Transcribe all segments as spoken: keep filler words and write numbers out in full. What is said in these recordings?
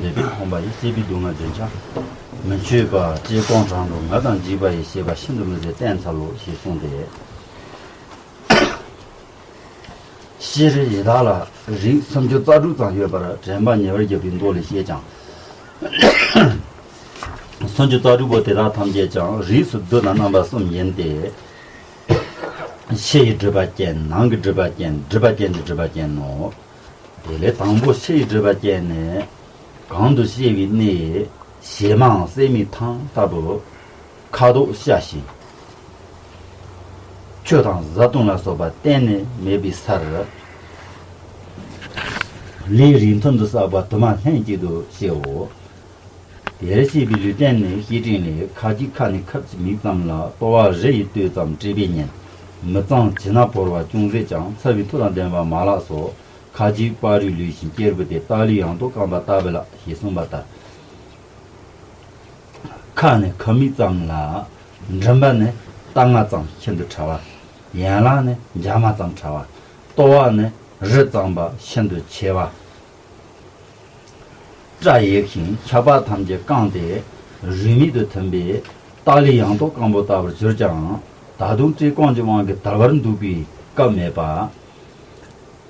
འདོད་པས་ཕོངས་པ་ཡི། སྲིད་པའི་སྡུག་བསྔལ་རྒྱུན་ཆགས་མི་ཆོད་པ། ཅེས་སྐོང་དྲང་དུ་ངལ་དང་འཇིགས་པ་ཡི། བྱེད་པ་ཤིན་ཏུ་མི་བཟད་བསྟན་འཚལ་ལོ། ཞེས་གསུངས་ཏེ། ཤྲཱི་ཡི་དྭགས་ལ་རིགས་སུམ་ཅུ་རྩ་དྲུག་ཙམ་ཡོད་པར་དྲན་པ་ཉེ་བར་བཞག་པའི་མདོ་ལས་བཤད་ཀྱང་། སུམ་ཅུ་རྩ་དྲུག་པོ་དེ་དག་ཐམས་ཅད་ཀྱང་རིགས་སུ་བསྡུ་ན་རྣམ་པ་གསུམ་ཡིན་ཏེ། ཕྱི་ཡི་སྒྲིབ་པ་ཅན། ནང་གི་སྒྲིབ་པ་ཅན། སྒྲིབ་པ་ཅན་གྱི་སྒྲིབ་པ་ཅན་ནོ། དེ་ལས་དང་པོ་ཕྱི་ཡི་སྒྲིབ་པ་ཅན་ནི། གོང་དུ་བཤད་པའི་གནས། བྱེ་མའམ་སྲེག་མའི་ཐང་ལྟ་བུ། ཁ་དོག་སྐྱ་ཞིང་། ཆུ་དང་བཟའ་བཏུང་ལ་སོགས་པ་གཏན་ནས་མེད་པའི་སར། ལས་རིགས་མཐུན་དུ་བསགས་པ་དུ་མ་ལྷན་ཅིག་ཏུ་སྐྱེའོ། དེར་སྐྱེས་པའི་ལུས་རྟེན་ནི་བཤེས་སྤྲིང་ལས། ཁ་ཅིག་ཁ་ནས་ཁབ་ཀྱི་མིག་ཙམ་ལ། ལྟོ་བ་རི་ཡི་སྟོད་ཙམ་བཀྲེས་པས་ཉེན། མི་གཙང་བྱི་ནག་ཕོར་བ་ཅུང་ཟད་ཀྱང་། ཚ་བའི་མཐུ་དང་ལྡན་པ་མ་ལགས་སོ། ཁ་ཅིག་སྤ་རོའི་ལུས་བཞིན་སྐྱེར་བུ་སྟེ། ཏཱ་ལའི་ཡང་སྟོད་རྐང་པ་ལྟ་བུ་ལགས། ཞེས་གསུངས་པ་ལྟར། ཁ་ནི་ཁབ་མིག་ཙམ་ལ། མགྲིན་པ་ནི་རྟ་རྔ་ཙམ་ཤིན་ཏུ་ཕྲ་བ། ཡན་ལག་ནི་འཇའ་མ་ཙམ་ཕྲ་བ། ལྟོ་བ་ནི་རི་ཙམ་པ་ཤིན་ཏུ་ཆེ་བ། སྐྲ་ཡག་ཞིང་ཆག་པ་ཐམས་ཅད་བཀང་སྟེ་རུས་མིག་ཏུ་ཐིམ་པས། ཏཱ་ལའི་ཡང་སྟོད་རྐང་པ་ལྟ་བུར་གྱུར་ཀྱང་། ད་དུང་བཀྲེས་སྐོམ་གྱི་དབང་གིས་དལ་བར་འདུག་པའི་སྐབས་མེད་པ།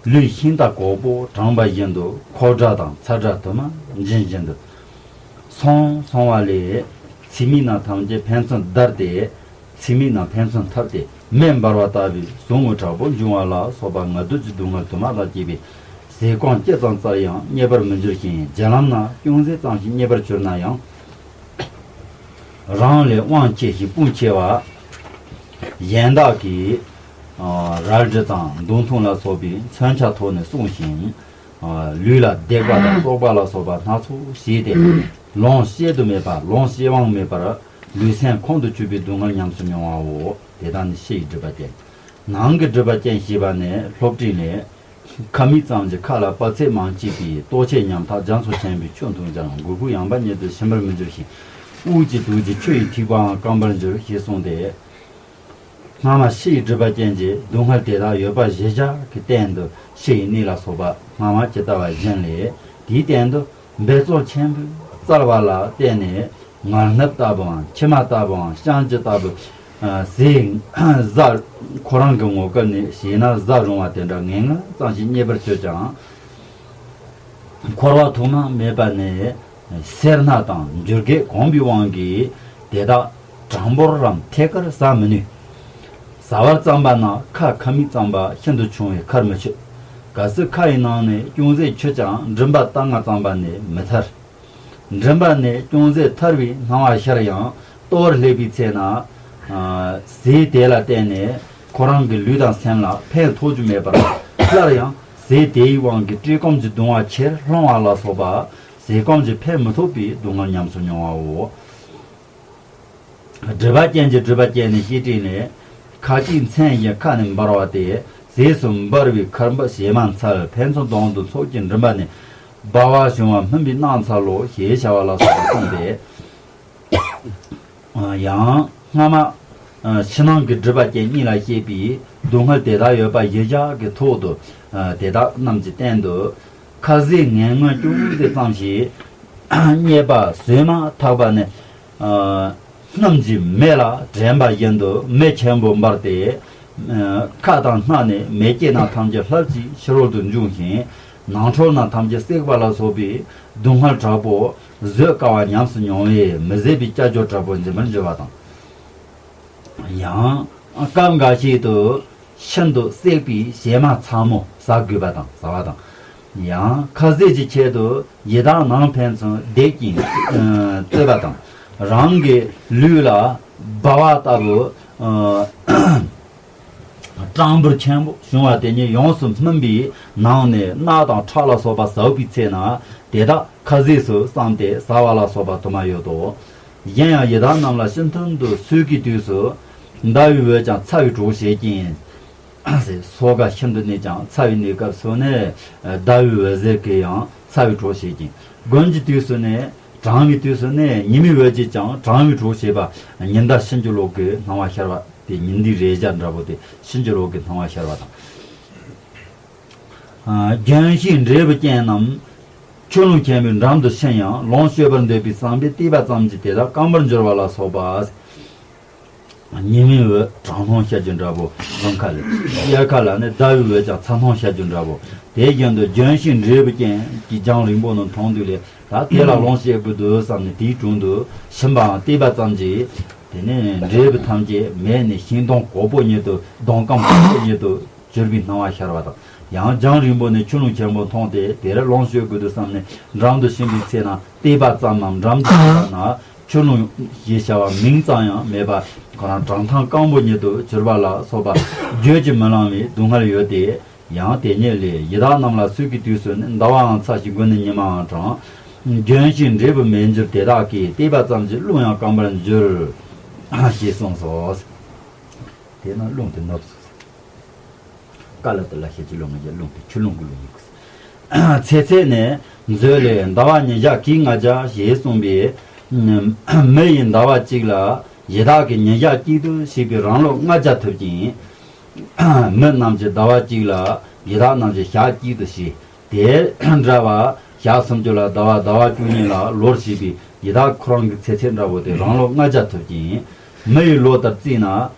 ལུས་ཤིང་རྟ་གོག་པོ་དྲངས་པ་བཞིན་དུ་ཁོག་སྒྲ་དང་ཚ་སྒྲ་དུ་མ་འབྱིན་བཞིན་དུ། སོང་སོང་བ་ལས་ཚིགས་མིག་རྣམས་ཐམས་ཅད་ཕན་ཚུན་བརྡར་ཏེ། ཚིགས་མིག་རྣམས་ཕན་ཚུན་འཐབ་སྟེ་མེ་འབར་བ་ལྟ་བུའི་ཟུག་རྔུ་དྲག་པོ་འབྱུང་བ་ལ་སོགས་པ་ངལ་དུབ་ཀྱི་སྡུག་བསྔལ་དུ་མ་དང་བཅས་པའི་ཟས་སྐོམ་ཅི་ཙམ་བཙལ་ཡང་རྙེད་པར་མི་འགྱུར་ཞིང་། རྒྱ་ལམ་ན་ཅུང་ཟད་ཙམ་ཞིག་རྙེད་པར་གྱུར་ན་ཡང་། རང་ལས་དབང་ཆེ་ཞིང་དཔུང་ཆེ་བ། གཞན་དག་གིས་རལ་གྲི་དང་མདུང་ཐུང་ལ་སོགས་པའི་མཚོན་ཆ་ཐོགས་ནས་སྲུང་ཞིང་། ལུས་ལ་སྡེག་པ་དང་བཙོག་པ་ལ་སོགས་པ་སྣ་ཚོགས་བྱས་ཏེ། ལོངས་སྤྱད་དུ་མེད་པ། ལོངས་སྤྱད་དབང་མེད་པར་ལུས་སེམས་ཁོང་དུ་ཆུད་པའི་སྡུག་བསྔལ་ཉམས་སུ་མྱོང་བའོ། དེ་དག་ནི་ཕྱི་ཡི་སྒྲིབ་པ་ཅན། ནང་གི་སྒྲིབ་པ་ཅན་ཞེས་པ་ནི་ལྷོ་བྲིས་ནས། ཁབ་མིག་ཙམ་གྱི་ཁ་ལ་དཔག་ཚད་མང་སྐྱེས་པའི་ལྟོ་ཆས་ཉམ་ཐག་རྒྱ་མཚོ་ཆེན་པོའི་ཆུ་འཐུང་ཀྱང་མགོ་བོའི་ཡངས་པ་ཉིད་དུ་ཞིམ་པར་མི་འགྱུར་ཞིང་། དབུགས་ཀྱི་དུག་གིས་ཆུ་ཡི་ཐིགས་པའང་སྐམ་པར་འགྱུར་ཞེས་གསུངས་ཏེ། སྔ་མ་ཕྱི་ཡི་སྒྲིབ་པ་ཅན་གྱི་སྡུག་བསྔལ་དེ་དག་ཡོད་པ་གཞིར་བཞག་གི་སྟེང་དུ་ཕྱི་ཡི་གནས་ལ་སོགས་པ་སྔ་མ་ཇི་ལྟ་བ་བཞིན་ལས། དེའི་སྟེང་དུ་འབད་རྩོལ་ཆེན་པོས་བཙལ་བ་ལ་བརྟེན་ནས། ངར་སྣབས་ལྟ་བུའམ་མཆི་མ་ལྟ་བུའམ་བཤང་གཅི་ལྟ་བུ། ཟས་བཟའ། ཁོ་རང་གི་ངོ་སྐལ་ནས་བྱས་ན་བཟའ་རུང་བ་དེ་འདྲ་ངན་ངོན་ཙམ་ཞིག་རྙེད་པར་གྱུར་ཀྱང་། འཁོར་བ་ཐོག་མ་མེད་པ་ནས་སེར་སྣ་དང་འགྱུར་རྒྱས་གོམས་པའི་དབང་གིས་དེ་དག་གྲངས་འབོར་རམ་ཐད་ཀར་ཟ་མི་ནུས། ཟ་བར་བརྩམས་པ་ན་ཁ་ཁབ་མིག་ཙམ་པ་ཤིན་ཏུ་ཆུང་བས་ཁར་མི་ཆུད། གལ་སྲིད་ཁ་ཡི་ནང་ནས་ཅུང་ཟད་ཆུད་ཀྱང་མགྲིན་པ་རྟ་རྔ་ཙམ་པ་ནས་མི་ཐར། མགྲིན་པ་ནས་ཅུང་ཟད་ཐར་བའི་སྣང་བ་ཤར་ཡང་ལྟོ་བར་སླེབས་པའི་ཚེ་ན། ཟས་དེ་ལ་བརྟེན་ནས་ཁོ་རང་གི་ལུས་དང་སེམས་ལ་ཕན་ཐོགས་རྒྱུ་མེད་པར། སླར་ཡང་ཟས་དེའི་དབང་གིས་བཀྲེས་སྐོམ་གྱི་གདུང་བ་ཆེར་སློང་བ་ལ་སོགས་པ། ཟས་སྐོམ་གྱིས་ཕན་མི་ཐོགས་པའི་སྡུག་བསྔལ་ཉམས་སུ་མྱོང་བའོ། སྒྲིབ་པ་ཅན་གྱི་སྒྲིབ་པ་ཅན་ནི་བཤེས་སྤྲིང་ལས། ཁ་ཅིག་མཚན་གཞན་ཁ་ནས་འབར་བ་སྟེ། ཟས་སུ་འབར་བའི་ཁར་འབབ་བྱེ་མ་འཚལ། ཕན་ཚུན་དོན་དུ་ཚོགས་ཀྱི་མགྲིན་པ་ནས། སྦ་བ་བྱུང་བ་སྨིན་པའི་རྣམ་འཚལ་ལོ། ཞེས་བྱ་བ་ལ་སོགས་པ་གསུངས་ཏེ། ཡང་སྔ་མ། ཕྱི་ནང་གི་སྒྲིབ་པ་ཅན་གཉིས་ལ་བཤད་པའི་སྡུག་བསྔལ་དེ་དག་ཡོད་པ་གཞིར་བཞག་གི་ཐོག་ཏུ། དེ་དག་རྣམས་ཀྱི་སྟེང་དུ། ཁ་ཟས་ངན་ངོན་ཅུང་ཟད་ཙམ་ཞིག་རྙེད་པ་བཟོས་མ་ཐག་པ་ནི། སྣུམ་གྱི་མེ་ལ་བྲན་པ་བཞིན་དུ་མེ་ཆེན་པོ་འབར་ཏེ། ཁ་དང་སྣ་ནས་མེ་སྐྱེས་རྣམས་ཐམས་ཅད་ལྷབ་ཀྱིས་ཕྱི་རོལ་དུ་འབྱུང་ཞིང་། ནང་ཁྲོལ་རྣམས་ཐམས་ཅད་བསྲེགས་པ་ལ་སོགས་པའི་སྡུག་བསྔལ་དྲག་པོ་བཟོད་དཀའ་བ་ཉམས་སུ་མྱོང་བས་མི་བཟད་པའི་སྐྱབས་བཅོལ་དྲག་པོ་འབྱིན་པར་འགྱུར་བ་དང་། ཡང་སྐབས་འགའ་ཞིག་ཏུ་ཤིན་ཏུ་བསྲེགས་པའི་བྱེ་མ་ཚ་མོ་ཟ་དགོས་པ་དང་ཟ་བ་དང་། ཡང་ཁ་ཟས་ཀྱི་ཆེད་དུ་ཡི་དྭགས་ནང་ཕན་ཚུན་བརྡེག་ཅིང་རྩོད་པ་དང་། རང་གི་ལུས་ལ་སྦ་བ་ལྟ་བུ། སྐྲངས་འབུར་ཆེན་པོ་བྱུང་བ་དེ་ཉིད་ཡོངས་སུ་སྨིན་པའི་ནང་ནས་རྣག་དང་ཁྲག་ལ་སོགས་པ་ཟ་བའི་ཚེ་ན་དེ་དག་ཁ་ཟས་སུ་བསམས་ཏེ་ཟ་བ་ལ་སོགས་པ་དུ་མ་ཡོད་དོ། གཞན་ཡང་ཡི་དྭགས་རྣམས་ལ་ཤིན་ཏུ་འདུ་སོས་ཀྱི་དུས་སུ་ཟླ་བའི་འོད་ཀྱང་ཚ་བའི་གྲོགས་བྱེད་ཀྱིན། སོ་ག་ཤིན་ཏུ་གནས་ཀྱང་ཚ་བའི་གནས་སྐབས་སུ་ནི་ཟླ་བའི་འོད་ཟེར་གྱིས་ཡང་ཚ་བའི་གྲོགས་བྱེད་ཅིང་། དགུན་གྱི་དུས་སུ་ནི་གྲང་བའི་དུས་སུ་ནི་ཉི་མའི་འོད་ཀྱིས་ཀྱང་གྲང་བའི་གྲོགས་བྱེད་པ། ཉི་ཟླ་ཕྱིན་ཅི་ལོག་གི་སྣང་བ་ཤར་བ་དེ་ཉི་ཟླའི་རེག་བྱ་འདྲ་པོ་དེ་ཕྱིན་ཅི་ལོག་གི་སྣང་བ་ཤར་བ་དང་། ལྗོན་ཤིང་འབྲས་བུ་ཅན་རྣམས། ཆུ་ཀླུང་ཆེན་པོའི་འགྲམ་དུ་ཕྱིན་ཡང་ལོངས་སྤྱོད་པར་འདོད་པའི་བསམ་པས་བལྟས་པ་ཙམ་གྱིས་དེ་དག་སྐམ་པར་འགྱུར་བ་ལ་སོགས་པ། ཉི་མའི་འོད་བྲང་ཐང་བཤད་རྒྱུ་འདྲ་པོ་རང་ཁ་ལས་དབྱར་ཁ་ལ་ནི་ཟླ་བའི་འོད་ཀྱང་ཚ་ཐང་བཤད་རྒྱུ་འདྲ་པོ། དེ་བཞིན་དུ་ལྗོན་ཤིང་འབྲས་བུ་ཅན་གྱི་རྒྱང་རིང་པོ་ནས་མཐོང་དུས་ལས་ད་དེ་ལ་ལོངས་སྤྱོད་དགོས་འདུག་བསམ་ནས་དེའི་དྲུང་དུ་ཕྱིན་པའང་བལྟས་པ་ཙམ་གྱིས། དེ་ནས་འབྲས་བུ་ཐམས་ཅད་མེད་ནས་ཤིང་སྡོང་གོག་པོ་ཉིད་དུ་སྡོང་སྐམ་གོག་པོ་ཉིད་དུ་གྱུར་པའི་སྣང་བ་ཤར་བ་དང་། ཡང་རྒྱང་རིང་པོ་ནས་ཆུ་ཀླུང་ཆེན་པོ་མཐོང་སྟེ་དེར་ལོངས་སྤྱོད་དགོས་འདུག་བསམ་ནས་འགྲམ་དུ་ཕྱིན་པའི་ཚེ་ན་བལྟས་པ་ཙམ་མམ་འགྲམ་དུ་ཕྱིན་པ་ན་ཆུ་ཀླུང་ཞེས་བྱ་བ་མིང་ཙམ་ཡང་མེད་པར་ཁོ་རང་བྲང་ཐང་སྐམ་པོ་ཉིད་དུ་གྱུར་པ་ལ་སོགས་པ་བརྗོད་ཀྱིས་མི་ལང་བའི་སྡུག་བསྔལ་ཡོད་དེ། ཡང་དེ་ཉིད་ལས་ཡི་དྭགས་རྣམས་ལ་ཚོད་ཀྱི་དུས་སུ་ནི་ཟླ་བའང་ཚ་ཞིང་དགུན་ནི་ཉི་མའང་གྲང་། ལྗོན་ཤིང་འབྲས་བུ་མེད་འགྱུར་དེ་དག་གིས་བལྟས་པ་ཙམ་གྱིས་རླུང་ཡང་སྐམ་པར་འགྱུར། ཞེས་གསུངས་སོ། དེས་ན་རླུང་དེ་ནུབ་སོང་། ཀ་ལ་ཏི་ལ་ཤེད་ཀྱི་རླུང་ཡིན། རླུང་དེ་ཆུ་རླུང་གི་རླུང་ཡིན་དགོས། ཚེ་ཚད་ནས་མཛོད་ལས་ཟླ་བ་ཉིས་བརྒྱ་གིས་ལྔ་བརྒྱ་ཞེས་གསུངས་པས། མི་ཡི་ཟླ་བ་གཅིག་ལ་ཡི་དྭགས་ཀྱི་ཉིས་བརྒྱ་གཅིག་ཏུ་བྱས་པའི་རང་ལོ་ལྔ་བརྒྱ་ཐུབ་ཅིང་། མི་རྣམས་ཀྱི་ཟླ་བ་གཅིག་ལ་ཡི་དྭགས་རྣམས་ཀྱི་ཞག་གཅིག་ཏུ་བྱས། དེ་འདྲ་བ་ཞག་སུམ་ཅུ་ལ་ཟླ་བ་ཟླ་བ་བཅུ་གཉིས་ལ་ལོར་བྱས་པའི་ཡི་དྭགས་ཁོ་རང་གི་ཚེ་ཚད་འདྲ་བོ་དེ་རང་ལོ་ལྔ་བརྒྱ་ཐུབ་ཅིང་། མི་ཡི་ལོ་ལྟར་བརྩིས་ན་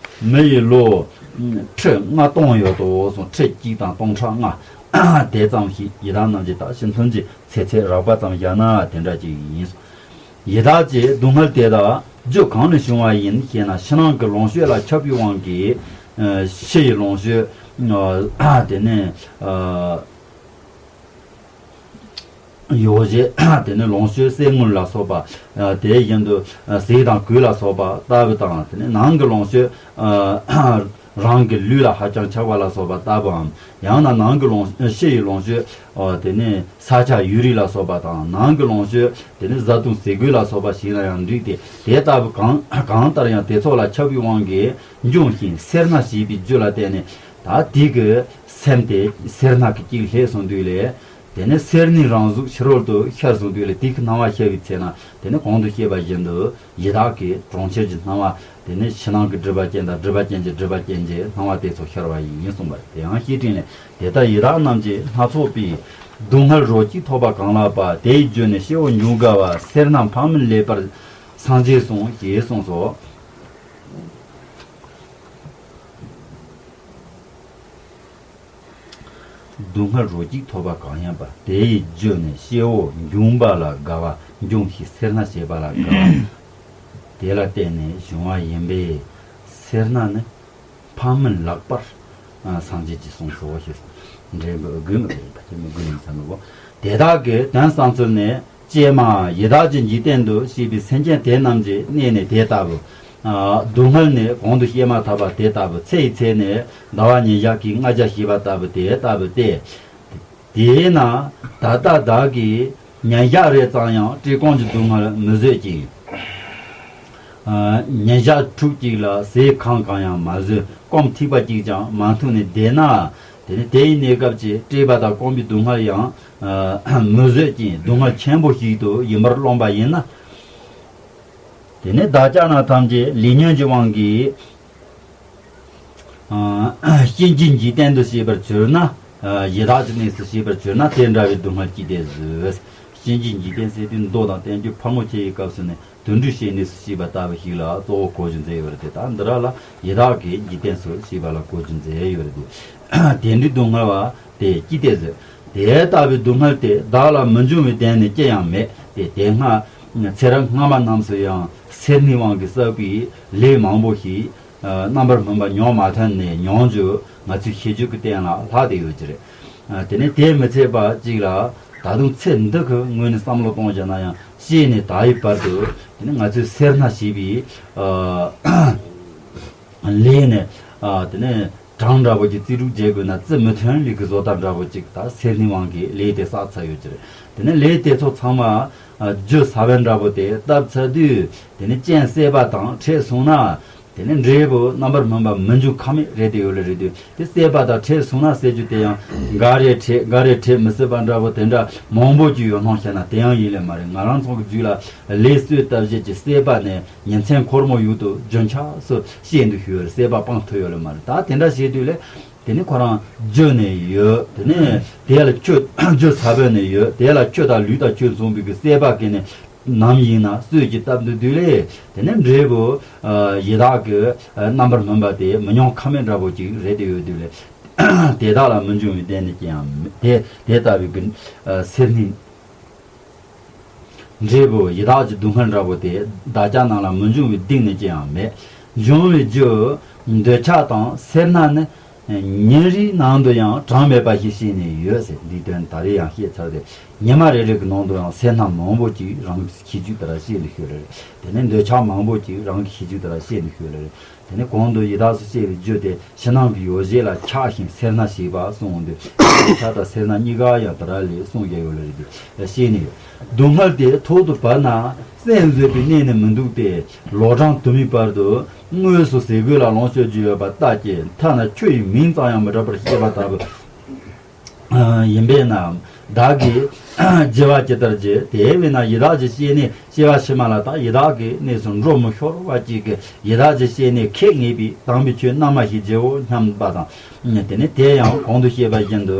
མི་ཡི་ལོ་ཁྲི་ལྔ་སྟོང་ཡོད་དོ་གསུངས། ཁྲི་གཅིག་དང་སྟོང་ཕྲག་ལྔ། དེ་ཙམ་ཞིག་ཡི་དྭགས་རྣམས་ཀྱི་དག་ཕྱིན་ཐུན་གྱི་ཚེ་ཚད་རགས་པ་ཙམ་བཞག་ན་དེ་འདྲ་ཅིག་ཡིན། ཡི་དྭགས་ཀྱི་སྡུག་བསྔལ་དེ་དག་རྒྱུ་གང་ནས་བྱུང་བ་ཡིན་ཞེ་ན། ཕྱི་ནང་གི་ལོངས་སྤྱོད་ལ་ཁྱབ་པའི་དབང་གིས། ཕྱི་ཡི་ལོངས་སྤྱོད། དེ་ནས། ཡོ་བྱད། དེ་ནས་ལོངས་སྤྱོད་གསེར་དངུལ་ལ་སོགས་པ། དེ་བཞིན་དུ་ཟས་དང་གོས་ལ་སོགས་པ་ལྟ་བུ་དང་། དེ་ནས་ནང་གི་ལོངས་སྤྱོད། རང་གི་ལུས་ལ་ཧ་ཅང་ཆགས་པ་ལ་སོགས་པ་ལྟ་བུའམ། ཡང་ན་ནང་གི་ལོངས་ཕྱི་ཡི་ལོངས་སྤྱོད། དེ་ནས་ས་ཆ་ཡུལ་རིས་ལ་སོགས་པ་དང་། ནང་གི་ལོངས་སྤྱོད་དེ་ནས་བཟའ་བཏུང་ཟས་གོས་ལ་སོགས་པ་ཞིག་ན་ཡང་འགྲིག་སྟེ། དེ་ལྟ་བུ་གང་གང་ལྟར་ཡང་དེ་ཚོ་ལ་ཁྱབ་པའི་དབང་གིས་འབྱུང་ཞིང་སེར་སྣ་ཞེས་པའི་རྒྱུ་ལ་བརྟེན་ནས། ད་དེ་གི་སེམས་དེ་སེར་སྣ་གི་དཀྱིལ་ལྷེས་སོང་དུས་ལས། དེ་ནས་སེར་སྣའི་རང་གཟུགས་ཕྱི་རོལ་དུ་ཤར་སོང་དུས་ལས། དེ་གི་སྣང་བ་ཤར་བའི་ཚེ་ན་དེ་ནས་གོང་དུ་བཤད་པ་བཞིན་དུ་ཡི་དྭགས་ཀྱི་གྲོང་ཁྱེར་གྱི་སྣང་བ། དེ་ནས་ཕྱི་ནང་གི་སྒྲིབ་པ་ཅན་དང་། སྒྲིབ་པ་ཅན་གྱི་སྒྲིབ་པ་ཅན་གྱི་སྣང་བ་དེ་ཚོ་ཤར་བ་ཡིན་གསུངས་པ་རེད། དེ་ཡང་བཤེས་སྤྲིང་ལས། དེ་ལྟར་ཡི་དྭགས་རྣམས་ཀྱི་སྣ་ཚོགས་པའི་སྡུག་བསྔལ་རོ་གཅིག་ཐོབ་པ་གང་ལགས་པ། དེ་ཡི་རྒྱུ་ནི་སྐྱེ་བོ་འབྱུང་དཀའ་བ། སེར་སྣ་ཕངས་མིན་ལེགས་པར་སངས་རྒྱས་གསུངས། ཞེས་གསུངས་སོ། སྡུག་བསྔལ་རོ་གཅིག་ཐོབ་པ་གང་ཡིན་པ། དེ་ཡི་རྒྱུ་ནི་སྐྱེ་བོ་འབྱུང་བ་ལ་དགའ་བ། འབྱུང་ཞིང་སེར་སྣ་བྱེད་པ་ལ་དགའ་བ། དེ་ལ་བརྟེན་ནས་བྱུང་བ་ཡིན་པས། སེར་སྣ་ནི་ཕངས་མིན་ལེགས་པར་སངས་རྒྱས་ཀྱིས་གསུངས་སོ་ཞེས་གསུངས། འབྲས་བུ་དགུ་མི་དགོས་པ་ཅི་མི་དགོས་ཡིན་ས་མི་གོ། དེ་དག་གི་དོན་བསམ་ཚུལ་ནི། ཀྱེ་མ། ཡི་དྭགས་ཀྱི་འཇིག་རྟེན་དུ་སྐྱེས་པའི་སེམས་ཅན་དེ་རྣམས་ཀྱི་གནས་ནི་དེ་ལྟ་བུ། སྡུག་བསྔལ་ནི་གོང་དུ་བཤད་མ་ཐག་པ་དེ་ལྟ་བུ། ཚེ་ཡི་ཚད་ནི་ཟླ་བ་ཉིས་བརྒྱ་གིས་ལྔ་བརྒྱ་ཞེས་པ་ལྟ་བུ་དེ་ལྟ་བུ་སྟེ། དེས་ན་ད་ལྟ་བདག་གིས་ཉིན་ཞག་རེ་ཙམ་ཡང་བཀྲེས་སྐོམ་གྱི་སྡུག་བསྔལ་མི་བཟོད་ཅིང་། ཉིན་ཞག་ཕྲུགས་གཅིག་ལ་ཟས་གང་གང་ཡང་མ་ཟོས། སྐོམ་ཐིགས་པ་གཅིག་ཀྱང་མ་འཐུང་ནས་བསྡད་ན། དེ་ནི་དེའི་གནས་སྐབས་ཀྱི་བཀྲེས་པ་དང་སྐོམ་པའི་སྡུག་བསྔལ་ཡང་མི་བཟོད་ཅིང་སྡུག་བསྔལ་ཆེན་པོ་ཞིག་ཏུ་ཡིན་པར་རློམ་པ་ཡིན་ན། དེ་ནི་བདག་ཅག་རྣམས་ཐམས་ཅད་ལས་ཉོན་གྱི་དབང་གིས། ཨ་གཤིན་རྗེའི་འཇིག་རྟེན་དུ་སྐྱེས་པར་གྱུར་ན། ཨ་ཡི་དྭགས་ཀྱི་གནས་སུ་སྐྱེས་པར་གྱུར་ན་དེ་འདྲ་བའི་སྡུག་བསྔལ་ཅི་སྟེ་བཟོད། གཤིན་རྗེའི་འཇིག་རྟེན་ཟེར་དུས་མདོ་དང་བསྟན་བཅོས་ཕལ་མོ་ཆེ་ཡི་སྐབས་སུ་ནི་དུད་འགྲོའི་སྐྱེ་གནས་སུ་སྐྱེས་པ་ལྟ་བུ་ཞིག་ལ་གཙོ་བོ་གོ་རྒྱུ་མཛད་ཡོད་རེད་དེ། ད་འདི་ར་ལ་ཡི་དྭགས་ཀྱི་འཇིག་རྟེན་སུ་སྐྱེས་པ་ལ་གོ་རྒྱུ་མཛད་ཡོད་རེད་དེ། དེ་འདྲའི་སྡུག་བསྔལ་བ་དེ་ཅི་སྟེ་བཟོད། དེ་ལྟ་བུའི་སྡུག་བསྔལ་དེ་བདག་ལ་མི་འབྱུང་བའི་དོན་ནི་ཅི་ཡང་མེད་དེ། དེ་སྔ་ཚེ་རབས་སྔ་མ་རྣམས་སུ་ཡང་སེར་སྣའི་དབང་གིས་བསགས་པའི་ལས་མང་པོ་ཞིག་རྣམ་པར་སྨིན་པ་མྱོང་མ་ཐུབ་ནས་མྱོང་རྒྱུ་ང་ཚོས་ཤེས་རྒྱུད་ཀྱི་སྟེང་ལ་ལྷག་བསྡད་ཡོད་ཀྱི་རེད། དེ་ནས་དེ་མི་ཚད་པ་གཅིག་ལ་ད་དུང་ཚེ་འདི་གི་ངོས་ནས་བསམ་བློ་གཏོང་བྱས་ན་ཡང་སྐྱེས་ནས་ད་ཡི་བར་དུ་དེ་ནས་ང་ཚོས་སེར་སྣ་ཞེས་པའི་ལས་ནས་དེ་ནས་གྲངས་འདྲ་པོ་ཅིག་རྩིས་སྤྲོད་བྱེད་དགོས་ན་རྩིས་མི་ཐོན་ལས་ཀྱི་བཟོ་ལྟ་འདྲ་པོ་ཅིག་ད་སེར་སྣའི་དབང་གིས་ལས་དེ་བསགས་ཚར་ཡོད་ཀྱི་རེད། དེ་ནས་ལས་དེ་ཚོ་ཚང་མ་རྒྱུ་ས་བོན་འདྲ་པོ་དེ་བཏབ་ཚར་དུས་དེ་ནས་རྐྱེན་སྲེད་པ་དང་འཕྲད་སོང་ན། དེ་ནས་འབྲས་བུ་རྣམ་པར་སྨིན་པ་མི་འབྱུང་ཁ་མེད་རེད་དེ་ཡོད་ལེ་རེད་དེ། དེ་སྲེད་པ་དང་འཕྲད་སོང་ན་ཟེར་རྒྱུ་དེ་ཡང་འགའ་རེ་འཕྲད་འགའ་རེ་འཕྲད་མི་སྲིད་པ་འདྲ་པོ་དེ་འདྲ་མང་པོ་ཅིག་ཡོད་སྣང་བཤད་ན་དེ་ཡང་ཡིན་ལེ་མ་རེད། ང་རང་ཚོ་གི་རྒྱུད་ལ་ལས་གསོས་བཏབ་བྱེད་ཀྱི་སྲེད་པ་ནས་ཉིན་མཚན་འཁོར་མོ་ཡུལ་དུ་རྒྱུན་ཆགས་སུ་སྐྱེ་འདུག་ཞུ་ཡོད་རེད། སྲེད་པ་སྤང་ཐུབ་ཡོད་ལེ་མ་རེད། ད་དེ་འདྲ་བྱེད་དུས་ལས། དེ་ནི་ཁོ་རང་རྒྱུ་ནས་ཡོད། དེ་ནི་དེ་ལ་ཆོས་རྒྱུ་ས་བོན་ནས་ཡོད། དེ་ལ་ཆོས་དང་ལུས་དང་ཆོས་མཚུངས་པའི་གི་སྲེད་པ་གི་ནི་ནམ་ཡིན་ན་གསོས་ཀྱི་སྟབས་འདི་དུས་ལས། དེ་ནི་འབྲས་བུ་ཡི་དྭགས་ཀྱི་རྣམ་པར་སྨིན་པ་དེ་མི་མྱོང་ཁ་མེད་འདྲ་པོ་ཅིག་རེད་དེ་ཡོད་དུས་ལས། དེ་དག་ལ་མི་འབྱུང་བའི་གཏན་ནི་ཅི་ཡང་མེད། དེ་དེ་ལྟ་བུའི་གི་སེར་སྣའི་འབྲས་བུ་ཡི་དྭགས་ཀྱི་སྡུག་བསྔལ་འདྲ་པོ་དེ་བདག་ཅག་རྣམས་ལ་མི་འབྱུང་བའི་གཏན་ནི་ཅི་ཡང་མེད། འབྱུང་བའི་རྒྱུ་འདོད་ཆགས་དང་སེར་སྣ་ནི། ཉིན་རེའི་ནང་དུ་ཡང་གྲངས་མེད་པ་ཞིག་བཤད་ནས་ཡོད་ཟེར། འདིའི་དོན་ད་རེས་ཡང་བཤད་ཚར་ཏེ། ཉི་མ་རེ་རེ་གི་ནང་དུ་ཡང་སེར་སྣ་མང་པོ་ཅིག་རང་གི་ཁྱད་ཆོས་ལྟར་བཤད་ནས་ཤོད་རེད། དེ་ནས་འདོད་ཆགས་མང་པོ་ཅིག་རང་གི་ཁྱད་ཆོས་ལྟར་བཤད་ནས་ཤོད་རེད། དེ་ནས་གོང་དུ་ཡི་དྭགས་སུ་བཤད་པའི་རྒྱུ་དེ་ཕྱི་ནང་གི་ཡོ་བྱད་ལ་ཆགས་ཤིང་སེར་སྣ་ཞེས་པ་གསུངས་འདུག་འདོད་ཆགས་དང་སེར་སྣ་གཉིས་ཀ་ཡང་དེ་ར་ལས་གསུངས་ཀྱང་ཡོད་རེད་དེ་བཤད་ནས་ཡོད། སྡུག་བསྔལ་དེ་ཐོག་ཏུ་བབས་ན་སེམས་བཟོད་པའི་གནས་ནི་མི་འདུག་སྟེ། ལོ་གྲངས་དུ་མའི་བར་དུ་དངོས་སུ་ཟས་གོས་ལ་ལོངས་སྤྱོད་རྒྱུ་ཡོད་པ་ལྟ་ཅི། ཐ་ན་ཆུ་ཡི་མིང་ཙམ་ཡང་མི་གྲགས་པར་སྐྱེས་པ་ལྟ་བུ་ཡིན་པས་ན། བདག་གིས་བགྱི་བ་ཇི་ལྟར་བགྱི། དེ་བས་ན་ཡི་དྭགས་ཀྱི་སྐྱེ་གནས་སྐྱེ་བ་ཕྱི་མ་ལ་དང་ཡི་དྭགས་ཀྱི་གནས་སུ་འགྲོ་མི་ཤོར་བ་ཅིག་གིས་ཡི་དྭགས་ཀྱི་སྐྱེ་གནས་ཁེགས་ངེས་པའི་དམ་པའི་ཆོས་རྣལ་མ་ཞིག་བགྱིའོ་སྙམ་པ་དང་། དེ་ནས་དེ་ཡང་གོང་དུ་བཤད་པ་བཞིན་དུ།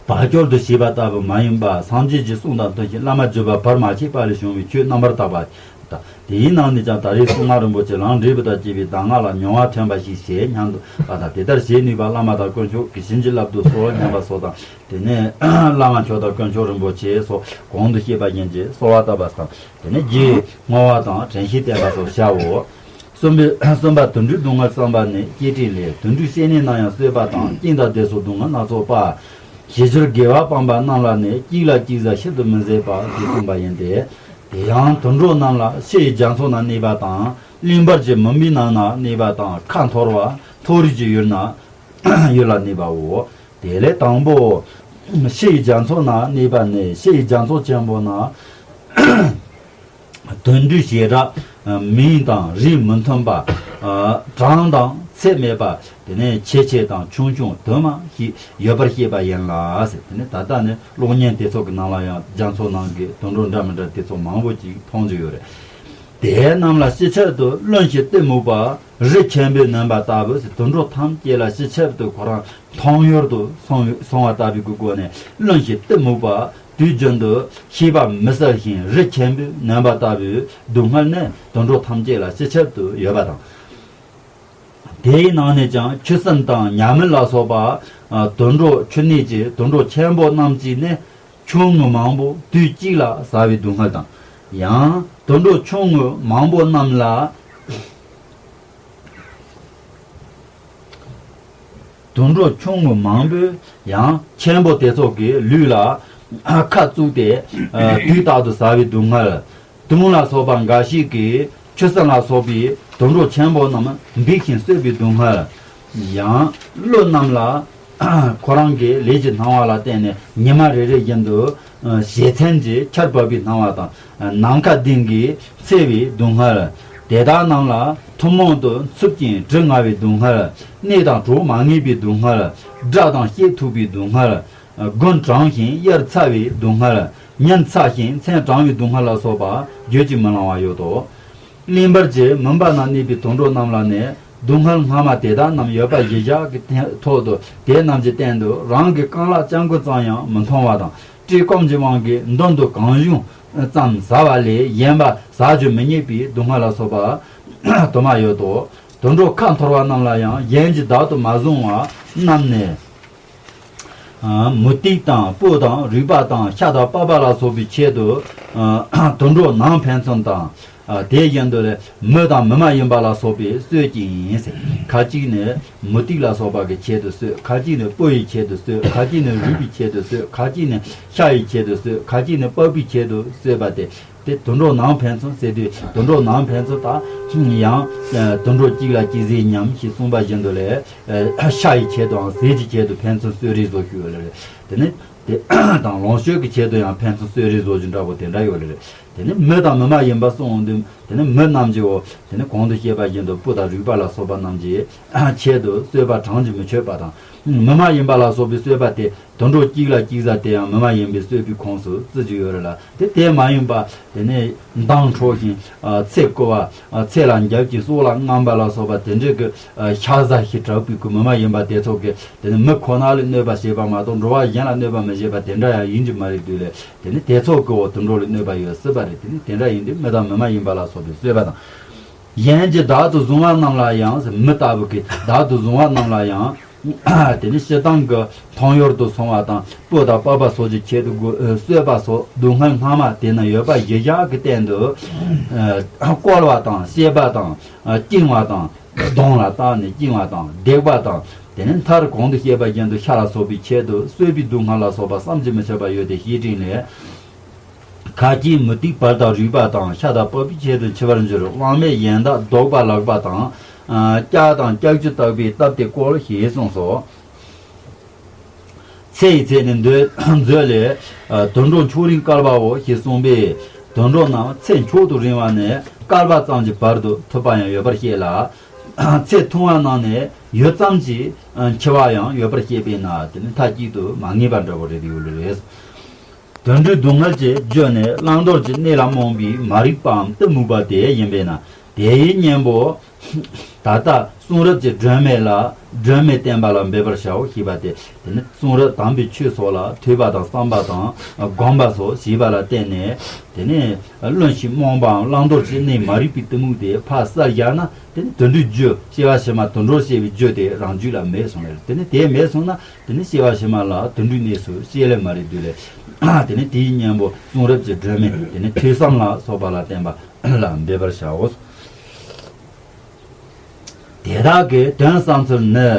བར་སྐྱོར་དུ་བྱས་པ་ལྟ་བུ་མ་ཡིན་པ་སངས་རྒྱས་ཀྱི་གསུང་དང་མཐུན་ཞིང་བླ་མ་བརྒྱུད་པ་བར་མ་ཆད་པ་ལས་བྱུང་བའི་ཆོས་རྣམ་པར་དག་པ་དང་། དེའི་ནང་ནས་ཀྱང་ད་རེས་གསུང་ངག་རིན་པོ་ཆེ་ལམ་འབྲས་བུ་དང་བཅས་པའི་གདམས་ངག་ལ་མྱོང་བ་ཐོན་པ་ཞིག་བྱེད་སྙམ་དུ་པ་དང་། དེ་ལྟར་བྱེད་ནུས་པ་བླ་མ་དང་དཀོན་མཆོག་གིས་བྱིན་གྱིས་བརླབ་ཏུ་གསོལ་སྙམ་པ་སོགས་དང་། དེ་ནས་བླ་མ་མཆོག་དང་དཀོན་མཆོག་རིན་པོ་ཆེ་སོགས་གོང་དུ་བཤད་པ་བཞིན་གྱི་གསོལ་བ་བཏབ་པ་དང་། དེ་ནས་རྒྱུའི་བསྔོ་བ་དང་དྲན་ཤེས་བསྟེན་པ་སོགས་བྱའོ། གསུམ་པའི་གསུམ་པ་དུད་འགྲོའི་སྡུག་བསྔལ་བསམ་པ་ནི་སྐྱེ་འབྲས་ལས། དུད་འགྲོའི་སྐྱེ་གནས་ན་ཡང་གསོད་པ་དང་། སྐྱིན་དང་དེ་སོགས་སྡུག་བསྔལ་སྣ་ཚོགས་པ། ཞེས་བྱར་དགེ་བ་སྤངས་པ་རྣམས་ལ་ནི། གཅིག་ལ་གཅིག་ཟ་ཤིན་ཏུ་མི་བཟད་པ། ཞེས་གསུངས་པ་ཡིན་ཏེ། དེ་ཡང་དུད་འགྲོ་རྣམས་ལ་ཕྱི་ཡི་རྒྱ་མཚོ་ན་གནས་པ་དང་། གླིང་བར་གྱི་མུན་པའི་ནང་ན་གནས་པ་དང་། ཁ་འཐོར་བ་མཐོ་རིས་ཀྱི་ཡུལ་ན་ཡུལ་ལ་གནས་པའོ། དེ་ལས་དང་པོ་ཕྱི་ཡི་རྒྱ་མཚོ་ན་གནས་པ་ནི། ཕྱི་ཡི་རྒྱ་མཚོ་ཆེན་པོ་ན། དུད་འགྲོའི་བྱེ་བྲག་མིང་དང་རིགས་མི་མཐུན་པ། གྲངས་དང་ཚད་མེད་པ། དེ་ནས་ཆེ་ཆེ་དང་ཆུང་ཆུང་དུ་མ་ཞིག་ཡོད་པར་བཤད་པ་ཡིན་ལ་ཟེར། དེ་ནས་ད་ལྟ་ནི་གློག་བརྙན་དེ་ཚོ་གི་ནང་ལ་ཡང་རྒྱ་མཚོ་ནང་གི་དུད་འགྲོ་འདྲ་མི་འདྲ་དེ་ཚོ་མང་པོ་ཅིག་མཐོང་རྒྱུ་ཡོད་རེད། དེ་རྣམས་ལ་སྤྱི་ཁྱབ་ཏུ་བླུན་ཞིང་གཏི་མུག་པ། རི་ཆེན་པོས་ནོན་པ་ལྟ་བུ་ཟེར། དུད་འགྲོ་ཐམས་ཅད་ལ་སྤྱི་ཁྱབ་ཏུ་ཁོ་རང་མཐོང་ཡུལ་དུ་སོང་སོང་བ་ལྟ་བུའི་སྒོ་ནས་བླུན་ཞིང་གཏི་མུག་པ། དུས་རྒྱུན་དུ་ཤེས་པ་མི་གསལ་ཞིང་རི་ཆེན་པོས་ནོན་པ་ལྟ་བུའི་སྡུག་བསྔལ་ནི་དུད་འགྲོ་ཐམས་ཅད་ལ་སྤྱི་ཁྱབ་ཏུ་ཡོད་པ་དང་། དེའི་ནང་ནས་ཀྱང་ཆུ་སྲིན་དང་ཉ་མིག་ལ་སོགས་པ། དུད་འགྲོ་ཆུ་གནས་ཀྱི་དུད་འགྲོ་ཆེན་པོ་རྣམས་ཀྱིས་ནི། ཆུང་ངུ་མང་པོ་དུས་གཅིག་ལ་ཟ་བའི་སྡུག་བསྔལ་དང་། ཡང་དུད་འགྲོ་ཆུང་ངུ་མང་པོ་རྣམས་ལ། དུད་འགྲོ་ཆུང་ངུ་མང་པོས་ཡང་ཆེན་པོ་དེ་ཚོ་གི་ལུས་ལ་ཁ་བཙུགས་ཏེ། དུས་རྟག་ཏུ་ཟ་བའི་སྡུག་བསྔལ། དུང་ལ་སོགས་པ་འགའ་ཞིག་གིས་ཆུ་སྲིན་ལ་སོགས་པའི་དུད་འགྲོ་ཆེན་པོ་རྣམས་འབིགས་ཤིང་གསོད་པའི་སྡུག་བསྔལ། ཡང་ཀླུ་རྣམས་ལ། ཁོ་རང་གི་ལས་ཀྱི་སྣང་བ་ལ་བརྟེན་ནས་ཉི་མ་རེ་རེ་བཞིན་དུ་བཞེས་ཚན་གྱི་ཆར་བབས་པའི་སྣང་བ་དང་། ནམ་མཁའ་ལྡིང་གིས་འཚེར་བའི་སྡུག་བསྔལ། དེ་དག་རྣམས་ལ་ཐུན་མོང་དུ་འཚུབ་ཅིང་གྲི་ང་བའི་སྡུག་བསྔལ། གནས་དང་གྲོགས་མ་ངེས་པའི་སྡུག་བསྔལ། དགྲ་དང་བཤེད་ཐུབ་པའི་སྡུག་བསྔལ། དགུན་གྲང་ཞིང་དབྱར་ཚ་བའི་སྡུག་བསྔལ། ཉིན་ཚ་ཞིང་མཚན་གྲང་བའི་སྡུག་བསྔལ་ལ་སོགས་པ་བརྗོད་ཀྱིས་མི་ལང་བ་ཡོད་དོ། གླིང་བར་གྱི་མུན་པ་ན་གནས་པའི་དུད་འགྲོ་རྣམས་ལ་ནི། སྡུག་བསྔལ་སྔ་མ་དེ་དག་རྣམས་ཡོད་པ་གཞི་བཞག་གི་ཐོག་ཏུ་དེ་རྣམས་ཀྱི་སྟེང་དུ་རང་གི་རྐང་ལག་རྐྱང་རྐུ་ཙམ་ཡང་མི་མཐོང་བ་དང་། བཀྲེས་སྐོམ་གྱི་དབང་གིས་མདུན་དུ་གང་བྱུང་ཙམ་ཟ་བ་ལས་གཞན་པ་ཟ་རྒྱུ་མི་རྙེད་པའི་སྡུག་བསྔལ་ལ་སོགས་པ་དུ་མ་ཡོད་དོ། དུད་འགྲོ་ཁ་འཐོར་བ་རྣམས་ལ་ཡང་གཞན་གྱིས་བདག་ཏུ་མ་བཟུང་བ་རྣམས་ནི། མུ་ཏིག་དང་སྤོས་དང་རིག་པ་དང་ཤ་དང་པགས་པ་ལ་སོགས་པའི་ཆེད་དུ། དུད་འགྲོ་ནང་ཕན་ཚུན་དང་། དེ་བཞིན་དུ་ལས་མི་དང་མི་མ་ཡིན་པ་ལ་སོགས་པས་གསོད་ཅིང་ཟེར། ཁ་ཅིག་ནི་མུ་ཏིག་ལ་སོགས་པ་གི་ཆེད་དུ་གསོད། ཁ་ཅིག་ནི་སྤོས་ཡི་ཆེད་དུ་གསོད། ཁ་ཅིག་ནི་རིག་པའི་ཆེད་དུ་གསོད། ཁ་ཅིག་ནི་ཤ་ཡི་ཆེད་དུ་གསོད། ཁ་ཅིག་ནི་པགས་པའི་ཆེད་དུ་གསོད་པ་སྟེ། དེ་དུད་འགྲོ་ནང་ཕན་ཚུན་ཟེར་དུས་དུད་འགྲོ་ནང་ཕན་ཚུན་དང་ཡང་། དུད་འགྲོ་གཅིག་ལ་གཅིག་ཟས་མཉམ་ཞེས་གསུངས་པ་བཞིན་དུ་ལས། ཤ་ཡི་ཆེད་དུའང་ཟས་ཀྱི་ཆེད་དུ་ཕན་ཚུན་གསོད་རེས་བཟོ་ཞུ་ཡོད་ལེ་རེད། དེ་ནི་དེ་དང་ལོངས་སྤྱོད་ཀྱི་ཆེད་དུ་ཡང་ཕན་ཚུན་གསོད་རེས་བཟོ་རྒྱུ་འདྲ་པོ་དེ་འདྲ་ཡོད་ལེ་རེད། དེ་ནི་མི་དང་མི་མ་ཡིན་པ་གསུངས་འོང་དུས། དེ་ནི་མི་རྣམས་ཀྱིའོ། དེ་ནི་གོང་དུ་བཤད་པ་བཞིན་དུ་སྤུ་དང་རུས་པ་ལ་སོགས་པ་རྣམས་ཀྱི་ཆེད་དུ་གསོད་པ་གྲངས་ཀྱིས་མི་ཆོད་པ་དང་། མི་མ་ཡིན་པ་ལ་སོགས་པའི་གསོད་པ་སྟེ། དུད་འགྲོ་གཅིག་ལ་གཅིག་ཟ་དེ་ཡང་མི་མ་ཡིན་པའི་གསོད་པའི་ཁོངས་སུ་བརྩི་རྒྱུ་ཡོད་རེད་ལ། དེ་དེ་མ་ཡིན་པ། དེ་ནི་མདངས་འཕྲོག་ཅིང་ཚེ་བརྐུ་བ། ཚེ་ལ་འཇབ་ཅིང་སྲོག་ལ་རྔམ་པ་ལ་སོགས་པ་དེ་འདྲའི་གི་ཤ་ཟ་ཞིང་དྲག་པའི་གི་མི་མ་ཡིན་པ་དེ་ཚོ་གིས་དེ་ནི་མི་ཁོ་ན་ལ་གནོད་པ་བྱེད་པ་མ་གཏོགས། འགྲོ་བ་གཞན་ལ་གནོད་པ་མི་བྱེད་པ་དེ་འདྲ་ཡང་ཡིན་གྱི་མ་རེད་དུས་ལས། དེ་ནི་དེ་ཚོ་གིའོ་དུད་འགྲོ་ལ་གནོད་པ་ཡོད་སྲིད་པ་རེད། དེ་ནི་དེ་འདྲ་ཡིན་དུས་མི་དང་མི་མ་ཡིན་པ་ལ་སོགས་པའི་གསོད་པ་དང་། གཞན་གྱིས་བདག་ཏུ་བཟུང་བ་རྣམས་ལ་ཡང་། མི་ལྟ་བུ་གིས་བདག་ཏུ་བཟུང་བ་རྣམས་ལ་ཡང་། དེ་ནི་སྤྱིར་བཏང་གི་མཐོང་ཡུལ་དུ་སོང་བ་དང་། སྤུ་དང་པགས་པ་སོགས་ཀྱི་ཆེད་དུ་གསོད་པ་སོགས་སྡུག་བསྔལ་སྔ་མ་དེ་ནི་ཡོད་པ་གཞི་བཞག་གི་སྟེང་དུ། བསྐོལ་བ་དང་། བཤད་པ་དང་། བཅིང་བ་དང་། གདོང་ལ་བཏགས་ནས་བཅིང་བ་དང་། བརྡེག་པ་དང་། དེ་ནི་མཐར་གོང་དུ་བཤད་པ་བཞིན་དུ་ཤ་ལ་སོགས་པའི་ཆེད་དུ་གསོད་པའི་སྡུག་བསྔལ་ལ་སོགས་པ་བསམ་གྱིས་མི་ཁྱབ་པ་ཡོད་དེ། བཤེས་སྤྲིང་ལས། ཁ་ཅིག་མུ་ཏིག་བལ་དང་རུས་པ་དང་། ཤ་དང་པགས་པའི་ཆེད་དུ་འཆི་བར་འགྱུར། དབང་མེད་གཞན་དག་བཟློག་པ་ལག་པ་དང་། ལྕགས་དང་ལྕགས་ཀྱུ་བཏགས་པས་བཏབ་སྟེ་བསྐོལ་ཞེས་གསུངས་སོ། ཚེ་ཡི་ཚད་ནི་མཛོད་ལས། དུད་འགྲོ་མཆོག་རིང་བསྐལ་པའོ་ཞེས་གསུངས་པས། དུད་འགྲོ་རྣམས་ཚེ་མཆོག་ཏུ་རིང་བ་ནས་བསྐལ་པ་ཙམ་གྱི་བར་དུ་ཐུབ་པ་ཡང་ཡོད་པར་བཤད་ལ། ཚེ་ཐུང་བ་རྣམས་ནས་ཡུད་ཙམ་གྱིས་འཆི་བ་ཡང་ཡོད་པར་བཤད་པས་ན། དེ་ནི་མཐའ་གཅིག་ཏུ་མ་ངེས་པ་འདྲ་བོ་རེད་ཡོད་ལེ་རེད། དུད་འགྲོའི་སྡུག་བསྔལ་གྱི་རྒྱུ་ནི་བླང་དོར་གྱི་གནས་ལ་རྨོངས་པའི་མ་རིག་པའམ་གཏི་མུག་པ་དེ་ཡིན་པས་ན། དེའི་གཉེན་པོ་ད་ལྟ་གསུང་རབ་ཀྱི་སྒྲོན་མེ་ལ། སྒྲོན་མེ་བསྟན་པ་ལ་འབད་པར་བྱའོ་ཞེས་པ་སྟེ། དེ་ནི་གསུང་རབ་དམ་པའི་ཆོས་སོགས་ལ་ཐོས་པ་དང་བསམ་པ་དང་སྒོམ་པ་སོགས་བྱས་པ་ལ་བརྟེན་ནས། དེ་ནི་བླུན་ཞིང་རྨོངས་པའམ་བླང་དོར་གྱི་གནས་མ་རིག་པའི་གཏི་མུག་དེ་ཕར་བསལ་བཞག་ན། དེ་ནི་དུད་འགྲོའི་རྒྱུ། སྐྱེ་བ་ཕྱི་མ་དུད་འགྲོར་སྐྱེ་བའི་རྒྱུ་དེ་རང་རྒྱུད་ལ་མེད་སོང་ལེ། དེ་ནི་དེ་མེད་སོང་ན། དེ་ནི་སྐྱེ་བ་ཕྱི་མ་ལ་དུད་འགྲོའི་གནས་སུ་སྐྱེ་ལེ་མ་རེད་དུས་ལེ། དེ་ནི་དེའི་གཉེན་པོ་གསུང་རབ་ཀྱི་སྒྲོན་མེ། དེ་ནི་ཐོས་བསམ་ལ་སོགས་པ་ལ་བརྟེན་པ་ལ་འབད་པར་བྱའོ། དེ་དག་གི་དོན་བསམ་ཚུལ་ནི།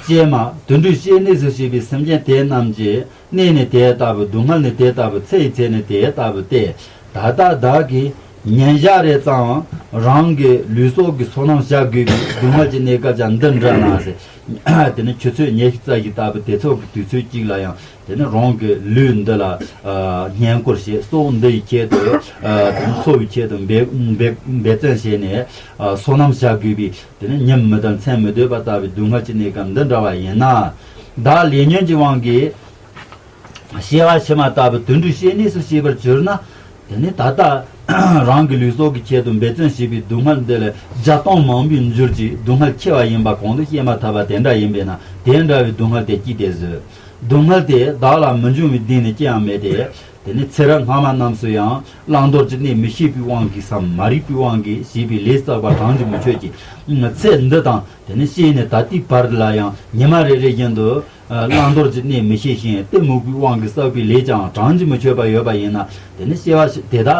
ཀྱེ་མ། དུད་འགྲོའི་སྐྱེ་གནས་སུ་སྐྱེས་པའི་སེམས་ཅན་དེ་རྣམས་ཀྱི་གནས་ནི་དེ་ལྟ་བུ། སྡུག་བསྔལ་ནི་དེ་ལྟ་བུ། ཚེ་ཡི་ཚད་ནི་དེ་ལྟ་བུ་སྟེ། ད་ལྟ་བདག་གིས་ཉིན་ཞག་རེ་ཙམ་རང་གི་ལུས་སྲོག་གི་སོ་ནམ་བྱ་དགོས་པའི་སྡུག་བསྔལ་གྱི་གནས་སྐབས་ཀྱང་འདི་འདྲ་ན་ཟེར། དེ་ནི་ཆུ་ཚོད་ཉི་ཤུ་རྩ་བཞི་ལྟ་བུ་དེ་ཚོ་གི་དུས་ཚོད་གཅིག་ལ་ཡང་། དེ་ནི་རང་གི་ལུས་འདི་ལ་བསྙེན་བཀུར་བྱེད། སྲོག་འདི་ཡི་ཆེད་དུ། དེ་ནི་འཚོ་བའི་ཆེད་དུ་འབད་འབད་འབད་བརྩོན་བྱས་ནས་སོ་ནམ་བྱ་དགོས་པའི། དེ་ནི་ཉིན་མི་ལྡན་མཚན་མི་སྡོད་པ་ལྟ་བུའི་སྡུག་བསྔལ་གྱི་གནས་སྐབས་འདི་འདྲ་བ་ཡིན་ན། བདག་ལས་ཉོན་གྱི་དབང་གིས་སྐྱེ་བ་ཕྱི་མ་ལྟ་བུ་དུད་འགྲོའི་སྐྱེ་གནས་སུ་སྐྱེ་བར་གྱུར་ན། དེ་ནི་ད་ལྟ་རང་གི་ལུས་སྲོག་གི་ཆེད་དུ་འབད་བརྩོན་བྱས་པའི་སྡུག་བསྔལ་འདི་ལས་བརྒྱ་སྟོང་མང་པོས་འགྱུར་གྱི་སྡུག་བསྔལ་ཆེ་བ་ཡིན་པ་གོང་དུ་བཤད་མ་ཐག་པ་དེ་འདྲ་ཡིན་པས་ན། དེ་འདྲ་བའི་སྡུག་བསྔལ་དེ་ཅི་སྟེ་བཟོད། སྡུག་བསྔལ་དེ་བདག་ལ་མི་འབྱུང་བའི་གདེང་ནི་ཅི་ཡང་མེད་དེ། དེ་ནི་ཚེ་རབས་སྔ་མ་རྣམས་སུ་ཡང་བླང་དོར་གྱི་གནས་མི་ཤེས་པའི་དབང་གིས་སམ། མ་རིག་པའི་དབང་གིས་བྱས་པའི་ལས་བསགས་པ་གྲངས་ཀྱིས་མི་ཆོད་ཀྱི། ཚེ་འདི་དང་དེ་ནི་ཤི་ནས་ད་ལྟའི་བར་ལ་ཡང་ཉི་མ་རེ་རེ་བཞིན་དུ་བླང་དོར་གྱི་གནས་མི་ཤེས་ཤིང་གཏི་མུག་པའི་དབང་གིས་བསགས་པའི་ལས་ཀྱང་གྲངས་ཀྱིས་མི་ཆོད་པ་ཡོད་པ་ཡིན་ན། དེ་ནི་སྐྱེ་བ་དེ་དག་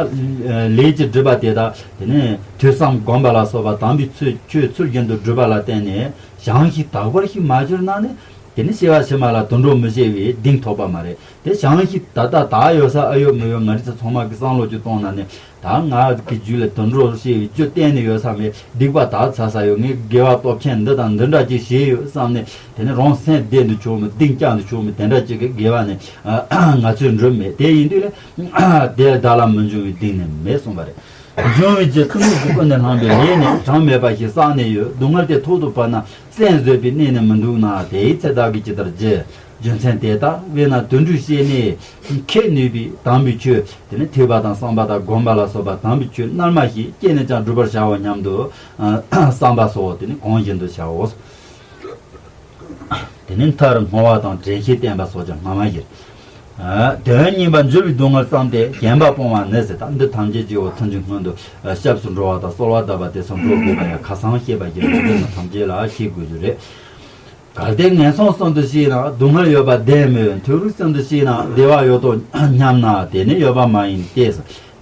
ལས་ཀྱི་སྒྲིབ་པ་དེ་དག་དེ་ནི་ཐོས་བསམ་སྒོམ་པ་ལ་སོགས་པ་དམ་པའི་ཆོས་ཚུལ་བཞིན་དུ་སྒྲུབ་པ་ལ་བརྟེན་ནས་བྱང་ཞིང་དག་པར་ཞིག་མ་གྱུར་ན་ནི། དེ་ནི་སྐྱེ་བ་ཕྱི་མ་ལ་དུད་འགྲོ་མི་སྐྱེ་བའི་གདེང་ཐོབ་པ་མ་རེད། དེ་བྱང་ཞིང་ད་ལྟ་བདག་ཡོད་ས་ཨེ་ཡོད་མི་ཡོད་ང་རང་ཚོ་ཚང་མ་གི་བསམ་བློ་ཅིག་གཏོང་ན་ནི། ད་ང་གི་རྒྱུད་ལ་དུད་འགྲོ་སྐྱེ་བའི་རྒྱུ་གཏན་ནས་ཡོད་ས་མེད། སྡིག་པ་དག་ཚར་ས་ཡོད། ངས་དགེ་བ་སྟོབས་ཆེན་འདི་དང་འདི་འདྲ་ཅིག་བྱས་ཡོད་བསམ་ནས། དེ་ནི་རང་སེམས་བདེ་འདུག་ཆོག་མི། གདེང་བཅག་འདུག་ཆོག་མི། དེ་འདྲ་ཅིག་གི་དགེ་བ་ནི་ང་ཚོས་འགྲུབ་མེད། དེ་ཡིན་དུས་ལ་དེ་བདག་ལ་མི་འབྱུང་བའི་གདེང་ནི་མེད་གསུངས་པ་རེད། འབྱུང་བའི་རྒྱུ་གཏི་མུག་གིས་ཀུན་ནས་བསླངས་པའི་ལས་ནི་གྲངས་མེད་པ་ཞིག་བསགས་ནས་ཡོད། སྡུག་བསྔལ་དེ་ཐོག་ཏུ་བབས་ན་སེམས་བཟོད་པའི་གནས་ནི་མི་འདུག་ན། དེའི་ཚེ་བདག་གིས་ཇི་ལྟར་བགྱི། རྒྱུ་མཚན་དེ་ལྟ་བས་ན་དུད་འགྲོའི་སྐྱེ་གནས་ཁེགས་ནུས་པའི་དམ་པའི་ཆོས། དེ་ནི་ཐོས་པ་དང་བསམ་པ་དང་སྒོམ་པ་ལ་སོགས་པ་དམ་པའི་ཆོས་རྣལ་མ་ཞིག་སྐྱེས་ནས་ཀྱང་བསྒྲུབ་པར་བྱའོ་སྙམ་དུ་བསམ་པ་སོགས་དེ་ནི་གོང་བཞིན་དུ་བྱའོ། དེ་ནི་མཐར་བསྔོ་བ་དང་དྲན་ཤེས་བསྟེན་པ་སོགས་ཀྱང་སྔ་མ་བཞིན། དོན་གཉིས་པ་འགྱུར་བའི་སྡུག་བསྔལ་བསམས་ཏེ་ཞེན་པ་སྤོང་བ་ནི་ཟེར། ད་འདི་ཐམས་ཅད་ཀྱི་འོ་མཐུན་གྱི་སྔོན་དུ་སྐྱབས་སུ་འགྲོ་བ་དང་གསོལ་བ་གདབ་པ་དེ་ཚོ་འགྲོ་དགོས་པ་ཡང་ཁ་སང་བཤད་པ་བཞིན་དུ་འདི་ཐམས་ཅད་ལ་ཤེས་དགོས་རྒྱུ་རེད། གལ་ཏེ་ངན་སོང་གསུམ་དུ་སྐྱེས་ན་སྡུག་བསྔལ་ཡོད་པ་བདེན་མོད། མཐོ་རིས་གསུམ་དུ་སྐྱེས་ན་བདེ་བ་ཡོད་དོ་སྙམ་ན་དེ་ནི་ཡོད་པ་མ་ཡིན་ཏེ།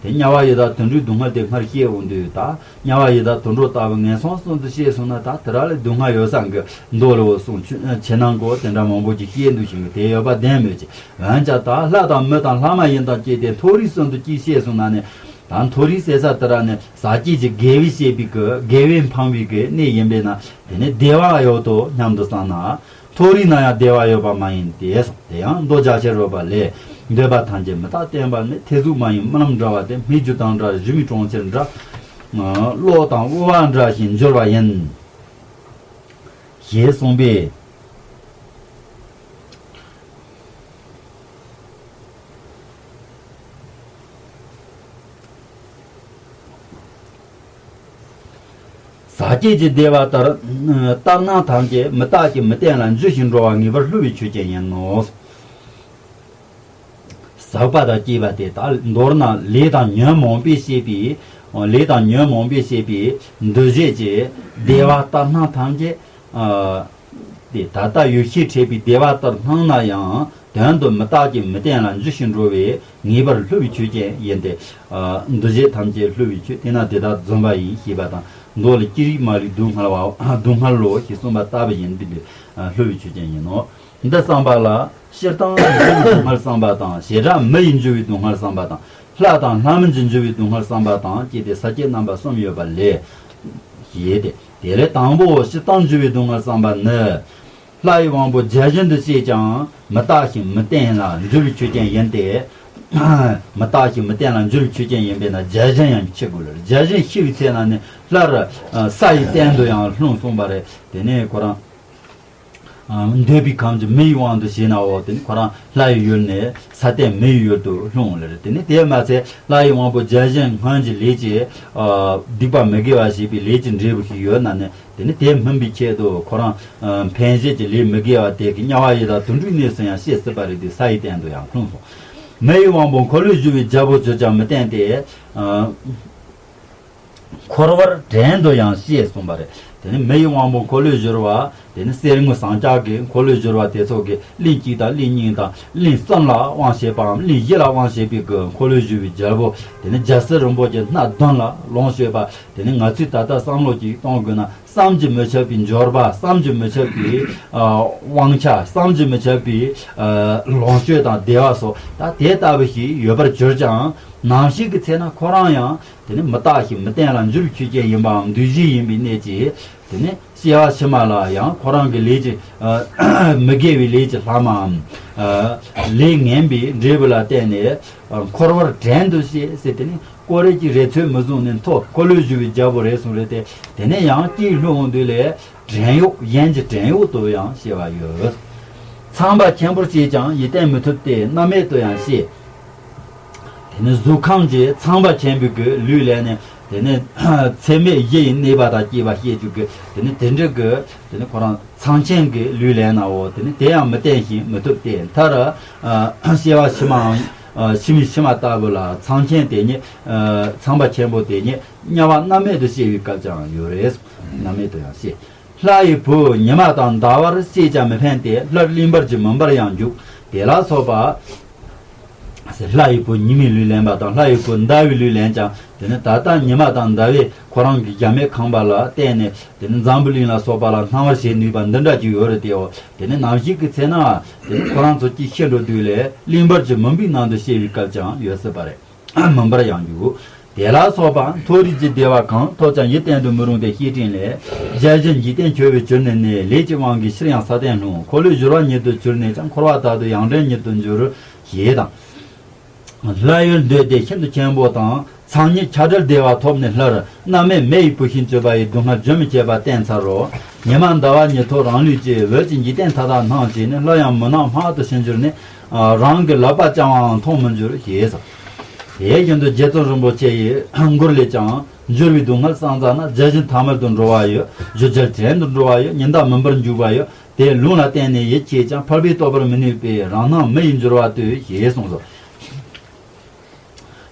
དེ་དམྱལ་བ་ཡི་དྭགས་དུད་འགྲོའི་སྡུག་བསྔལ་དེ་སྔར་བཤད་འོང་དུས་ད། དམྱལ་བ་ཡི་དྭགས་དུད་འགྲོ་ལྟ་བུ་ངན་སོང་གསུམ་དུ་སྐྱེས་སོང་ན་ད་དེ་ར་ལས་སྡུག་བསྔལ་ཡོད་ས་གི་མདོ་ལས་འོ་གསུངས། ཆོས་ནང་གོ་དེ་འདྲ་མང་པོ་ཅིག་བཤད་འདུག་ཞིང་དེ་ཡོད་པ་བདེན་མོད་ཀྱི། འོན་ཀྱང་ད་ལྷ་དང་མི་དང་ལྷ་མ་ཡིན་དང་བཅས་ཏེ་མཐོ་རིས་གསུམ་དུ་ཅིག་སྐྱེས་སོང་ན་ནི། ད་མཐོ་རིས་ཟེར་ས་དེ་ར་ནི་ཟག་བཅས་ཀྱི་དགེ་བའི་བྱེད་པའི་གི་དགེ་བས་འཕངས་པའི་གི་གནས་ཡིན་པས་ན་དེ་ནི་བདེ་བ་ཡོད་དོ་སྙམ་དུ་བསམ་ན། མཐོ་རིས་ན་ཡང་བདེ་བ་ཡོད་པ་མ་ཡིན་ཏེ་གསུངས། དེ་ཡང་མདོ་རྒྱ་ཆེར་རོལ་པ་ལས། འདོད་པ་ཐམས་ཅད་མི་རྟག་བརྟན་པར་ནི། ཐེ་ཟུག་མ་ཡིན་རྨི་ལམ་འདྲ་བ་སྟེ། སྨིག་རྒྱུ་དང་འདྲ་གཞུ་མའི་གྲོང་ཁྱེར་འདྲ། གློག་དང་དབུ་བ་འདྲ་ཞིང་འབྱོར་བ་ཡིན། ཞེས་གསུངས་པས། ཟག་བཅས་ཀྱི་བདེ་བ་ལྟར་ལྟར་སྣང་ཐམས་ཅད་མི་རྟག་ཅིང་མི་བརྟན་ལ་འཇུ་ཞིང་འགྲོ་བ་ངེས་པར་བསླུ་བའི་ཆོས་ཅན་ཡིན་ནོ། ཟག་པ་དང་བཅས་པ་དེ་དག་མདོར་ན་ལས་དང་ཉོན་མོངས་པས་བསྐྱེད་པའི་ལས་དང་ཉོན་མོངས་པས་བསྐྱེད་པའི་འདུ་བྱེད་ཀྱི་བདེ་བ་ལྟར་སྣང་ཐམས་ཅད་དེ་ད་ལྟ་ཡུལ་ཤེས་འཕྲད་པའི་བདེ་བ་ལྟར་སྣང་ན་ཡང་དོན་དུ་མི་རྟག་ཅིང་མི་བརྟན་ལ་འཇུ་ཞིང་འགྲོ་བས་ངེས་པར་བསླུ་བའི་ཆོས་ཅན་ཡིན་ཏེ། འདུ་བྱེད་ཐམས་ཅད་བསླུ་བའི་ཆོས་དེས་ན་དེ་དག་བརྫུན་པ་ཡིན་ཞེས་པ་དང་། མདོ་ལ་ཀྱེ་རིགས་མ་རིག་སྡུག་བསྔལ་བའོ། སྡུག་བསྔལ་ལོ་ཞེས་གསུངས་པ་ལྟ་བུ་ཡིན། འདི་འདི་བསླུ་བའི་ཆོས་ཅན་ཡིན་ནོ། འདི་བསམ་པ་ལ་སྤྱིར་བཏང་འགྱུར་བའི་སྡུག་བསྔལ་བསམ་པ་དང་། བྱེ་བྲག་མི་ཡིས་འགྱུར་བའི་སྡུག་བསྔལ་བསམ་པ་དང་། ལྷ་དང་ལྷ་མིན་གྱིས་འགྱུར་བའི་སྡུག་བསྔལ་བསམ་པ་དང་བཅས་ཏེ་ས་བཅད་རྣམ་པ་གསུམ་ཡོད་པ་ལས། ཞེས་ཏེ། དེ་ལས་དང་པོ་སྤྱིར་བཏང་འགྱུར་བའི་སྡུག་བསྔལ་བསམ་པ་ནི། ལྷ་ཡི་དབང་པོ་བརྒྱ་བྱིན་དུ་བཤད་ཀྱང་མི་རྟག་ཞིང་མི་བརྟན་ལ་འགྱུར་བའི་ཆོས་ཅན་ཡིན་ཏེ། མི་རྟག་ཞིང་མི་བརྟན་ལ་འགྱུར་བའི་ཆོས་ཅན་ཡིན་པས་ན་བརྒྱ་བྱིན་ཡང་ཕྱེ་དགོས་ལ། བརྒྱ་བྱིན་ཤི་བའི་ཚེ་ན་ནི་སླར་ས་ཡི་སྟེང་དུ་ཡང་ལྷུང་གསུངས་པ་རེད། དེ་ནས་ཁོ་རང་འདོད་པའི་ཁམས་ཀྱི་མི་ཡི་དབང་དུ་བྱས་ནའོ། དེ་ནི་ཁོ་རང་ལྷ་ཡི་ཡུལ་ནས་ས་སྟེང་མི་ཡི་ཡུལ་དུ་ལྷུང་ལེར། དེ་ནི་དེས་མ་ཚད་ལྷ་ཡི་དབང་པོ་བརྒྱ་བྱིན་སྔོན་གྱི་ལས་ཀྱི་སྡིག་པ་མི་དགེ་བ་བྱས་པའི་ལས་ཀྱི་འབྲས་བུ་ཞིག་ཡོད་ན་ནི། དེ་ནི་དེ་སྨིན་པའི་ཆེད་དུ་ཁོ་རང་ཕན་བྱེད་ཀྱི་ལས་མི་དགེ་བ་དེ་གི་དམྱལ་བ་ཡི་དྭགས་དུད་འགྲོའི་གནས་སུ་ཡང་སྐྱེ་སྲིད་པ་རེད་དེ། ས་ཡི་སྟེང་དུ་ཡང་ལྷུང་སོང་། མི་ཡི་དབང་པོ་འཁོར་ལོས་སྒྱུར་བའི་རྒྱལ་པོ་གྱུར་ཀྱང་མི་བརྟན་ཏེ། འཁོར་བར་བྲན་དུ་ཡང་སྐྱེ་གསུངས་པ་རེད། དེ་ནི་མི་ཡི་དབང་པོ་འཁོར་ལོས་སྒྱུར་བ། དེ་ནི་གསེར་དངུལ་ཟངས་ལྕགས་ཀྱི་འཁོར་ལོས་སྒྱུར་བ་དེ་ཚོ་གི་གླིང་གཅིག་དང་གླིང་གཉིས་དང་གླིང་གསུམ་ལ་དབང་བྱེད་པའམ་གླིང་བཞི་ལ་དབང་བྱེད་པའི་གི་འཁོར་ལོས་སྒྱུར་བའི་རྒྱལ་པོ། དེ་ནི་རྒྱལ་སྲིད་རིན་པོ་ཆེ་སྣ་བདུན་ལ་ལོངས་སྤྱོད་པ། དེ་ནི་ང་ཚོས་ད་ལྟ་བསམ་བློ་ཅིག་གཏོང་དགོས་ན། བསམ་གྱིས་མི་ཁྱབ་པའི་འབྱོར་པ། བསམ་གྱིས་མི་ཁྱབ་པའི་ཨ་དབང་ཆ། བསམ་གྱིས་མི་ཁྱབ་པའི་ཨ་ལོངས་སྤྱོད་དང་བདེ་བ་སོགས་ད་དེ་ལྟ་བུ་ཞིག་ཡོད་པར་གྱུར་ཀྱང་། ནམ་ཞིག་གི་ཚེ་ན་ཁོ་རང་ཡང་དེ་ནི་མི་རྟག་ཞིང་མི་བརྟན་ལ་འགྱུར་བའི་ཆོས་ཅན་ཡིན་པའམ་འདུ་བྱེད་ཡིན་པའི་གནད་ཀྱིས། དེ་ནི་སྐྱེ་བ་ཕྱི་མ་ལ་ཡང་ཁོ་རང་གི་ལས་ཀྱི་ཨ་མི་དགེ་བའི་ལས་ཀྱི་ལྷག་མའམ། ཨ་ལས་ངན་པའི་འབྲས་བུ་ལ་བརྟེན་ནས་ཨ་འཁོར་བར་བྲན་དུ་སྐྱེ་ཟེར། དེ་ནི་ཀོ་རེ་གྱི་རེ་ཚོད་མི་བཟུང་ནས་མཐོ། འཁོར་ལོས་སྒྱུར་བའི་རྒྱལ་པོ་རེད་གསུངས་རེད་དེ། དེ་ནས་ཡང་སྐྱེས་ལྷུང་འོང་དུས་ལས་བྲན་གཡོག་གཞན་གྱི་བྲན་གཡོག་ཏུ་ཡང་སྐྱེ་བ་ཡོད། ཚངས་པ་ཆེན་པོར་སྐྱེས་ཀྱང་ཡིད་བརྟན་མི་ཐུབ་སྟེ་རྣམ་སྨད་དུ་ཡང་སྐྱེ། དེ་ནི་གཟུགས་ཁམས་ཀྱི་ཚངས་པ་ཆེན་པོའི་གི་ལུས་ལེན་ནས། དེ་ནི་ཚད་མེད་བཞི་ཡི་གནས་པ་དང་བཅས་པ་བཤད་རྒྱུ་གི། དེ་ནི་དེ་འདྲ་གི། དེ་ནི་ཁོ་རང་ཚངས་ཆེན་གྱི་ལུས་ལེན་ནའོ། དེ་ནི་དེ་ཡང་མི་བརྟན་ཞིང་མི་ཐུབ་སྟེ། མཐར་ཨ་སྐྱེ་བ་ཕྱི་མའང་ཨ་ཕྱི་མའི་ཕྱི་མ་ལྟ་བུ་ལ་ཚངས་ཆེན་དེ་ཉིད་ཨ་ཚངས་པ་ཆེན་པོ་དེ་ཉིད་དམྱལ་བ་རྣམ་སྨད་དུ་སྐྱེ་བའི་སྐབས་ཀྱང་ཡོད་རེད། རྣམ་སྨད་དུ་ཡང་སྐྱེ། ལྷ་ཡི་བུ་ཉི་མ་དང་ཟླ་བར་སྐྱེས་ཀྱང་མི་ཕན་ཏེ། སླར་གླིང་བར་གྱི་མུན་པར་ཡང་འཇུག་དེ་ལ་སོགས་པ། ལྷ་ཡི་བུ་ཉི་མའི་ལུས་ལེན་པ་དང་ལྷ་ཡི་བུ་ཟླ་བའི་ལུས་ལེན་ཀྱང་། དེ་ནི་ད་ལྟ་ཉི་མ་དང་ཟླ་བས་ཁོ་རང་གི་གཟུགས་མེད་ཁང་པ་ལ་བརྟེན་ནས། དེ་ནི་འཛམ་བུ་གླིང་ལ་སོགས་པ་ལ་སྣང་བར་བྱེད་ནུས་པ་འདི་འདྲ་ཅིག་ཡོད་རེད་དེའོ། དེ་ནི་ནམ་ཞིག་གི་ཚེ་ན། དེ་ནི་ཁོ་རང་ཚོ་སྐྱེ་ཤི་འགྲོ་དུས་ལས་གླིང་བར་གྱི་མུན་པའི་ནང་དུ་སྐྱེ་བའི་སྐབས་ཀྱང་ཡོད་སྲིད་པ་རེད། མུན་པར་ཡང་འཇུག་དེ་ལ་སོགས་པ་མཐོ་རིས་ཀྱི་བདེ་བ་གང་ཐོབ་ཀྱང་ཡིད་བརྟན་དུ་མི་རུང་སྟེ། བཤེས་སྤྲིང་ལས། བརྒྱ་བྱིན་འཇིག་རྟེན་ཁྱོར་བའི་གྱུར་ནས་ནི། ལས་ཀྱི་དབང་གིས་ཕྱིར་ཡང་ས་སྟེང་ལྷུང་། འཁོར་ལོས་སྒྱུར་བ་ཉིད་དུ་གྱུར་ནས་ཀྱང་། འཁོར་བ་དག་ཏུ་ཡང་བྲན་ཉིད་དུ་འགྱུར། ཞེས་དང་། ལྷ་ཡུལ་འདོད་དེ་ཤིན་ཏུ་ཆེན་པོ་དང་། ཚངས་ཉིད་ཆགས་བྲལ་བདེ་བ་ཐོབ་ནས་སླར། རྣམ་སྨད་མེ་ཡི་བུ་བཞིན་གྱུར་པ་ཡི། སྡུག་བསྔལ་རྒྱུན་མི་ཆད་པ་བསྟེན་ཚར་རོ། ཉི་མ་ཟླ་བ་ཉིད་ཐོབ་རང་ལུས་ཀྱིས། འོད་ཀྱི་འཇིག་རྟེན་མཐའ་དག་སྣང་བྱས་ནས། སླར་ཡང་མུན་ནག་སྨག་ཏུ་ཕྱིན་གྱུར་ནས། རང་གི་ལག་པ་བརྐྱང་བའང་མཐོང་མི་འགྱུར། ཞེས་སོ། དེ་བཞིན་དུ་རྗེ་བཙུན་རིན་པོ་ཆེ་ཡི་མགུར་ལས་ཀྱང་། འགྱུར་བའི་སྡུག་བསྔལ་བསམ་ཙམ་ན། བརྒྱ་བྱིན་ཐ་མལ་དུ་འགྲོ་བ་ཡོད། བཞུ་རྒྱལ་བྲན་དུ་འགྲོ་བ་ཡོད། ཉི་ཟླ་མུན་པར་འཇུག་པ་ཡོད། དེ་ལུང་ལ་བརྟེན་ནས་ཡིད་ཆེས་ཀྱང་། ཕལ་པས་རྟོགས་པར་མི་ནུས་པས། རང་སྣང་མི་ཡི་འགྱུར་བ་ལྟོས། ཞེས་གསུངས་སོ།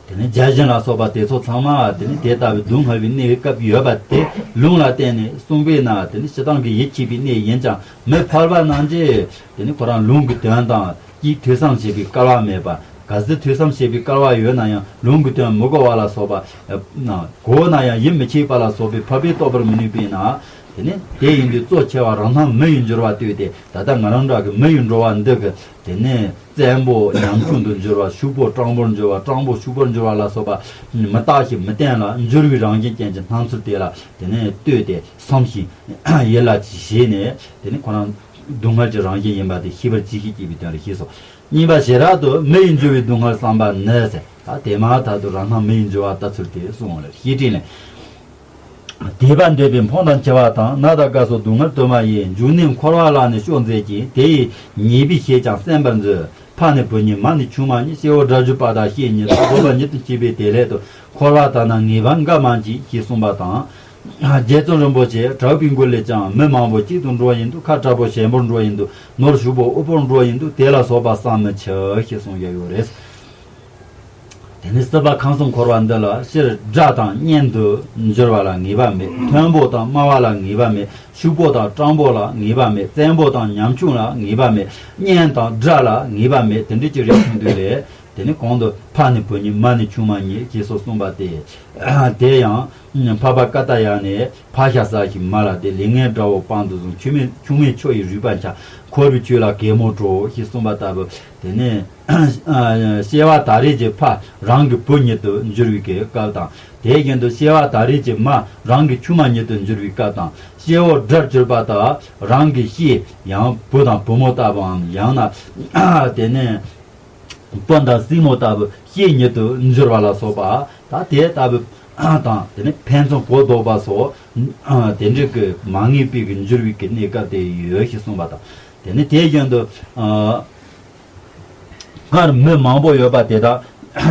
དེ་ནས་བརྒྱ་བྱིན་ལ་སོགས་པ་དེ་ཚོ་ཚང་མ་དེ་ནས་དེ་ལྟ་བུའི་སྡུག་བསྔལ་བའི་གནས་སྐབས་ཡོད་པ་དེ་ལུང་ལ་བརྟེན་ནས་གསུངས་པས་ན། དེ་ནས་སྤྱིར་བཏང་གི་ཡིད་ཆེས་པའི་གནས་ཡིན་ཀྱང་། མི་ཕལ་པ་རྣམས་ཀྱིས་དེ་ནས་ཁོ་རང་ལུང་གི་དོན་དང་གཅིག་ཐོས་བསམ་བྱེད་པའི་སྐལ་བ་མེད་པ། གལ་སྲིད་ཐོས་བསམ་བྱེད་པའི་སྐལ་བ་ཡོད་ན་ཡང་ལུང་གི་དོན་མི་གོ་བ་ལ་སོགས་པ། ན་གོ་ན་ཡང་ཡིད་མི་ཆེས་པ་ལ་སོགས་པའི་ཕལ་པས་རྟོགས་པར་མི་ནུས་པས་ན། དེ་ནས་དེ་ཡིན་དུས་གཙོ་ཆེ་བ་རང་སྣང་མི་ཡི་འགྱུར་བ་ལྟོས་ཏེ། ད་ལྟ་ང་རང་འདྲ་གི་མི་ཡི་འགྲོ་བ་འདི་གི། དེ་ནས་བཙན་པོ་ཉམ་ཆུང་དུ་འགྱུར་བ། ཕྱུག་པོ་སྤྲང་པོར་འགྱུར་བ། སྤྲང་པོ་ཕྱུག་པོར་འགྱུར་བ་ལ་སོགས་པ། མི་རྟག་ཞིང་མི་བརྟན་ལ་འགྱུར་བའི་རང་བཞིན་ཅན་གྱི་སྣང་ཚུལ་དེ་ལ་དེ་ནས་ལྟོས་ཏེ་བསམ་ཞིང་ཡིད་ལ་བྱས་ནས། དེ་ནས་ཁོ་རང་སྡུག་བསྔལ་གྱི་རང་བཞིན་ཡིན་པ་དེ་ཤེས་པར་གྱིས་ཤིག་ཅེས་པའི་དོན་ལ་ཞེས་སོ། གཉིས་པ་ཞེ་དྲག་ཏུ་མི་ཡི་འགྱུར་བའི་སྡུག་བསྔལ་བསམ་པ་ནི་ཟེར། ད་དེ་མ་ཐག་ཏུ་རང་སྣང་མི་ཡི་འགྱུར་བ་ལྟ་ཚུལ་དེ་གསུངས་པ་རེད། བཤེས་སྤྲིང་ལས། དེས་པ་འདོད་པའི་ཕོངས་དང་འཆི་བ་དང་། ན་དང་རྒ་སོགས་སྡུག་བསྔལ་དུ་མ་ཡིས། འབྱུང་གནས་འཁོར་བ་ལ་ནི་སྐྱོ་མཛད་ཅིང་། དེ་ཡི་ཉེས་པའི་བཤེས་ཀྱང་གསན་པར་མཛོད། ཕ་ནི་བུ་ཉིད་མ་ནི་ཆུང་མ་ཉིད། སྐྱེ་བོ་དགྲར་གྱུར་པ་དང་བཤེས་ཉིད་དོ། བཟོད་པ་ཉིད་དུ་སྐྱེས་པས་དེ་སླད་དུ། འཁོར་བ་དག་ན་ངེས་པར་འགག་མ་མཆིས། ཞེས་གསུངས་པ་དང་། རྗེ་བཙུན་རིན་པོ་ཆེ་དྲེགས་པའི་མགུལ་ལས་ཀྱང་མི་མང་པོ་གཅིག་ཏུ་འགྲོ་ཡི་འདུག་ཁ་དྲག་པོ་ཞན་པོར་འགྲོ་ཡི་འདུག་ནོར་ཕྱུག་པོ་དབུལ་པོར་འགྲོ་ཡི་འདུག་དེ་ལ་སོགས་པ་བསམ་མི་འཆི། ཞེས་གསུངས་ཡོད་ཡོད་རེད། དེ་ནི་སྲིད་པ་ཁམས་གསུམ་འཁོར་བ་འདི་ལ་སྤྱིར་དགྲ་དང་གཉེན་དུ་འགྱུར་བ་ལ་ངེས་པ་མེད། མཐོན་པོ་དང་དམའ་བ་ལ་ངེས་པ་མེད། ཕྱུག་པོ་དང་སྤྲང་པོ་ལ་ངེས་པ་མེད། བཙན་པོ་དང་ཉམ་ཆུང་ལ་ངེས་པ་མེད། གཉེན་དང་དགྲ་ལ་ངེས་པ་མེད། དེ་འདྲ་ཅིག་རེད་གསུངས་དུས་ལས། དེ་ནི་གོང་དུ་ཕ་ནི་བུ་ཉིད་མ་ནི་ཆུང་མ་ཉིད་ཅེས་སོགས་གསུངས་པ་སྟེ། དེ་ཡང་འཕགས་པ་ཀ་ཏ་ཡ་ནས། ཕ་ཤ་ཟ་ཞིང་མ་ལ་དད། ལས་ངན་དགྲ་བོ་དཔང་དུ་བཟུང་། ཆུང་མས་ཆུང་མས་ཁྱོ་ཡི་རུས་པ་འཆའ། འཁོར་བའི་ཆོས་ལ་གད་མོ་བྲོ། ཞེས་གསུངས་པ་ལྟ་བུ། དེ་ནས་སྐྱེ་བ་ད་རེས་ཀྱི་ཕ་རང་གི་བུ་ཉིད་དུ་འགྱུར་བའི་གི་སྐབས་དང་། དེ་བཞིན་དུ་སྐྱེ་བ་ད་རེས་ཀྱི་མ་རང་གི་ཆུང་མ་ཉིད་དུ་འགྱུར་བའི་སྐབས་དང་། སྐྱེ་བོ་དགྲར་གྱུར་པ་དག་རང་གི་བཤེས་ཡང་བུ་དང་བུ་མོ་ལྟ་བུའམ། ཡང་ན་དེ་ནས། སྤུན་དང་སྲིང་མོ་ལྟ་བུ་བཤེས་ཉིད་དུ་འགྱུར་བ་ལ་སོགས་པ། ད་དེ་ལྟ་བུ་དང་། དེ་ནི་ཕན་ཚུན་གོ་ལྡོག་པ་སོགས། དེ་འདྲའི་གི་མ་ངེས་པའི་གི་འགྱུར་བའི་གི་གནས་སྐབས་དེ་ཡོད་ཞེས་གསུངས་པ་དང་། དེ་ནི་དེ་བཞིན་དུ། སྔར་མི་མང་པོ་ཡོད་པ་དེ་དག་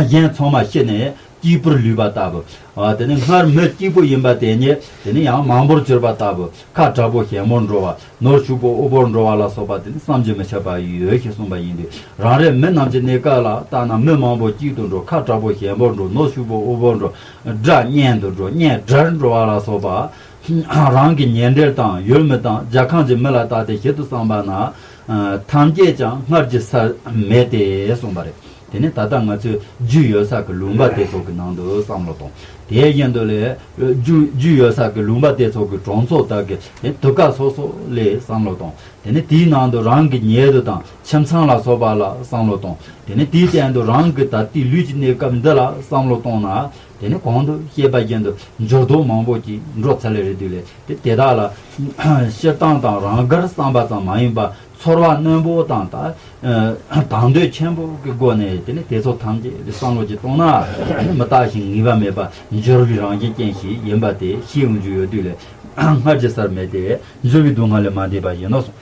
གཞན་ཚང་མ་ཤི་ནས་གཅིག་པུར་ལུས་པ་ལྟ་བུ། དེ་ནི་སྔར་མི་གཅིག་པུ་ཡིན་པ་དེ་ཉིད་དེ་ནི་ཡང་མང་པོར་གྱུར་པ་ལྟ་བུ། ཁ་དྲག་པོ་ཞན་པོར་འགྲོ་བ། ནོར་ཕྱུག་པོ་དབུལ་པོར་འགྲོ་བ་ལ་སོགས་པ་དེ་ནི་བསམ་གྱིས་མི་ཁྱབ་པ་ཡོད་ཞེས་གསུངས་པ་ཡིན་ཏེ། རང་རེ་མི་རྣམས་ཀྱི་གནས་སྐབས་ལ་ལྟ་ན། མི་མང་པོ་གཅིག་ཏུ་འགྲོ། ཁ་དྲག་པོ་ཞན་པོར་འགྲོ། ནོར་ཕྱུག་པོ་དབུལ་པོར་འགྲོ། དགྲ་གཉེན་དུ་འགྲོ། གཉེན་དགྲར་འགྲོ་བ་ལ་སོགས་པ། རང་གི་ཉེ་འབྲེལ་དང་ཡུལ་མི་དང་རྒྱལ་ཁམས་ཀྱི་མི་ལ་བལྟ་སྟེ་ཞིབ་ཏུ་བསམ་པ་ན། ཐམས་ཅད་ཀྱང་སྔར་གྱི་སར་མེད་དེ་གསུངས་པ་རེད། དེ་ནི་ད་ལྟ་ང་ཚོས་རྒྱུས་ཡོད་ས་གི་ལུང་པ་དེ་ཚོ་གི་ནང་དུ་བསམ་བློ་གཏོང་། དེ་བཞིན་དུ་ལས་རྒྱུ་རྒྱུས་ཡོད་ས་གི་ལུང་པ་དེ་ཚོ་གི་གྲོང་ཚོ་དག་གི་དེ་དུས་སྐབས་སོ་སོ་ལས་བསམ་བློ་གཏོང་། དེ་ནི་དེའི་ནང་དུ་རང་གི་ཉེ་དུ་དང་ཁྱིམ་ཚང་ལ་སོགས་པ་ལ་བསམ་བློ་གཏོང་། དེ་ནི་དེའི་སྟེང་དུ་རང་གི་ད་ལྟའི་ལུས་ཀྱི་གནས་སྐབས་འདི་ལ་བསམ་བློ་གཏོང་ན། དེ་ནི་གོང་དུ་བཤད་པ་བཞིན་དུ་འགྱུར་ལྡོག་མང་པོ་ཅིག་འགྲོ་ཚར་ལེ་རེད་དུས་ལས། དེ་དེ་དག་ལ་སྤྱིར་བཏང་དང་རང་དགར་བསམ་པ་ཙམ་མ་ཡིན་པར། ཚོར་བ་རྣོན་པོ་དང་། ད་དང་འདོད་ཆེན་པོ་གི་སྒོ་ནས་དེ་ནི་དེ་ཚོ་ཐམས་ཅད་བསམ་བློ་ཅིག་གཏོང་ན། མི་རྟག་ཞིང་ངེས་པ་མེད་པ་འགྱུར་བའི་རང་བཞིན་ཅན་ཞིག་ཡིན་པ་དེ་ཤེས་འོང་རྒྱུ་ཡོད་དུས་ལས། སྔར་གྱི་སར་མེད་དེ་འགྱུར་བའི་སྡུག་བསྔལ་ལས་མ་འདས་པ་ཡིན་ནོ་གསུངས།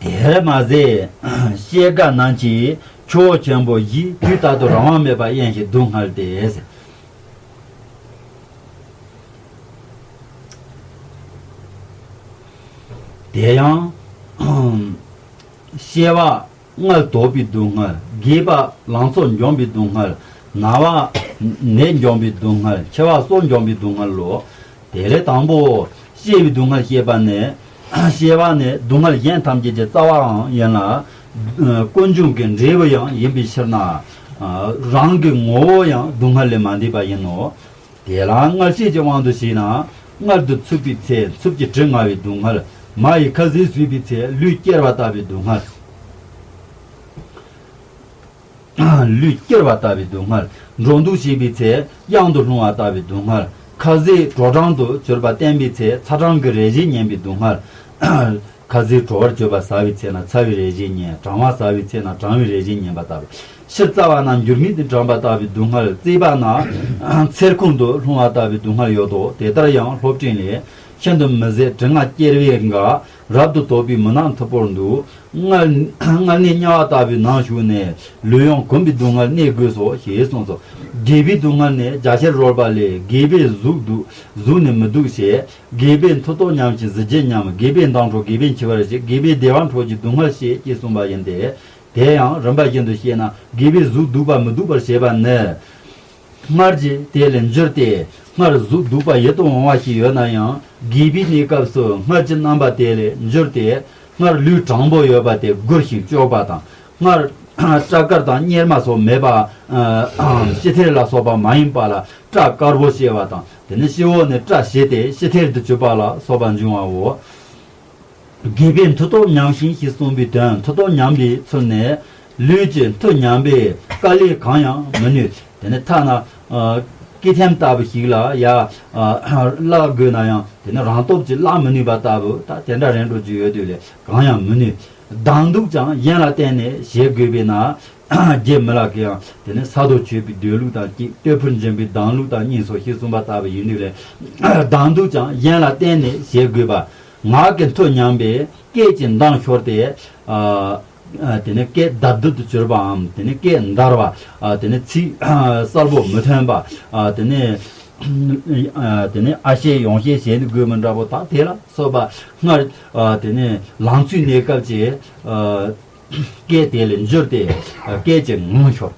དེར་མ་ཟད་སྐྱེ་རྒ་ན་འཆིའི་ཆུ་བོ་ཆེན་པོ་བཞིས། དུས་རྟག་ཏུ་རང་དབང་མེད་པར་གཡེངས་ཤིང་སྡུག་བསྔལ་ཏེ། དེ་ཡང་། སྐྱེ་བ་མངལ་དོག་པའི་སྡུག་བསྔལ། རྒས་པ་ལང་ཚོ་འཇོམས་པའི་སྡུག་བསྔལ། ན་བ་ནད་འཇོམས་པའི་སྡུག་བསྔལ། འཆི་བ་སྲོག་འཇོམས་པའི་སྡུག་བསྔལ་ལོ། དེ་ལས་དང་པོ་སྐྱེ་བའི་སྡུག་བསྔལ་བཤད་པ་ནི། སྐྱེ་བ་ནི་སྡུག་བསྔལ་གཞན་ཐམས་ཅད་ཀྱི་རྩ་བའང་ཡིན་ལ། ཀུན་འབྱུང་གི་འབྲས་བུ་ཡང་ཡིན་པའི་ཕྱིར་ན། རང་གི་ངོ་བོ་ཡང་སྡུག་བསྔལ་ལས་མ་འདས་པ་ཡིན་ནོ། དེ་ལ་མངལ་སྐྱེས་ཀྱི་དབང་དུ་བྱས་ན། མངལ་དུ་ཚུད་པའི་ཚེ་འཚུབ་ཀྱིས་དྲི་ང་བའི་སྡུག་བསྔལ། མ་ཡིས་ཁ་ཟས་ཟོས་པའི་ཚེ་ལུས་སྐྱེར་བ་ལྟ་བུའི་སྡུག་བསྔལ། ལུས་སྐྱེར་བ་ལྟ་བུའི་སྡུག་བསྔལ། འགྲོ་འདུག་བྱེད་པའི་ཚེ་གཡང་དུ་ལྷུང་བ་ལྟ་བུའི་སྡུག་བསྔལ། ཁ་ཟས་དྲོ་གྲང་དུ་གྱུར་པ་བསྟེན་པའི་ཚེ་ཚ་གྲང་གི་རེ་བཞིན་ཉེན་པའི་སྡུག་བསྔལ། ཁ་ཟས་དྲོ་བར་གྱུར་པ་ཟ་བའི་ཚེ་ན་ཚ་བའི་རེ་བཞིན་ཉེན། གྲང་བ་ཟ་བའི་ཚེ་ན་གྲང་བའི་རེ་བཞིན་ཉེན་པ་ལྟ་བུ། ཕྱིར་བཙའ་བ་ན་འགྱུར་མེད་དུ་གྲང་བ་ལྟ་བུའི་སྡུག་བསྔལ། བཙས་པ་ན་ཚེར་ཁུང་དུ་ལྷུང་བ་ལྟ་བུའི་སྡུག་བསྔལ་ཡོད་དོ། དེ་ལྟར་ཡང་སློབ་སྤྲིང་ལས། ཤིན་ཏུ་མི་བཟད་དྲི་ང་སྐྱེར་བས་འགའ། རབ་ཏུ་དོག་པའི་མུན་ནག་མཐུག་པོར་འདུག་མངལ་མངལ་གནས་དམྱལ་བ་ལྟ་བུའི་ནང་ཞུགས་ནས་ལུས་ཡང་གོམས་པའི་སྡུག་བསྔལ་གནས་དགོས་སོ་ཞེས་གསུངས་སོ། རྒས་པའི་སྡུག་བསྔལ་ནི་རྒྱ་ཆེར་རོལ་པ་ལས། རྒས་པས་གཟུགས་སྡུག་གཟུགས་ནི་མི་སྡུག་ཞེས། རྒས་པས་མཐུ་སྟོབས་ཉམས་ཤིང་གཟི་བརྗིད་ཉམས། རྒས་པས་མདངས་འཕྲོག་རྒས་པས་འཆི་བར་བྱེད། རྒས་པས་བདེ་བ་འཕྲོག་ཅིང་སྡུག་བསྔལ་བྱེད་ཅེས་གསུངས་པ་ཡིན་ཏེ། དེ་ཡང་རིམ་པ་བཞིན་དུ་བཤད་ན། རྒས་པས་གཟུགས་སྡུག་པ་མི་སྡུག་པར་བྱེད་པ་ནི། སྔར་གྱི་དེ་ལས་འགྱུར་ཏེ། སྔར་གཟུགས་སྡུག་པ་ཡིད་དུ་འོང་བ་ཞིག་ཡོད་ན་ཡང་། རྒས་པའི་གནས་སྐབས་སུ་སྔར་གྱི་རྣམ་པ་དེ་ལས་འགྱུར་ཏེ། སྔར་ལུས་དྲང་པོ་ཡོད་པ་དེ་སྒུར་ཞིང་གཅོག་པ་དང་། སྔར་སྐྲ་དཀར་དང་གཉེར་མ་སོགས་མེད་པའམ། ཕྱི་ཐེར་ལ་སོགས་པ་མ་ཡིན་པ་ལ་སྐྲ་དཀར་པོ་བྱེད་པ་དང་། དེ་ནི་སྤྱི་བོ་ནས་སྐྲ་བྱེད་དེ་ཕྱི་ཐེར་དུ་གྱུར་པ་ལ་སོགས་པ་འབྱུང་བའོ། རྒས་པས་མཐུ་སྟོབས་ཉམས་ཤིང་ཞེས་གསུངས་པའི་དོན། མཐུ་སྟོབས་ཉམས་པའི་ཚུལ་ནི། ལུས་ཀྱི་མཐུ་ཉམས་པས་དཀའ་ལས་གང་ཡང་མི་ནུས། དེ་ནི་ཐ་ན། ཨ། སྐེ་ཐེམ་ལྟ་བུ་ཞིག་ལ་ཡ། ཨ། བརླག་དགོས་ན་ཡང་དེ་ནི་རང་སྟོབས་ཀྱིས་བརླག་མི་ནུས་པ་ལྟ་བུ། ད་དེ་འདྲ་རན་འགྲོ་རྒྱུ་ཡོད་དུས་ལས་གང་ཡང་མི་ནུས། སྡང་སྡུག་ཀྱང་གཞན་ལ་བརྟེན་ནས་བྱེད་དགོས་པས་ན། རྒྱུད་མི་ལ་གི་ཡང་དེ་ནི་ས་རྡོ་ཆོད་པའི་སྡོད་ལུགས་དང་གཅིག་བསྟོད་ཕུར་འབྱིན་པའི་སྡང་ལུགས་དང་གཉིས་སོ་ཞེས་གསུངས་པ་ལྟ་བུ་ཡིན་དུས་ལས། སྡང་སྡུག་ཀྱང་གཞན་ལ་བརྟེན་ནས་བྱེད་དགོས་པ། ངག་གི་མཐུ་ཉམས་པས་སྐད་ཀྱི་མདངས་ཤོར་ཏེ། ཨ་ཨ་དེ་ནི་སྐད་བརྡབ་བརྡབ་ཏུ་གྱུར་པའམ་དེ་ནི་སྐད་འདར་བ། ཨ་དེ་ནི་ཚིག་གསལ་པོ་མི་ཐོན་པ། ཨ་དེ་ནི་ཨ་དེ་ནི་ཨ་ཤེས་ཡོང་ཤེས་བྱེད་ནི་དགོས་མི་འདྲ་པོ་དང་དེ་ལ་སོགས་པ་སྔར། ཨ་དེ་ནི་ལང་ཚོའི་གནས་སྐབས་ཀྱི་ཨ་སྐད་དེ་ལས་འགྱུར་ཏེ། ཨ་སྐད་ཀྱི་ངང་ཤོར།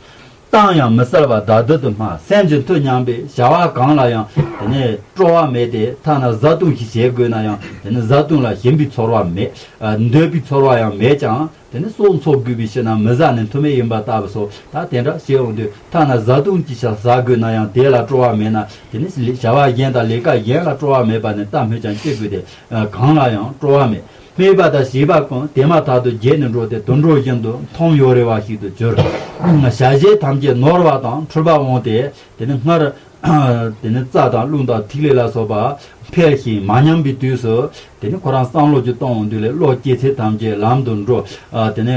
གཏམ་ཡང་མི་གསལ་བ་བརྡབ་བརྡབ་ཏུ་སྨྲ། སེམས་ཀྱི་མཐུ་ཉམས་པས་བྱ་བ་གང་ལ་ཡང་དེ་ནི་སྤྲོ་བ་མེད་དེ། ཐ་ན་བཟའ་བཏུང་ཞིག་བྱེད་དགོས་ན་ཡང་དེ་ནི་བཟའ་བཏུང་ལ་ཞིམ་པའི་ཚོར་བ་མེད། ཨ་འདོད་པའི་ཚོར་བ་ཡང་མེད་ཀྱང་། དེ་ནི་སྲོག་འཚོ་དགོས་པའི་ཕྱིར་ན་མི་བཟའ་ནི་མཐུ་མེད་ཡིན་པ་ལྟ་བུ་སོགས། ད་དེ་འདྲ་བྱེད་འོང་དུས་ཐ་ན་བཟའ་བཏུང་གཅིག་ཤ་ཟ་དགོས་ན་ཡང་དེ་ལ་སྤྲོ་བ་མེད་ན། དེ་ནི་བྱ་བ་གཞན་དང་ལས་ཀ་གཞན་ལ་སྤྲོ་བ་མེད་པ་ནི་ལྟ་སྨོས་ཀྱང་ཅི་དགོས་ཏེ། ཨ་གང་ལ་ཡང་སྤྲོ་བ་མེད། སྨྲས་པ་དང་བྱས་པ་ཀུན་དེ་མ་ཐག་ཏུ་བརྗེད་ནས་འགྲོ་སྟེ་དུད་འགྲོ་བཞིན་དུ་མཐོང་ཡོད་རེ་བ་ཞིག་ཏུ་གྱུར། བྱ་བྱེད་ཐམས་ཅད་ནོར་བ་དང་འཁྲུལ་པ་འོང་སྟེ། དེ་ནི་སྔར། དེ་ནི་རྩྭ་དང་རླུང་དང་ཐིག་ལེ་ལ་སོགས་པ་འཕེལ་ཞིང་མ་ཉམས་པའི་དུས་སུ། དེ་ནི་ཁོ་རང་བསམ་བློ་ཅིག་གཏོང་འོང་དུས་ལས་བློ་སྐྱེད་ཚལ་ཐམས་ཅད་ལམ་དུ་འགྲོ། ཨ་དེ་ནི་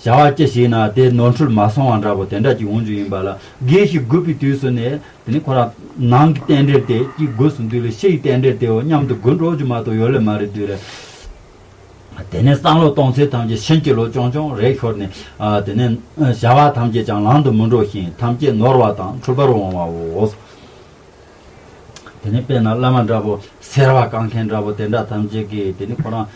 བྱ་བ་ཅི་བྱས་ན་དེ་ནོར་འཁྲུལ་མ་སོང་བ་འདྲ་པོ་དེ་འདྲ་ཅིག་འོང་རྒྱུ་ཡིན་པ་ལ། དགེ་ཞིག་སྒུག་པའི་དུས་སུ་ནི་དེ་ནི་ཁོ་རང་ནང་གི་རྟེན་འབྲེལ་དེ་གཅིག་སྒུག་སོང་དུས་ལས་ཕྱི་ཡི་རྟེན་འབྲེལ་དེའོ་མཉམ་དུ་སྒུག་འགྲོ་རྒྱུ་མ་གཏོགས་ཡོད་ལེ་མ་རེད་དུས་ལས། དེ་ནས་བསམ་བློ་གཏོང་ཚད་ཐམས་ཅད་ཕྱིན་ཅི་ལོག་ཀྱང་ཀྱང་རེད་ཤོར་ནས། ཨ་དེ་ནས་བྱ་བ་ཐམས་ཅད་ཀྱང་ལམ་དུ་མི་འགྲོ་ཞིང་ཐམས་ཅད་ནོར་བ་དང་འཁྲུལ་པར་འོང་བའོ། དེ་ནས་དཔེར་ན་བླ་མ་འདྲ་པོ་སེར་བ་བཀག་མཁན་འདྲ་པོ་དེ་འདྲ་ཐམས་ཅད་ཀྱིས་དེ་ནས་ཁོ་རང་།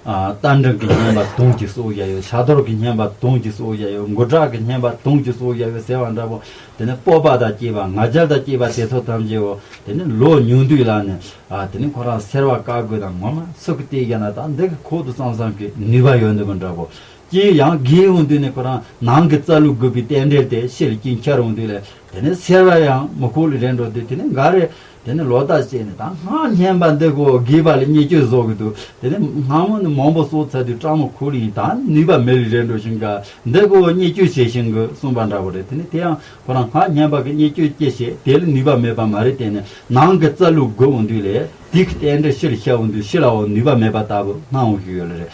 ཨ་རྟ་མགྲིན་གྱི་བསྙེན་པ་དུང་གིས་གསོ་བྱ་ཡོད། ཕྱག་རྡོར་གྱི་བསྙེན་པ་དུང་གིས་གསོ་བྱ་ཡོད། མགུལ་སྐྲག་གི་བསྙེན་པ་དུང་གིས་གསོ་བྱ་ཡོད་ཟེར་བ་འདྲ་པོ། དེ་ནས་སྤོབས་པ་དང་བཅས་པ་ང་རྒྱལ་དང་བཅས་པ་དེ་ཚོ་ཐམས་ཅད་འོ་དེ་ནས་ལོ་ཉུང་དུས་ལ་ནི། ཨ་དེ་ནི་ཁོ་རང་སེར་བ་བཀག་དགོས་དང་ངོ་མ་སུ་གི་བལྟས་ཀྱང་ན་ད་འདི་གི་ཁོག་ཏུ་བསམ་བསམ་གི་ནུས་པ་ཡོད་འདུག་གི་འདྲ་པོ། ཅིའི་ཡང་རྒས་འོང་དུས་ནི་ཁོ་རང་ནང་གི་རྩ་རླུང་རྒུད་པའི་རྟེན་འབྲེལ་དེ་ཕྱི་ལ་སྐྱེ་འཆར་འོང་དུས་ལས་དེ་ནི་སེར་བ་ཡང་མི་ཁོག་ལ་རན་འགྲོ་དུས་དེ་ནི་འགའ་རེ་དེ་ནི་ལོ་ཟླ་བྱས་ནས་ད་སྔར་སྙན་པ་འདི་གོ་རྒས་པ་ལ་བརྙས་བཅོས་བཟོ་གི་འདུག་དེ་ནི་སྔ་མོ་ནི་མང་པོ་གསོ་ཚར་དུས་སྐྲག་མོ་ཁོག་ལ་ཡིན་ད་ནུས་པ་མེད་ལ་རན་འགྲོ་ཞིང་ག་འདི་གོ་བརྙས་བཅོས་བྱེད་ཞིང་གི་གསུངས་པ་འདྲ་པོ་རེད། དེ་ནི་དེ་ཡང་ཁོ་རང་སྔར་སྙན་པ་གི་བརྙས་བཅོས་སྐྱེ་བྱེད་དེ་ལ་ནུས་པ་མེད་པ་མ་རེད། དེ་ནི་ནང་གི་རྩ་རླུང་རྒུད་འོང་དུས་ལས་དེ་གི་རྟེན་འབྲེལ་ཕྱི་ལ་ཤར་འོང་དུས་ཕྱི་ལའོ་ནུས་པ་མེད་པ་ལྟ་བུ་སྣང་འོང་ཞིག་ཡོད་ལ་རེད།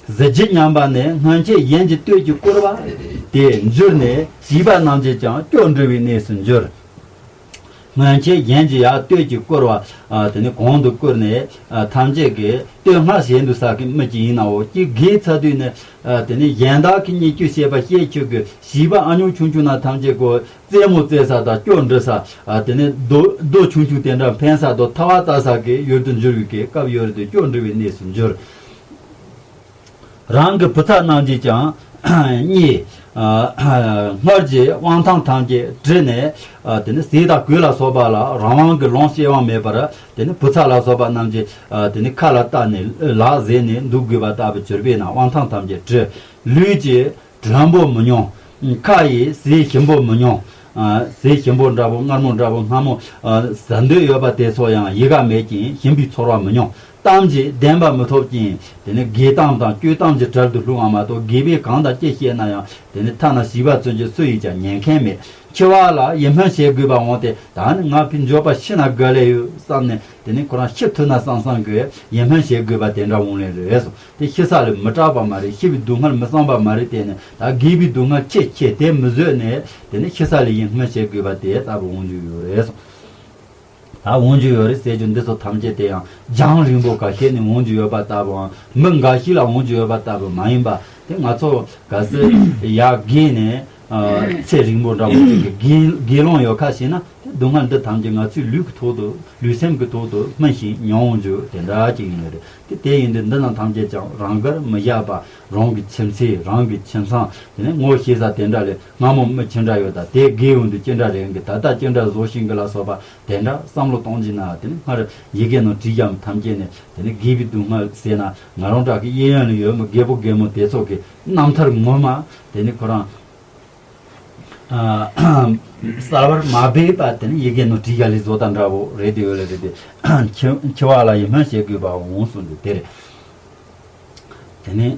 གཟི་བརྗིད་ཉམས་པ་ནི་སྔོན་ཆད་གཞན་གྱིས་བསྟོད་ཀྱིས་བསྐུར་བ་དེ་འགྱུར་ནས་བྱིས་པ་རྣམས་ཀྱིས་ཀྱང་སྐྱོ་འགྲུལ་བའི་གནས་སུ་འགྱུར། སྔོན་ཆད་གཞན་གྱིས་ཡར་བསྟོད་ཀྱིས་བསྐུར་བ། ཨ་དེ་ནི་གོང་དུ་བཀུར་ནས་ཨ་ཐམས་ཅད་ཀྱིས་བསྟོད་བསྔགས་བྱེད་འདུག་ས་གི་མི་གཅིག་ཡིན་ནའོ་ཅིག་རྒས་ཚར་དུས་ནི། ཨ་དེ་ནི་གཞན་དག་གིས་བརྙས་བཅོས་བྱས་པ་ཤེས་ཆོག་གི་བྱིས་པ་ཨ་ཉོ་ཆུང་ཆུང་ན་ཐམས་ཅད་ཀོ་རྩེད་མོ་རྩེ་ས་དང་སྐྱོ་འགྲུལ་ས། ཨ་དེ་ནི་རྡོ་རྡོ་ཆུང་ཆུང་དེ་འདྲ་འཕེན་ས་དང་ཐལ་བ་བཏགས་ས་གི་ཡུལ་དུ་འགྱུར་བའི་གི་སྐབས་ཡོད་རེད་དེ་སྐྱོ་འགྲུལ་བའི་གནས་སུ་འགྱུར། རང་གི་བུ་ཚ་རྣམས་ཀྱིས་ཀྱང་། གཉིས། སྔར་གྱི་དབང་ཐང་ཐམས་ཅད་བྲི་ནས། དེ་ནི་ཟས་དང་གོས་ལ་སོགས་པ་ལ་རང་དབང་གི་ལོངས་སྤྱོད་དབང་མེད་པར། དེ་ནི་བུ་ཚ་ལ་སོགས་པ་རྣམས་ཀྱིས། དེ་ནི་ཁ་ལ་བཏགས་ནས་ལག་བཟས་ནས་འདུག་དགོས་པ་ལྟ་བུ་གྱུར་པས་ན་དབང་ཐང་ཐམས་ཅད་བྲི། ལུས་ཀྱི་དྲོན་པོ་མི་མྱོང་། ཁ་ཡིས་ཟས་ཞིམ་པོ་མི་མྱོང་། ཟས་ཞིམ་པོ་འདྲ་པོ་མངར་མོ་འདྲ་པོ་སྔ་མོ་ཟ་འདོད་ཡོད་པ་དེ་ཚོ་ཡང་ཡི་ག་མེད་ཅིང་ཞིམ་པའི་ཚོར་བ་མི་མྱོང་། གཏམ་གྱི་བདེན་པ་མི་ཐོབ་ཅིང་དེ་ནི་དགེ་གཏམ་དང་སྤྱོད་གཏམ་གྱི་གྲལ་དུ་ལྷུང་བ་མ་གཏོགས་དགེ་བའི་གང་དང་ཅི་བཤད་ན་ཡང་དེ་ནི་ཐ་ན་བྱིས་པ་ཚུན་གྱི་སུ་ཡིས་ཀྱང་ཉན་མཁན་མེད། འཆི་བ་ལ་ཡིད་སྨོན་བྱེད་དགོས་པ་འོང་སྟེ་ད་ནི་ང་ཕའི་འགྱོད་པ་ཤི་ན་དགའ་ལེ་ཡོད་བསམ་ནས་དེ་ནི་ཁོ་རང་ཤི་ཐུབ་ན་བསམ་བསམ་གི་ཡིད་སྨོན་བྱེད་དགོས་པ་དེ་འདྲ་འོང་ལེ་རེད་སོ། དེ་ཤི་ས་ལས་མི་སྐྲག་པ་མ་རེད། ཤི་བའི་སྡུག་བསྔལ་མི་བསམ་པ་མ་རེད། དེ་ནི་ད་དགེ་བའི་སྡུག་བསྔལ་ཆེ་ཆེ་དེ་མི་བཟོད་ནས་དེ་ནི་ཤི་ས་ལས་ཡིད་སྨོན་བྱེད་དགོས་པ་དེ་ལྟ་བུ་འོང་རྒྱུ་ཡོད་རེད་སོ། ད་འོང་རྒྱུ་ཡོད་རེད་ཟེར་རྒྱུ་འདི་ཚོ་ཐམས་ཅད་དེ་ཡང་རྒྱང་རིང་པོ་འགའ་ཤས་ནས་འོང་རྒྱུ་ཡོད་པ་ལྟ་བུའམ་མི་འགའ་ཤས་ལ་འོང་རྒྱུ་ཡོད་པ་ལྟ་བུ་མ་ཡིན་པ་དེ་ང་ཚོ་གལ་སྲིད་ཡར་རྒས་ནས་ཚེ་རིང་པོ་འདྲ་བོ་ཅིག་གི་དགེ་དགེ་སློང་ཡོད་ཁ་ཤས་ན་དེ་སྡུག་བསྔལ་འདི་ཐམས་ཅད་ང་ཚོའི་ལུས་ཀྱི་ཐོག་ཏུ་ལུས་སེམས་ཀྱི་ཐོག་ཏུ་སྨིན་ཞིང་མྱོང་འོང་རྒྱུ་དེ་འདྲ་ཅིག་ཡིན་ནི་རེད། དེ་དེ་ཡིན་དུས་འདི་རྣམས་ཐམས་ཅད་ཀྱང་རང་དགར་མི་བཞག་པ། རང་གི་ཁྱིམ་མཚེས་རང་གི་ཁྱིམ་ཚང་དེ་ནས་ངོ་ཤེས་ས་དེ་འདྲ་ལས་སྔ་མོ་མི་ཅི་འདྲ་ཡོད་ད་དེ་རྒས་ཡོང་དུས་ཅི་འདྲ་རེད་གི་ད་ལྟ་ཅི་འདྲ་བཟོ་ཤིང་གི་ལ་སོགས་པ་དེ་འདྲ་བསམ་བློ་གཏོང་གྱིན་ན་དེ་ནས་སྔར་ཡི་གེ་ནང་བྲིས་ཀྱང་ཐམས་ཅད་ནས་དེ་ནས་རྒས་པའི་སྡུག་བསྔལ་ཟེར་ན་ང་རང་འདྲ་གི་གཡས་གཡོན་ལ་ཡོད་མི་རྒད་པོ་རྒད་མོ་དེ་ཚོ་གི་རྣམ་ཐར་ངོ་མ་དེ་ནས་ཁོ་རང་། གསལ་བར་མ་སྦས་པ་དེ་ནི་ཡི་གེ་ནང་བྲིས་ཡ་ལས་བཟོ་དང་འདྲ་བོ་རེད་དེ་ཡོད་ལ་རེད་དེ། འཆི་འཆི་བ་ལ་ཡིད་སྨོན་བྱེད་དགོས་པ་འོང་གསུངས་འདུག་དེ་རེད། དེ་ནི་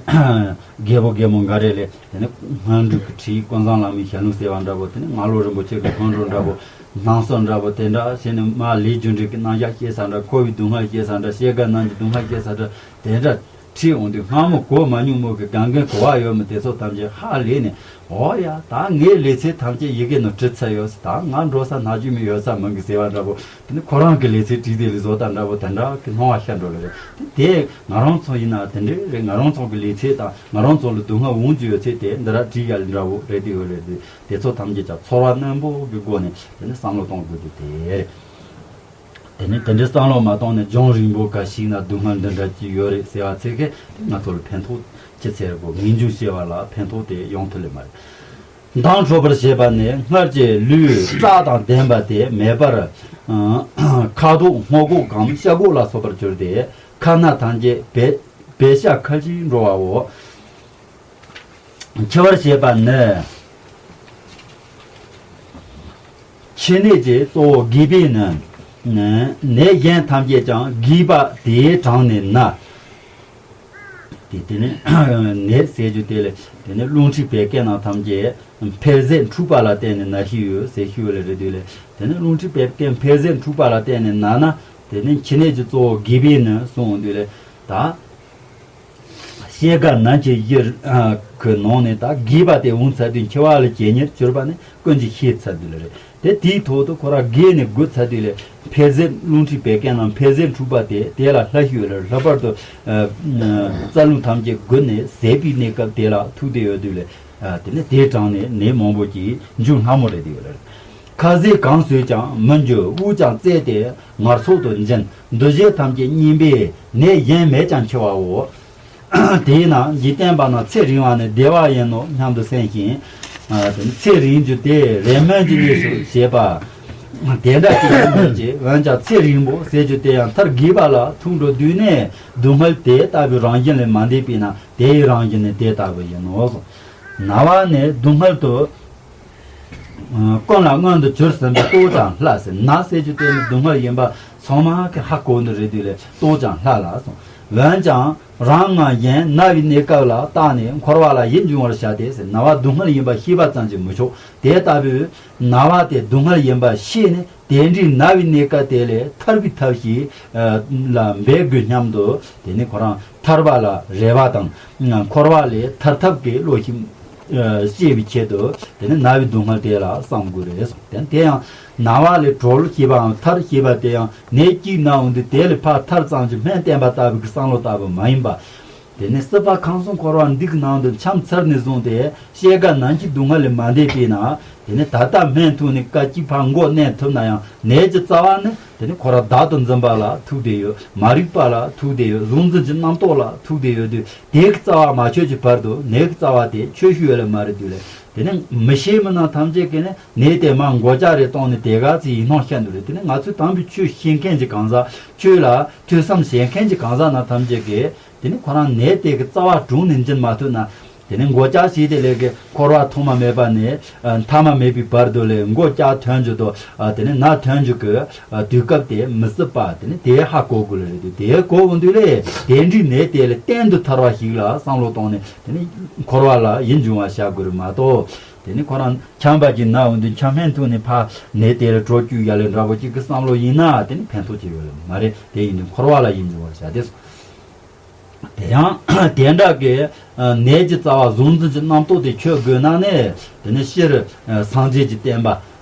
རྒད་པོ་རྒད་མོ་འགའ་རེ་ལས་དེ་ནི་སྔོན་འགྲོ་གི་ཁྲིད་ཀུན་བཟང་བླ་མའི་ཞལ་ལུང་ཟེར་བ་འདྲ་བོ་དེ་ནི་སྔ་ལོ་རིན་པོ་ཆེ་གི་སྔོན་འགྲོ་འདྲ་བོ་སྣང་སྲིད་འདྲ་བོ་དེ་འདྲ་བྱས་ནས་མ་ལས་རྒྱུ་འབྲས་ཀྱི་རྣམ་གཞག་བཤད་ས་འདྲ་འཁོར་བའི་སྡུག་བསྔལ་བཤད་ས་འདྲ་སྐྱེ་རྒ་ན་འཆིའི་སྡུག་བསྔལ་བཤད་ས་འདྲ་དེ་འདྲ། ཁྲིད་འོང་དུས་སྔ་མོ་གོ་མ་མྱོང་མོ་གི་གང་གན་གོ་བ་ཡོད་མི་དེ་ཚོ་ཐམས་ཅད་ཧ་ལས་ནས། འོ་ཡ། ད་ངའི་ལེ་ཚན་ཐམས་ཅད་ཡི་གེ་ནང་བྲིས་ཚར་ཡོད། ད་ང་འགྲོ་ས་སྣ་གཅིག་མི་ཡོད་ས་མང་གི་ཟེར་བ་འདྲ་པོ། དེ་ནི་ཁོ་རང་གི་ལེ་ཚན་བྲིས་དེ་ལས་བཟོ་ལྟ་འདྲ་པོ་དེ་འདྲ་གི་སྣང་བ་ཤར་འགྲོ་ལེ་རེད། དེ་ང་རང་ཚོ་ཡིན་ན་དེ་འདྲ་རེད། ང་རང་ཚོ་གི་ལེ་ཚན་དང་ང་རང་ཚོ་ལ་སྡུག་བསྔལ་འོང་རྒྱུ་ཡོད་ཚད་དེ་འདི་ར་བྲིས་ཡ་ལེ་འདྲ་པོ་རེད། དེ་ཡོད་རེད། དེ་དེ་ཚོ་ཐམས་ཅད་ཀྱང་ཚོར་བ་རྣོན་པོ་གི་སྒོ་ནས་དེ་ནི་བསམ་བློ་གཏོང་དགོས་རྒྱུ་དེ་རེད། དེ་ནི་དེ་འདྲའི་བསམ་བློ་མ་བཏང་ནས་རྒྱང་རིང་པོ་ག་ཞིག་ན་སྡུག་བསྔལ་འདི་འདྲ་ཅིག་ཡོད་རེད་ཟེར་བ་ཚེ་གེ་དེ་ང་ཚོ་ལ་ཕན་ཐོགས་ཅི་ཚེ་རེད་གོ། ངེས་འབྱུང་སྐྱེ་བ་ལ་ཕན་ཐོགས་དེ་ཡོང་ཐུབ་ལེ་མ་རེད། མདངས་འཕྲོག་པར་བྱེད་པ་ནི་སྔར་གྱི་ལུས་བཀྲག་དང་ལྡན་པ་དེ་མེད་པར། ཁ་དོག་སྔོ་གོག་གམ་ཤ་གོག་ལ་སོགས་པར་གྱུར་ཏེ་ཁ་སྣ་ཐམས་ཅད་བེ་བེ་ཤ་ཁ་ཅིག་འགྲོ་བའོ། འཆི་བར་བྱེད་པ་ནི། འཆི་ནད་ཀྱི་གཙོ་བོ་རྒས་པས་ནི། ནད་གཞན་ཐམས་ཅད་ཀྱང་རྒས་པ་དེའི་གྲངས་ནི་ན། དེ་དེ་ནི་ནད་ཟེར་རྒྱུ་དེ་ལས་དེ་ནི་རླུང་མཁྲིས་བད་ཀན་རྣམས་ཐམས་ཅད་འཕེལ་ཟད་འཁྲུགས་པ་ལ་བརྟེན་ནས་ན་ཤི་ཡོད་ཟེར་ཤི་ཡོད་ལ་རེད་དུས་ལས། དེ་ནི་རླུང་མཁྲིས་བད་ཀན་འཕེལ་ཟད་འཁྲུགས་པ་ལ་བརྟེན་ནས་ན་ན། དེ་ནི་འཆི་ནད་ཀྱི་གཙོ་བོ་རྒས་པས་ནི་གསུངས་དུས་ལས་ད། སྐྱེ་རྒ་ན་འཆི་བཞི་གི་ནང་ནས་ད་རྒས་པ་དེ་འོང་ཚར་དུས་འཆི་བ་ལ་ཇི་སྙེད་གྱུར་པ་ནི་ཀུན་གྱིས་ཤེས་ཚར་དུས་ལ་རེད། དེ་དེའི་ཐོག་ཏུ་ཁོ་རང་རྒས་ནས་རྒུད་ཚར་དུས་ལས་འཕེལ་ཟད་རླུང་མཁྲིས་བད་ཀན་ནང་འཕེལ་ཟད་འཁྲུགས་པ་དེ་དེ་ལ་སླ་ཤོས་ལ་ལྷག་པར་དུ་རྩ་རླུང་ཐམས་ཅད་རྒུད་ནས་ཟད་པའི་གནས་སྐབས་དེ་ལ་ཐུག་བསྡད་ཡོད་དུས་ལས། དེ་ནས་དེའི་གྲངས་ནས་ནད་མང་པོ་ཅིག་འབྱུང་སླ་མོ་རེད་དུས་ལ་རེད། ཁ་ཟས་གང་ཟོས་ཀྱང་མི་འཇུ་དབུགས་ཀྱང་བཙལ་ཏེ་ངལ་འཚོ་དུ་འབྱིན། འདུ་བྱེད་ཐམས་ཅད་གཉིས་པས་ནད་གཞན་མེད་ཀྱང་འཆི་བའོ། དེས་ན་འཇིག་རྟེན་པ་རྣམས་ཚེ་རིང་བ་ནི་བདེ་བ་ཡིན་ནོ་སྙམ་དུ་སེམས་ཤིང་། ཚེ་རིང་རྒྱུ་དེ་རེ་སྨོན་གྱི་གནས་སུ་བྱེད་པ། དེ་འདྲ་ཅིག་ཡིན་མོད་ཀྱི་འོན་ཀྱང་ཚེ་རིང་པོ་ཟེར་རྒྱུ་དེ་ཡང་མཐར་རྒས་པ་ལ་ཐུག་འགྲོ་དུས་ནས་སྡུག་བསྔལ་དེ་ལྟ་བུའི་རང་བཞིན་ལས་མ་འདས་པས་ན་དེའི་རང་བཞིན་ནི་དེ་ལྟ་བུ་ཡིན་ནོ། ན་བ་ནི་སྡུག་བསྔལ་དུ། ཀུན་ལ་མངོན་དུ་གྱུར་ཟིན་པའི་ལྟོ་ཀྱང་ལྷ་ཟེར། ན་ཟེར་རྒྱུ་དེ་ནི་སྡུག་བསྔལ་ཡིན་པ་ཚང་མ་གི་ཧ་གོ་འདི་རེད་དུས་ལས་ལྟོ་ཀྱང་ལྷ་ལ་གསུངས། འོན་ཀྱང་རང་ངམ་གཞན་ན་བའི་གནས་སྐབས་ལ་བརྟགས་ནས་འཁོར་བ་ལ་ཡིད་འབྱུང་བར་བྱ་སྟེ་ཟེར། ན་བ་སྡུག་བསྔལ་ཡིན་པ་ཤེས་པ་ཙམ་གྱིས་མི་ཆོག་དེ་ལྟ་བུའི་ན་བ་དེ་སྡུག་བསྔལ་ཡིན་པ་ཤེས་ནས་དེ་འདྲའི་ན་བའི་གནས་སྐབས་དེ་ལས་ཐར་བའི་ཐབས་ཤིག་ལ་འབད་དགོས་སྙམ་དུ་དེ་ནི་ཁོ་རང་ཐར་པ་ལ་རེ་བ་དང་འཁོར་བ་ལས་ཐར་ཐབས་ཀྱི་བློ་ཞིག་སྐྱེ་བའི་ཆེད་དུ་དེ་ནི་ན་བའི་སྡུག་བསྔལ་དེ་ལ་བསམ་དགོས་རེད་གསུངས། དེ་དེ་ཡང་ན་བ་ལས་གྲོལ་ཞེས་པའམ་ཐར་ཞེས་པ་དེ་ཡང་ནད་ཅིག་ན་འོང་དུས་དེ་ལས་ཕར་ཐར་ཙམ་གྱི་སྨན་བསྟེན་པ་ལྟ་བུ་གི་བསམ་བློ་ལྟ་བུ་མ་ཡིན་པ། དེ་ནི་སྲིད་པ་ཁམས་གསུམ་འཁོར་བ་འདི་གི་ནང་དུ་འཁྱམས་ཚར་ནས་བཟུང་སྟེ་སྐྱེ་རྒ་ན་འཆིའི་སྡུག་བསྔལ་ལས་མ་འདས་པས་ན། དེ་ནི་ད་ལྟ་སྨན་འཐུང་ནས་སྐད་ཅིག་ཕར་མགོ་མནན་ཐུབ་ན་ཡང་ནད་ཀྱི་རྩ་བ་ནི་དེ་ནི་ཁོ་རང་བདག་ཏུ་འཛིན་པ་ལ་ཐུག་བསྡད་ཡོད། མ་རིག་པ་ལ་ཐུག་བསྡད་ཡོད། གཟུང་འཛིན་གྱི་རྣམ་རྟོག་ལ་ཐུག་བསྡད་ཡོད་དུས་དེ་གི་རྩ་བ་མ་ཆོད་ཀྱི་བར་དུ་ནད་ཀྱི་རྩ་བ་དེ་ཆོད་ཤེས་ཡོད་ལ་མ་རེད་དུས་ལས། དེ་ནི་མི་ཤེས་མི་རྣམས་ཐམས་ཅད་ཀྱིས་ནི་ནད་དེ་མར་མགོ་ལྕགས་རེ་བཏང་ནས་དེ་ག་ཚོད་ཡིན་སྣང་ཤར་འདུག་རེད། དེ་ནི་ང་ཚོས་དམ་པའི་ཆོས་ཤེས་མཁན་གྱི་གང་ཟག་ཆོས་ལ་ཐོས་བསམ་བྱེད་མཁན་གྱི་གང་ཟག་རྣམས་ཐམས་ཅད་ཀྱིས་དེ་ནི་ཁོ་རང་ནད་དེ་གི་རྩ་བ་དྲུང་ནས་འབྱིན་མ་ཐུབ་ན། དེ་ནི་མགོ་ལྕགས་ཞིག་དེ་ལས་ཀྱི་འཁོར་བ་ཐོག་མ་མེད་པ་ནས་མཐའ་མ་མེད་པའི་བར་དུ་ལས་མགོ་ལྕགས་ཐོན་རྒྱུ་དང་དེ་ནི་ན་ཐོན་རྒྱུ་གི་དུས་སྐབས་དེ་མི་སྲིད་པ་དེ་ནི་དེ་ཧ་གོ་དགོས་ལ་རེད་དུས་དེ་གོ་འོང་དུས་ལས་དེ་འདྲའི་ནད་དེ་ལས་གཏན་དུ་ཐར་བ་ཞིག་ལ་བསམ་བློ་བཏང་ནས་དེ་ནི་འཁོར་བ་ལ་ཡིད་འབྱུང་བ་བྱ་དགོས་རེད་མ་གཏོགས། དེ་ནི་ཁོ་རང་འཁྱམས་པ་ཅིག་ན་འོང་དུས་འཁྱམས་སྨན་འཐུང་ནས་ཕར་ནད་དེ་ལས་གྲོལ་བཅུག་ཡ་ལས་འདྲ་པོ་ཅིག་གི་བསམ་བློ་ཡིན་ན་དེ་ནི་ཕན་ཐོགས་ཅིག་ཡོད་ལ་མ་རེད། དེ་ཡིན་དུས་འཁོར་བ་ལ་ཡིད་འབྱུང་བར་བྱ་སྟེ། དེ་ཡང་དེ་འདྲ་གི་ནད་ཀྱི་རྩ་བ་གཟུང་འཛིན་གྱི་རྣམ་རྟོག་དེ་ཆོད་དགོས་ན་ནི་དེ་ནི་སྤྱིར་སངས་རྒྱས་ཀྱི་བསྟན་པ་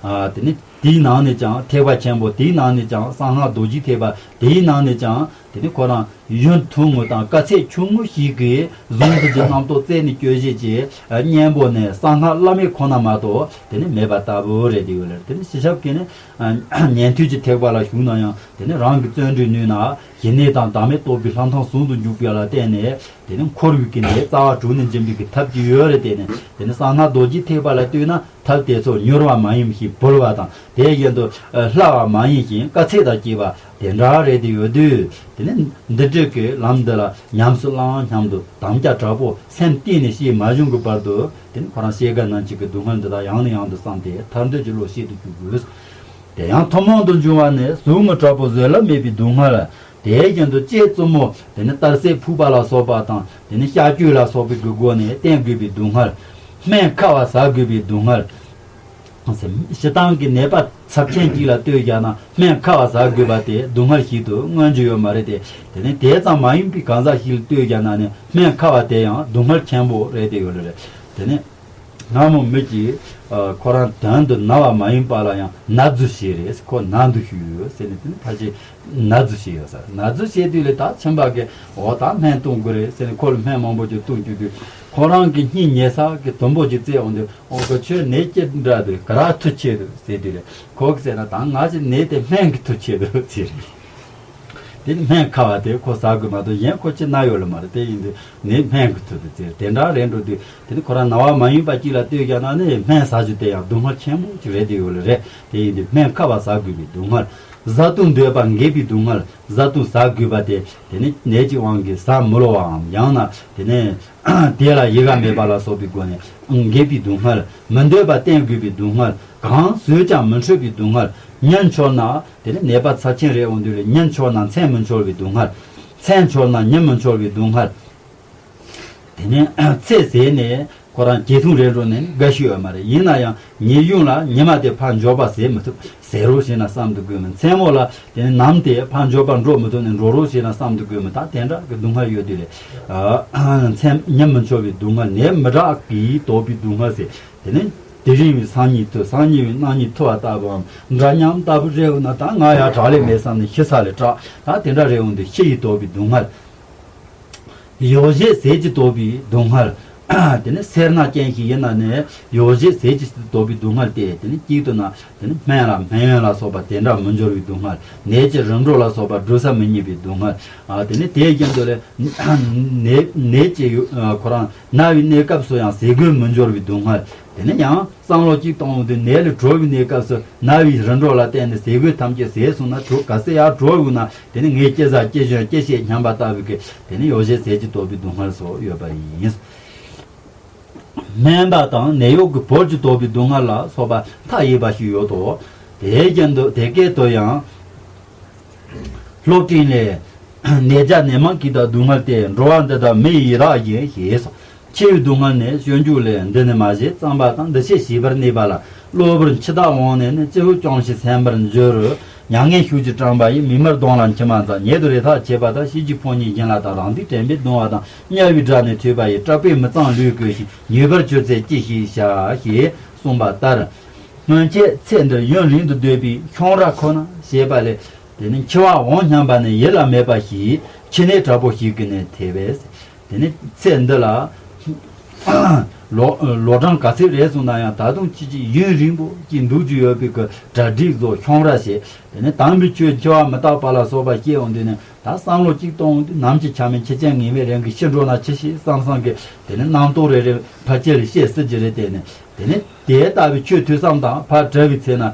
དེ་ནི་དེའི་ནང་ནས་ཀྱང་ཐེག་པ་ཆེན་པོ་དེའི་ནང་ནས་ཀྱང་གསང་སྔགས་རྡོ་རྗེ་ཐེག་པ་དེའི་ནང་ནས་ཀྱང་དེ་ནི་ཁོ་རང་ཡུན་ཐུང་ངུ་དང་དཀའ་ཚེགས་ཆུང་ངུ་ཞིག་གིས་གཟུང་འཛིན་གྱི་རྣམ་རྟོག་རྩད་ནས་གཅོད་བྱེད་ཀྱི་གཉེན་པོ་ནི་གསང་སྔགས་བླ་མེད་ཁོ་ན་མ་གཏོགས་དེ་ནི་མེད་པ་ལྟ་བུ་རེད། དེ་ཡོད་ལ་དེ་ནི་སྤྱི་ཁྱབ་ཀྱིས་ནི་ཉན་ཐོས་ཀྱི་ཐེག་པ་ལ་ཞུགས་ན་ཡང་དེ་ནི་རང་གི་བརྩོན་འགྲུས་ནུས་ན། ཞི་གནས་དང་བདག་མེད་རྟོགས་པའི་ལྷ་མཐའ་ཟུང་དུ་འཇུག་པ་ལ་བརྟེན་ནས་དེ་ནི་འཁོར་བའི་གི་ནད་རྩ་བ་དྲུང་ནས་འབྱིན་པའི་གི་ཐབས་ཀྱི་ཡོད་རེད། དེ་ནི་དེ་ནི་གསང་སྔགས་རྡོ་རྗེ་ཐེག་པ་ལ་ལྟོས་ན་ཐབས་དེ་ཚོ་མྱུར་བ་མ་ཡིན་ཞིང་བུལ་བ་དང་དེ་བཞིན་དུ་སླ་བ་མ་ཡིན་ཞིང་དཀའ་ཚེགས་དང་བཅས་པ་དེ་འདྲ་རེད། དེ་ཡོད་དུས་དེ་ནི་འདི་འདྲ་གི་ལམ་འདི་ལ་ཉམས་སུ་བླང་སྙམ་དུ་དམ་བཅའ་དྲག་པོ་སེམས་གཏིང་ནས་བྱས་མ་བྱུང་གི་བར་དུ་དེ་ནི་ཁོ་རང་སྐྱེ་རྒ་ན་འཆི་གི་སྡུག་བསྔལ་འདི་དག་ཡང་ནས་ཡང་དུ་བསམས་ཏེ་ཐར་འདོད་ཀྱི་བློ་བསྐྱེད་དུ་འཇུག་དགོས། དེ་ཡང་ཐུན་མོང་དུ་འབྱུང་བ་ནི་ཟུག་རྔུ་དྲག་པོ་བཟོད་གླགས་མེད་པའི་སྡུག་བསྔལ། དེ་བཞིན་དུ་ལྕེ་རྩུབ་མོ་དེ་ནི་གཏར་སྲེག་ཕུག་པ་ལ་སོགས་པ་དང་དེ་ནི་གཤག་བཅོས་ལ་སོགས་པའི་གི་སྒོ་ནས་བསྟེན་དགོས་པའི་སྡུག་བསྔལ། སྨན་ཁ་བ་ཟ་དགོས་པའི་སྡུག་བསྔལ། སྤྱིར་བཏང་གི་ནད་པ་ཚབས་ཆེན་གཅིག་ལ་ལྟོས་བཞག་ན་སྨན་ཁ་བ་ཟ་དགོས་པ་དེ་སྡུག་བསྔལ་ཞིག་ཏུ་མངོན་རྒྱུ་ཡོད་མ་རེད་དེ། དེ་ནི་དེ་ཙམ་མ་ཡིན་པའི་གང་ཟག་ཞིག་ལ་ལྟོས་བཞག་ན་ནི་སྨན་ཁ་བ་དེ་ཡང་སྡུག་བསྔལ་ཆེན་པོ་རེད་དེ་ཡོད་ལེ་རེད། དེ་ནི་སྔ་མོ་མི་གཅིག་ཁོ་རང་དོན་དུ་ན་བ་མ་ཡིན་པ་ལ་ཡང་ན་རྫུ་བྱེད་རེད། ཁོ་ན་འདུག་ཞུས་ཡོད་ཟེར་ནས། དེ་ནི་ཕལ་ཆེར་ན་རྫུ་བྱེད་ཡོད་ཟེར། ན་རྫུ་བྱེད་དུས་ལས་ད་ཁྱིམ་པ་གིས་འོ་ད་སྨན་བཏུང་དགོས་རེད་ཟེར་ནས་ཁོ་ལ་སྨན་མང་པོ་ཅིག་བཏུང་བཅུག་དུས། ཁོ་རང་གི་སྙིང་ཉེ་ས་གི་དུམ་བུ་ཅིག་བཙལ་འོང་དུས། ཨོ་ཁོ་ཁྱོད་ནད་ཅི་འདྲ་འདུག་ག་ར་མཐུ་ཆེ་འདུག་ཟེར་དུས་ལས། ཁོ་གིས་ཟེར་ན་ད་ང་ཅི་ནད་དེ་སྨན་གི་མཐུ་ཆེ་འདུག་ཟེར། དེ་ནི་སྨན་ཁ་བ་དེ་ཁོ་ཟ་དགོས་མ་གཏོགས་གཞན་ཁོ་ཅི་ན་ཡོད་ལ་མ་རེད། དེ་ཡིན་དུས་ནད་སྨན་གི་མཐུ་དུ་ཟེར། དེ་འདྲ་རེད་འགྲོ་དུས། དེ་ནི་ཁོ་རང་ན་བ་མ་ཡིན་པ་གཅིག་ལ་ལྟོས་བཞག་ན་ནི་སྨན་ཟ་རྒྱུ་དེ་ཡང་སྡུག་བསྔལ་ཆེན་པོ་ཅིག་རེད་དེ་ཡོད་ལ་རེད། དེ་ཡིན་དུས་སྨན་ཁ་བ་ཟ་དགོས་པའི་སྡུག་བསྔལ། བཟའ་བཏུང་འདོད་པ་འགེབས་པའི་སྡུག་བསྔལ། བཟའ་བཏུང་ཟ་དགོས་པ་དེ་དེ་ནི་ནད་ཀྱི་དབང་གིས་ཟ་མི་ལོ་བའམ། ཡང་ན་དེ་ནི་དེ་ལ་ཡི་ག་མེད་པ་ལ་སོགས་པའི་སྒོ་ནས་འགེབས་པའི་སྡུག་བསྔལ། མི་འདོད་པ་བསྟེན་དགོས་པའི་སྡུག་བསྔལ། གང་ཟོས་ཀྱང་མི་འཕྲོད་པའི་སྡུག་བསྔལ། ཉིན་འཆོར་ན་དེ་ནི་ནད་པ་ཚབས་ཆེན་རེད་འོང་དུས་ལས་ཉིན་འཆོར་ན་མཚན་མི་འཆོར་བའི་སྡུག་བསྔལ། མཚན་འཆོར་ན་ཉིན་མི་འཆོར་བའི་སྡུག་བསྔལ། དེ་ནས་ཚེ་ཟད་ནས་ཁོ་རང་ཇེ་ཐུང་རེད་འགྲོ་ནས་དགའ་ཤོས་ཡོད་མ་རེད། ཡིན་ན་ཡང་ཉི་གཞུང་ལ་ཉི་མ་དེ་ཕར་འབྱོར་པ་ཟད་མི་ཐུབ། ཟད་རོགས་བྱས་ན་བསམ་དུ་དགོས་མོད། མཚན་མོ་ལ་དེ་ནས་ནམ་དེ་ཕར་འབྱོར་པ་འགྲོ་མི་ཐུབ་ནས་འགྲོ་རོགས་བྱས་ན་བསམ་དུ་དགོས་མོད། ད་དེ་འདྲ་གི་སྡུག་བསྔལ་ཡོད་དུས་ལས། མཚན་ཉིན་མི་འཆོར་བའི་སྡུག་བསྔལ། ནད་མི་དྲག་གིས་བཟློག་པའི་སྡུག་བསྔལ་ཟེར། དེ་ནས་དེ་རིང་བའི་སང་ཉིན་ཐུ། སང་ཉིན་བའི་གནངས་ཉིན་ཐུ་བ་ལྟ་བུའམ་འདྲ་མཉམ་ལྟ་བུ་རེ་འོང་ན་ད་ང་ཡང་དྲག་ལས་མེད་བསམ་ནས་ཤི་ས་ལས་སྐྲག། ད་དེ་འདྲ་རེ་འོང་དུས་ཤི་ཡིས་བཟློག་པའི་སྡུག་བསྔལ། ཡོ་བྱད་ཟས་ཀྱིས་བཟློག་པའི་སྡུག་བསྔལ། དེ་ནི་སེར་སྣ་ཅན་ཞིག་ཡིན་ན་ནི་ཡོ་བྱད་ཟས་ཀྱིས་བཟློག་པའི་སྡུག་བསྔལ་ཏེ། དེ་ནི་གཅིག་ཏུ་ན་དེ་ནི་སྨན་ལ་སྨན་ཡོན་ལ་སོགས་པ་དེ་འདྲ་མི་འབྱོར་བའི་སྡུག་བསྔལ། ནད་ཀྱི་རིམ་གྲོ་ལ་སོགས་པ་འགྲུབ་ས་མི་རྙེད་པའི་སྡུག་བསྔལ། དེ་ནི་དེའི་རྐྱེན་དུ་ལས་ནད་ནད་ཀྱི་ཡོ་ཁོ་རང་ན་བའི་གནས་སྐབས་སུ་ཡང་ཟས་གོས་མི་འབྱོར་བའི་སྡུག་བསྔལ། དེ་ནི་ཡང་བསམ་བློ་གཅིག་གཏོང་འོང་དུས་ནད་ལས་གྲོལ་བའི་གནས་སྐབས་སུ་ན་བའི་རིམ་གྲོ་ལ་བརྟེན་ནས་ཟས་གོས་ཐམས་ཅད་ཟས་སོང་ན་གྲོལ། གལ་སྲིད་ཡར་གྲོལ་འོང་ན་དེ་ནི་ངས་ཅི་ཟ་ཅི་གཞོན་ཅི་བྱེད་སྙམ་པ་ལྟ་བུའི་གི་དེ་ནི་ཡོ་བྱད་ཟས་ཀྱིས་བཟློག་པའི་སྡུག་བསྔལ་སོགས་ཡོད་པ་ཡིན། སྨན་པ་དང་ནད་གཡོག་གི་བོར་གྱིས་བཟློག་པའི་སྡུག་བསྔལ་ལ་སོགས་པ་མཐའ་ཡས་པ་ཞིག་ཡོད་དོ། དེའི་རྐྱེན་དུ་དེ་སྐད་དུ་ཡང་། སློབ་སྤྲིང་ལས། ནད་བྱ་ནད་མང་གིས་བཟློག་སྡུག་བསྔལ་ཏེ། འགྲོ་བ་འདི་དག་མི་ཡི་རགས་ཡིན་ཞེས་སོ། འཆི་བའི་སྡུག་བསྔལ་ནི་སྤྱོད་འཇུག་ལས། འདི་ནི་མ་བྱས་བརྩམས་པ་དང་། འདི་ཕྱིར་བྱས་པར་གནས་པ་ལ། གློ་བུར་འཆི་བདག་འོངས་ནས་ནི། སྤྱི་བོ་བཅོམ་ཞིང་ཟིན་པར་འགྱུར། མྱ་ངན་ཤུགས་ཀྱིས་བཀྲམ་པ་ཡིས། མིག་དམར་གདོང་ལ་མཆི་མ་འཛག །ཉེ་དུ་རེ་ཐག་ཆད་པ་དང་། གཤིན་རྗེའི་ཕོ་ཉས་བཞིན་ལ་བལྟ། རང་སྡུག་དྲན་པས་གདུང་བ་དང་། དམྱལ་བའི་དགྲ་ནི་ཐོས་པ་ཡིས། སྐྲག་པས་མི་གཙང་ལུས་གོས་ཤིང་། ཉེས་པར་གྱུར་ཚེ་ཅི་ཞིག་བྱ། ཞེས་གསུངས་པ་ལྟར། སྔོན་ཆད་ཚེ་འདིར་ཡུན་རིང་དུ་སྡོད་པའི་ཁྱུང་ར་ཁོ་ན་ཞེས་པ་ལས། དེ་ནི་འཆི་བ་འོང་སྙམ་པ་ནི་ཡིད་ལ་མེད་པ་ཞིག །འཆི་ནད་དྲག་པོ་ཞིག་གིས་ནི་ཐེབས་པས། དེ་ནི་ཚེ་འདི་ལ་ལོ་ལོ་གྲངས་ག་ཚོད་རེད་གསུངས་ན་ཡང་ད་དུང་ཅི་ཅི་ཡུན་རིང་པོ་ཅིག་འདུག་རྒྱུ་ཡོད་པའི་གི་གྲ་སྒྲིག་བཟོ། ཁྱུང་ར་ཞེས། དེ་ནི་དམ་པའི་ཆོས་འཆི་བ་མི་རྟག་པ་ལ་སོགས་པ་སྐྱེ་འོང་དུས་ནི་ད་བསམ་བློ་གཅིག་གཏོང་འོང་དུས་ནམ་འཆི་ཆ་མེད། འཆི་ཅན་ངེས་མེད་རང་གི་ཤི་འགྲོ་ན་འཆི་ཤེས་བསམ་བསམ་གི་དེ་ནི་རྣམ་རྟོག་རེ་རེ་ཕར་ཅི་ལ་བཤད་སྲིད་ཀྱི་རེད། དེ་ནི་དེ་ནི་དེ་ལྟ་བུའི་ཆོས་ཐོས་བསམ་དང་ཕར་བྲལ་བའི་ཚེ་ན་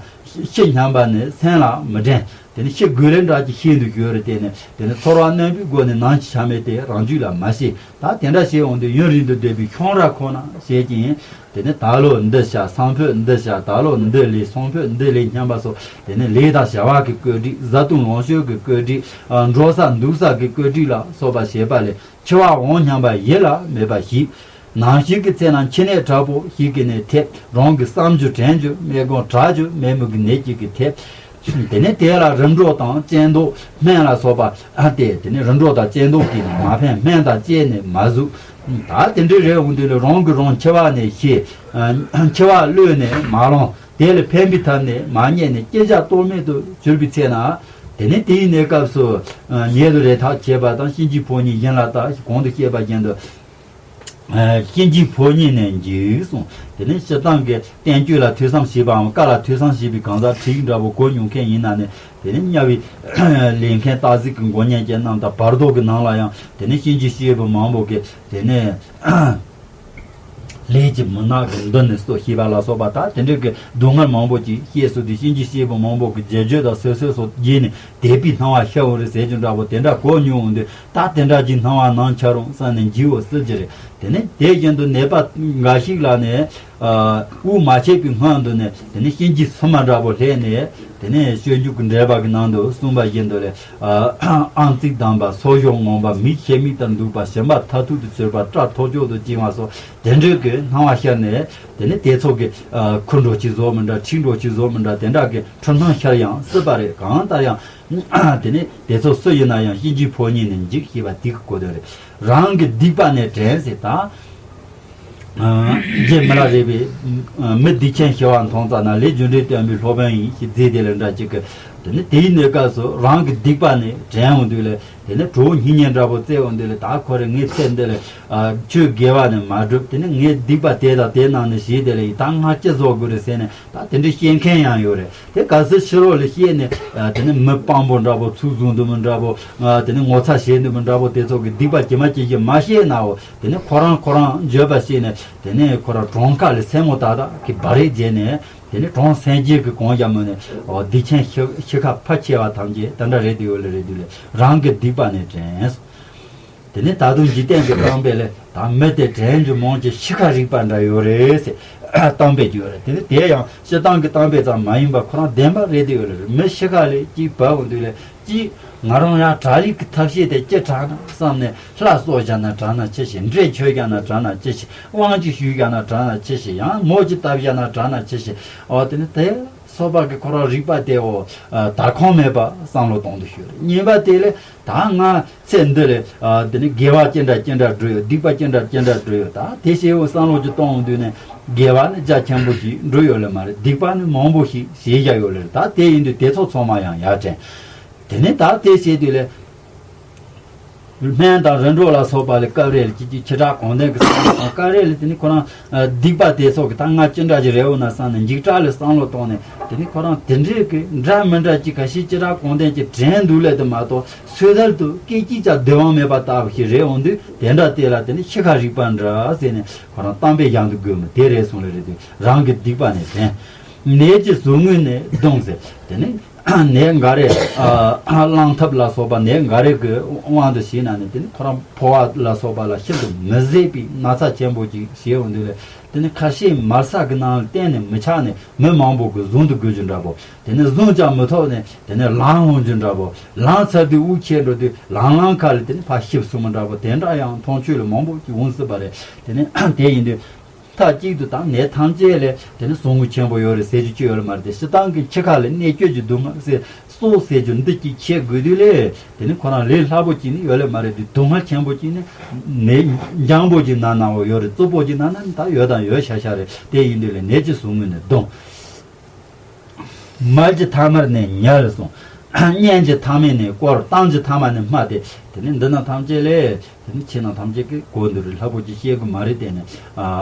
ཤི་སྙམ་པ་ནི་སེམས་ལ་མི་དྲན། དེ་ནི་ཤི་དགོས་ལེ་འདྲ་ཅིག་ཤེས་འདུག་ཡོད་རེད། དེ་ནི་དེ་ནི་ཚོར་བ་རྣོན་པོའི་སྒོ་ནས་ནམ་འཆི་ཆ་མེད་དེ་རང་རྒྱུད་ལ་མ་ཤེས། ད་དེ་འདྲ་བྱས་འོང་དུས་ཡུན་རིང་དུ་སྡོད་པའི་ཁྱུང་ར་ཁོ་ན་བྱེད་ཀྱིན། དེ་ནི་ད་ལོ་འདི་བྱ། སང་ཕོད་འདི་བྱ། ད་ལོ་འདི་ལས་སང་ཕོད་འདི་ལས་སྙམ་པ་སོགས། དེ་ནི་ལས་དང་བྱ་བ་གི་བཀོད་སྒྲིག་བཟའ་བཏུང་ལོངས་སྤྱོད་ཀྱི་བཀོད་སྒྲིག །འགྲོ་ས་འདུག་ས་གི་བཀོད་སྒྲིག་ལ་སོགས་པ་བྱེད་པ་ལས། འཆི་བ་འོང་སྙམ་པ་ཡིད་ལ་མེད་པ་ཞིག །ནམ་ཞིག་གི་ཚེ་ན་འཆི་ནད་དྲག་པོ་ཞིག་གིས་ནི་ཐེབས། རང་གི་བསམ་རྒྱུ་དྲན་རྒྱུ་མེད། དགོངས་དྲག་རྒྱུ་མེད་མོད་ཀྱི་ནད་ཅིག་གིས་ཐེབས། དེ་ནས་དེ་ལ་རིམ་གྲོ་དང་གཅེན་གཏོགས་སྨན་ལ་སོགས་པ་སྟེ། དེ་ནས་རིམ་གྲོ་དང་གཅེན་གཏོགས་ཀྱིས་ནི་མ་ཕན། སྨན་དང་བཅས་ནས་མ་ཟུག །ད་དེ་འདྲའི་རེ་འོང་དུས་ལ་རང་གིས་རང་འཆི་བ་ནས་ཤི། འཆི་བ་བློས་ནས་མ་བླངས། དེ་ལ་ཕན་པའི་ཐབས་ནི་མ་རྙེད་ནས་སྐྱེ་ཤི་རྟོག་མེད་དུ་གྱུར་པའི་ཚེ་ན། དེ་ནས་དེའི་གནས་སྐབས་སུ་ཉེ་དུ་རེ་ཐག་ཆད་པ་དང་། གཤིན་རྗེའི་ཕོ་ཉས་བཞིན་ལ་བལྟ། གོང་དུ་བཤད་པ་བཞིན་དུ། གཤིན་རྗེའི་ཕོ་ཉས་ནི་འཇིགས་གསུངས། དེ་ནས་སྤྱིར་བཏང་གི་བསྟན་བཅོས་ལ་ཐོས་བསམ་བྱས་པའམ་བཀའ་ལ་ཐོས་བསམ་བྱས་པའི་གང་ཟག་ཁྲིད་ཡིག་འདྲ་པོ་གོ་མྱོང་མཁན་ཡིན་ན་ནི། དེ་ནས་དམྱལ་བའི་ལས་མཁན་སྟག་གཟིག་གི་མགོ་བརྙན་ཅན་རྣམས་དང་། བར་དོ་གི་ནང་ལ་ཡང་དེ་ནས་གཤིན་རྗེའི་སྐྱེས་བུ་མང་པོ་གིས་དེ་ནས་ལས་ཀྱི་མུན་ནག་གི་མདུན་ནས་སོ་ཞེས་པ་ལ་སོགས་པ། ད་དེ་འདྲའི་གི་སྡུག་བསྔལ་མང་པོ་ཅིག་བཤད་སོང་དུས། གཤིན་རྗེའི་སྐྱེས་བུ་མང་པོ་གིས་བརྗེད་བརྗོད་དང་སོ་སོ་སོ་བརྗེད་ནས་དད་པའི་སྣང་བ་ཤར་བ་རེད་ཟེར་རྒྱུ་འདྲ་པོ་དེ་འདྲ་གོ་མྱོང་འོང་དུས། ད་དེ་འདྲ་ཅིག་སྣང་བ་སྣང་འཆར་རུང་བསམ་ནས་འཇིགས་པ་སྲིད་ཀྱི་རེད། དེ་ནས་དེ་བཞིན་དུ་ནད་པ་འགའ་ཞིག་ལ་ནི་དབུགས་མ་ཆད་པའི་སྔོན་དུ་ནས་དེ་ནས་གཤིན་རྗེའི་སྲུང་མ་འདྲ་པོ་སླེབས་ནས། དེ་ནས་སྤྱོད་འཇུག་གི་འགྲེལ་པ་གི་ནང་དུ་གསུངས་པ་བཞིན་དུ་ལས། ཨང་རྩིས་ལྡན་པ། སོ་ཞོ་ངོམས་པ། མིག་ཤེལ་མིག་ལྟར་འདུག་པ། ཞིམ་པ་མཐར་ཐུག་ཏུ་གྱུར་པ། སྐྲ་ཐོར་ཅོག་ཏུ་བཅིངས་པ་སོགས་དེ་འདྲའི་གི་སྣང་བ་ཤར་ནས། དེ་ནས་དེ་ཚོ་གི་ཁུ་འགྲོ་ཅིག་བཟོ་མི་འདྲ། ཁྲིག་འགྲོ་ཅིག་བཟོ་མི་འདྲ། དེ་འདྲ་གི་འཁྲུལ་སྣང་ཤར་ཡང་སྲིད་པ་རེད། གང་ལྟར་ཡང་དེ་ནས་དེ་ཚོ་སུ་ཡིན་ན་ཡང་གཤིན་རྗེའི་ཕོ་ཉ་ནི་འཇིགས་ཞེས་པ་དེ་གི་གོ་དོན་རེད། རང་གི་སྡིག་པ་ནི་དྲན་ཟེར་ད། རྗེ་མི་ལ་རས་པས། མི་སྡིག་ཅན་ཞི་བ་མཐོང་ཙ་ན། ལས་རྒྱུ་འབྲས་སྟོན་པའི་སློབ་དཔོན་ཡིན་ཞེས་མཛད་དེ་ལ་འདྲ་ཅིག་གི། དེ་ནི་དེའི་གནས་སྐབས་སུ་རང་གི་སྡིག་པ་ནི་དྲན་འོང་དུས་ལས། དེ་ནི་གྲོགས་སྙིང་ཉེ་འདྲ་པོ་བཙལ་འོང་དུས་ལས། ད་ཁོ་རེ་ངའི་ཚེ་འདི་ལས་ཆོས་དགེ་བ་ནི་མ་བསྒྲུབས། དེ་ནི་ངའི་སྡིག་པ་དེ་དང་དེ་ནང་ནས་བྱས་དེ་ལས་ད་ང་ཅི་བཟོ་དགོས་རེད་ཟེར་ནས། ད་དེ་འདྲའི་བཤད་མཁན་ཡང་ཡོད་རེད། དེ་གལ་སྲིད་ཕྱི་རོལ་ལ་བཤད་ནས། དེ་ནི་མི་སྤམ་པོ་འདྲ་པོ། ཚུགས་བཟུང་འདུག་མི་འདྲ་པོ། དེ་ནི་ངོ་ཚ་བྱས་འདུག་མི་འདྲ་པོ། དེ་ཚོ་གི་སྡིག་པ་ཇི་མ་ཇི་བཞིན་མ་བཤད་ནའོ། དེ་ནི་ཁོ་རང་ཁོ་རང་འགྱོད་པ་བྱས་ནས། དེ་ནི་ཁོ་རང་གྲོང་ཁ་ལ་སེན་མོ་ཏག་ཏག་གི་སྦ་རས་བརྒྱབ་ནས། དེ་ནི་གྲོང་སེམས་ཅན་གྱི་གང་རྒྱ་མོ་ནས་སྡིག་ཅན་ཞི་ཞི་ཁ་ཕལ་ཆེ་བ་ཐམས་ཅད་དེ་འདྲ་རེད་དེ་ཡོད་ལེ་རེད་དེ་ལེ། རང་གི་སྡིག་པ་ནི་དྲན། དེ་ནས་ད་དུང་འཇིག་རྟེན་གྱི་གཏམ་དཔེ་ལས། ད་མི་དེ་དྲན་རྒྱུ་མང་གི་ཤི་ཁ་རིག་པ་འདྲ་ཡོད་རེད་ཟེར་གཏམ་དཔེ་ཅིག་ཡོད་རེད། དེ་ནས་དེ་ཡང་སྤྱིར་བཏང་གི་གཏམ་དཔེ་ཙམ་མ་ཡིན་པར་ཁོ་རང་བདེན་པ་རེད་དེ་ཡོད་རེད། མི་ཤི་ཁ་ལས་ཅིག་བབས་འོང་དུས་ལས་ཅིག་ང་རང་ཡང་དྲག་ལས་ཀྱི་ཐབས་ཤེས་དེ་ཅི་དྲག་ན་བསམ་ནས། ལྷ་གསོལ་བཞག་ན་དྲག་ན་ཅི་ཞིག་འདྲེ་མཆོད་བཞག་ན་དྲག་ན་ཅི་ཞིག་དབང་ཅིག་ཞུས་བཞག་ན་དྲག་ན་ཅི་ཞིག་ཡང་མོ་ཅིག་བཏབ་བཞག་ན་དྲག་ན་ཅི་ཞིག་འོ་དེ་ནི་དེ་སོགས་པ་གི་ཁོ་རང་རིག་པ་དེ་འོ་དར་ཁོང་མེད་པ་བསམ་བློ་གཏོང་དུ་ཤོར་རེད། གཉིས་པ་དེ་ལས། ད་ང་ཚེ་འདི་ལས་དེ་ནི་དགེ་བ་ཅི་འདྲ་ཅི་འདྲ་བསྒྲུབས་ཡོད། སྡིག་པ་ཅི་འདྲ་ཅི་འདྲ་བསྒྲུབས་ཡོད། ད་དེ་ཞེ་བོ་བསམ་བློ་ཅིག་གཏོང་འོང་དུས་ནས། དགེ་བ་ནི་རྒྱ་ཆེན་པོ་ཞིག་བསྒྲུབས་ཡོད་ལེ་མ་རེད། སྡིག་པ་ནི་མང་པོ་ཞིག་བྱས་བཞག་ཡོད་ལེ་རེད། ད་དེ་ཡིན་དུས་དེ་ཚོ་ཚང་མ་ཡང་ཡར་དྲན། དེ་ནས་ད་དེ་བྱས་དུས་ལས། སྨན་དང་རིམ་གྲོ་ལ་སོགས་པ་ལས་སྐབས་རེ་ལ་ཅིག་ཅིག་ཕྱི་དྲག་གོང་ལྡན་གྱི་བསམ་བློ་དང་། སྐབས་རེ་ལ་དེ་ནི་ཁོ་རང་སྡིག་པ་དེ་སོགས་ཀྱི་ད་ང་ཅི་འདྲ་ཞིག་རེད་འོ་ན་བསམ་ནས་འཇིགས་སྐྲག་ལ་བསམ་བློ་བཏང་ནས། དེ་ནི་ཁོ་རང་དེ་འདྲའི་གི་འདྲ་མི་འདྲ་ཅིག་ཁ་ཤས་ཅི་འདྲ་གོང་ལྡན་གྱི་དྲན་འདུག་ལས་དུ་མ་གཏོགས། སོ་ཐར་དུ་སྐད་ཅིག་ཀྱང་སྡོད་དབང་མེད་པ་ལྟ་བུ་ཞིག་རེད་འོང་དུས། དེ་འདྲ་དེ་ལ་དེ་ནི་ཤི་ཁ་རིག་པ་འདྲ་ཟེར་ནས་ཁོ་རང་གཏམ་དཔེ་བཞག་འདུག་དགོས་མི་དེ་རེད་སོང་ལེ་རེད་དུས། རང་གི་སྡིག་པ་ནི་དྲན། ནད་ཀྱི་ཟུག་རྔུ་ནི་གདོན་ཟེར། དེ་ནི་ནད་འགའ་རེ་གླང་ཐབས་ལ་སོགས་པ་ནད་འགའ་རེ་གི་དབང་དུ་བྱས་ན་ནི། དེ་ནི་ཁོ་རང་ཕོ་བ་ལ་སོགས་པ་ལ་ཤིན་ཏུ་མི་བཟོད་པའི་ན་ཚ་ཆེན་པོ་ཅིག་བྱས་འོང་དུས་ལས། དེ་ནི་ཁ་ཤས་མལ་ས་གི་ནང་ལ་གཏན་ནས་མི་ཆགས་ནས་མི་མང་པོ་གིས་བཟུང་དུ་དགོས་རྒྱུ་འདྲ་པོ། དེ་ནི་བཟུང་ཀྱང་མི་ཐོབ་ནས་དེ་ནི་ལངས་འོང་རྒྱུ་འདྲ་པོ། ལངས་ཚར་དུས་དབུགས་ཆད་འགྲོ་དུས་ལང་ལང་ཁ་ལ་དེ་ནི་ཕར་ཤི་སོང་མི་འདྲ་པོ། དེ་འདྲ་ཡང་མཐོང་ཆོས་ལ་མང་པོ་ཅིག་འོང་སྲིད་པ་རེད། དེ་ནི་དེ་ཡིན་དུས། མཐའ་གཅིག་ཏུ་ད་ནད་ཐམས་ཅད་ལས་དེ་ནི་ཟུག་རྔུ་ཆེན་པོ་ཡོད་རེད་ཟེར་རྒྱུ་ཅི་ཡོད་ལ་མ་རེད་དེ། སྤྱིར་བཏང་གི་འཆི་ཁ་ལས་གནད་གཅོད་ཀྱི་སྡུག་བསྔལ་ཟེར་སྲོག་ཟེར་རྒྱུ་འདི་གཅིག་ཆད་དགོས་དུས་ལས། དེ་ནི་ཁོ་རང་ལས་སླ་པོ་གཅིག་ནི་ཡོད་ལ་མ་རེད་དེ། སྡུག་བསྔལ་ཆེན་པོ་གཅིག་ནི་ནད་འཇམ་པོ་གཅིག་ན་ནའོ་ཡོད་རེད། རྩུབ་པོ་གཅིག་ན་ན་ནི་ད་ཡོད་དང་ཡོད་ཤ་ཤ་རེད། དེ་ཡིན་དུས་ལས་ནད་ཀྱི་ཟུག་རྔུ་ནི་གདོན། མལ་གྱི་ཐ་མར་ནི་ཉལ་གསུངས། གཉེན་གྱི་ཐ་མས་ནི་བསྐོར། གཏམ་གྱི་ཐ་མ་ནི་སྨྲ་སྟེ། དེ་ནི་འདི་རྣམས་ཐམས་ཅད་ལས། དེ་ནི་ཁྱེད་རྣམས་ཐམས་ཅད་ཀྱིས་གོ་འདི་རུ་སླ་པོ་ཅིག་བཤད་དགོས་མ་རེད། དེ་ནི་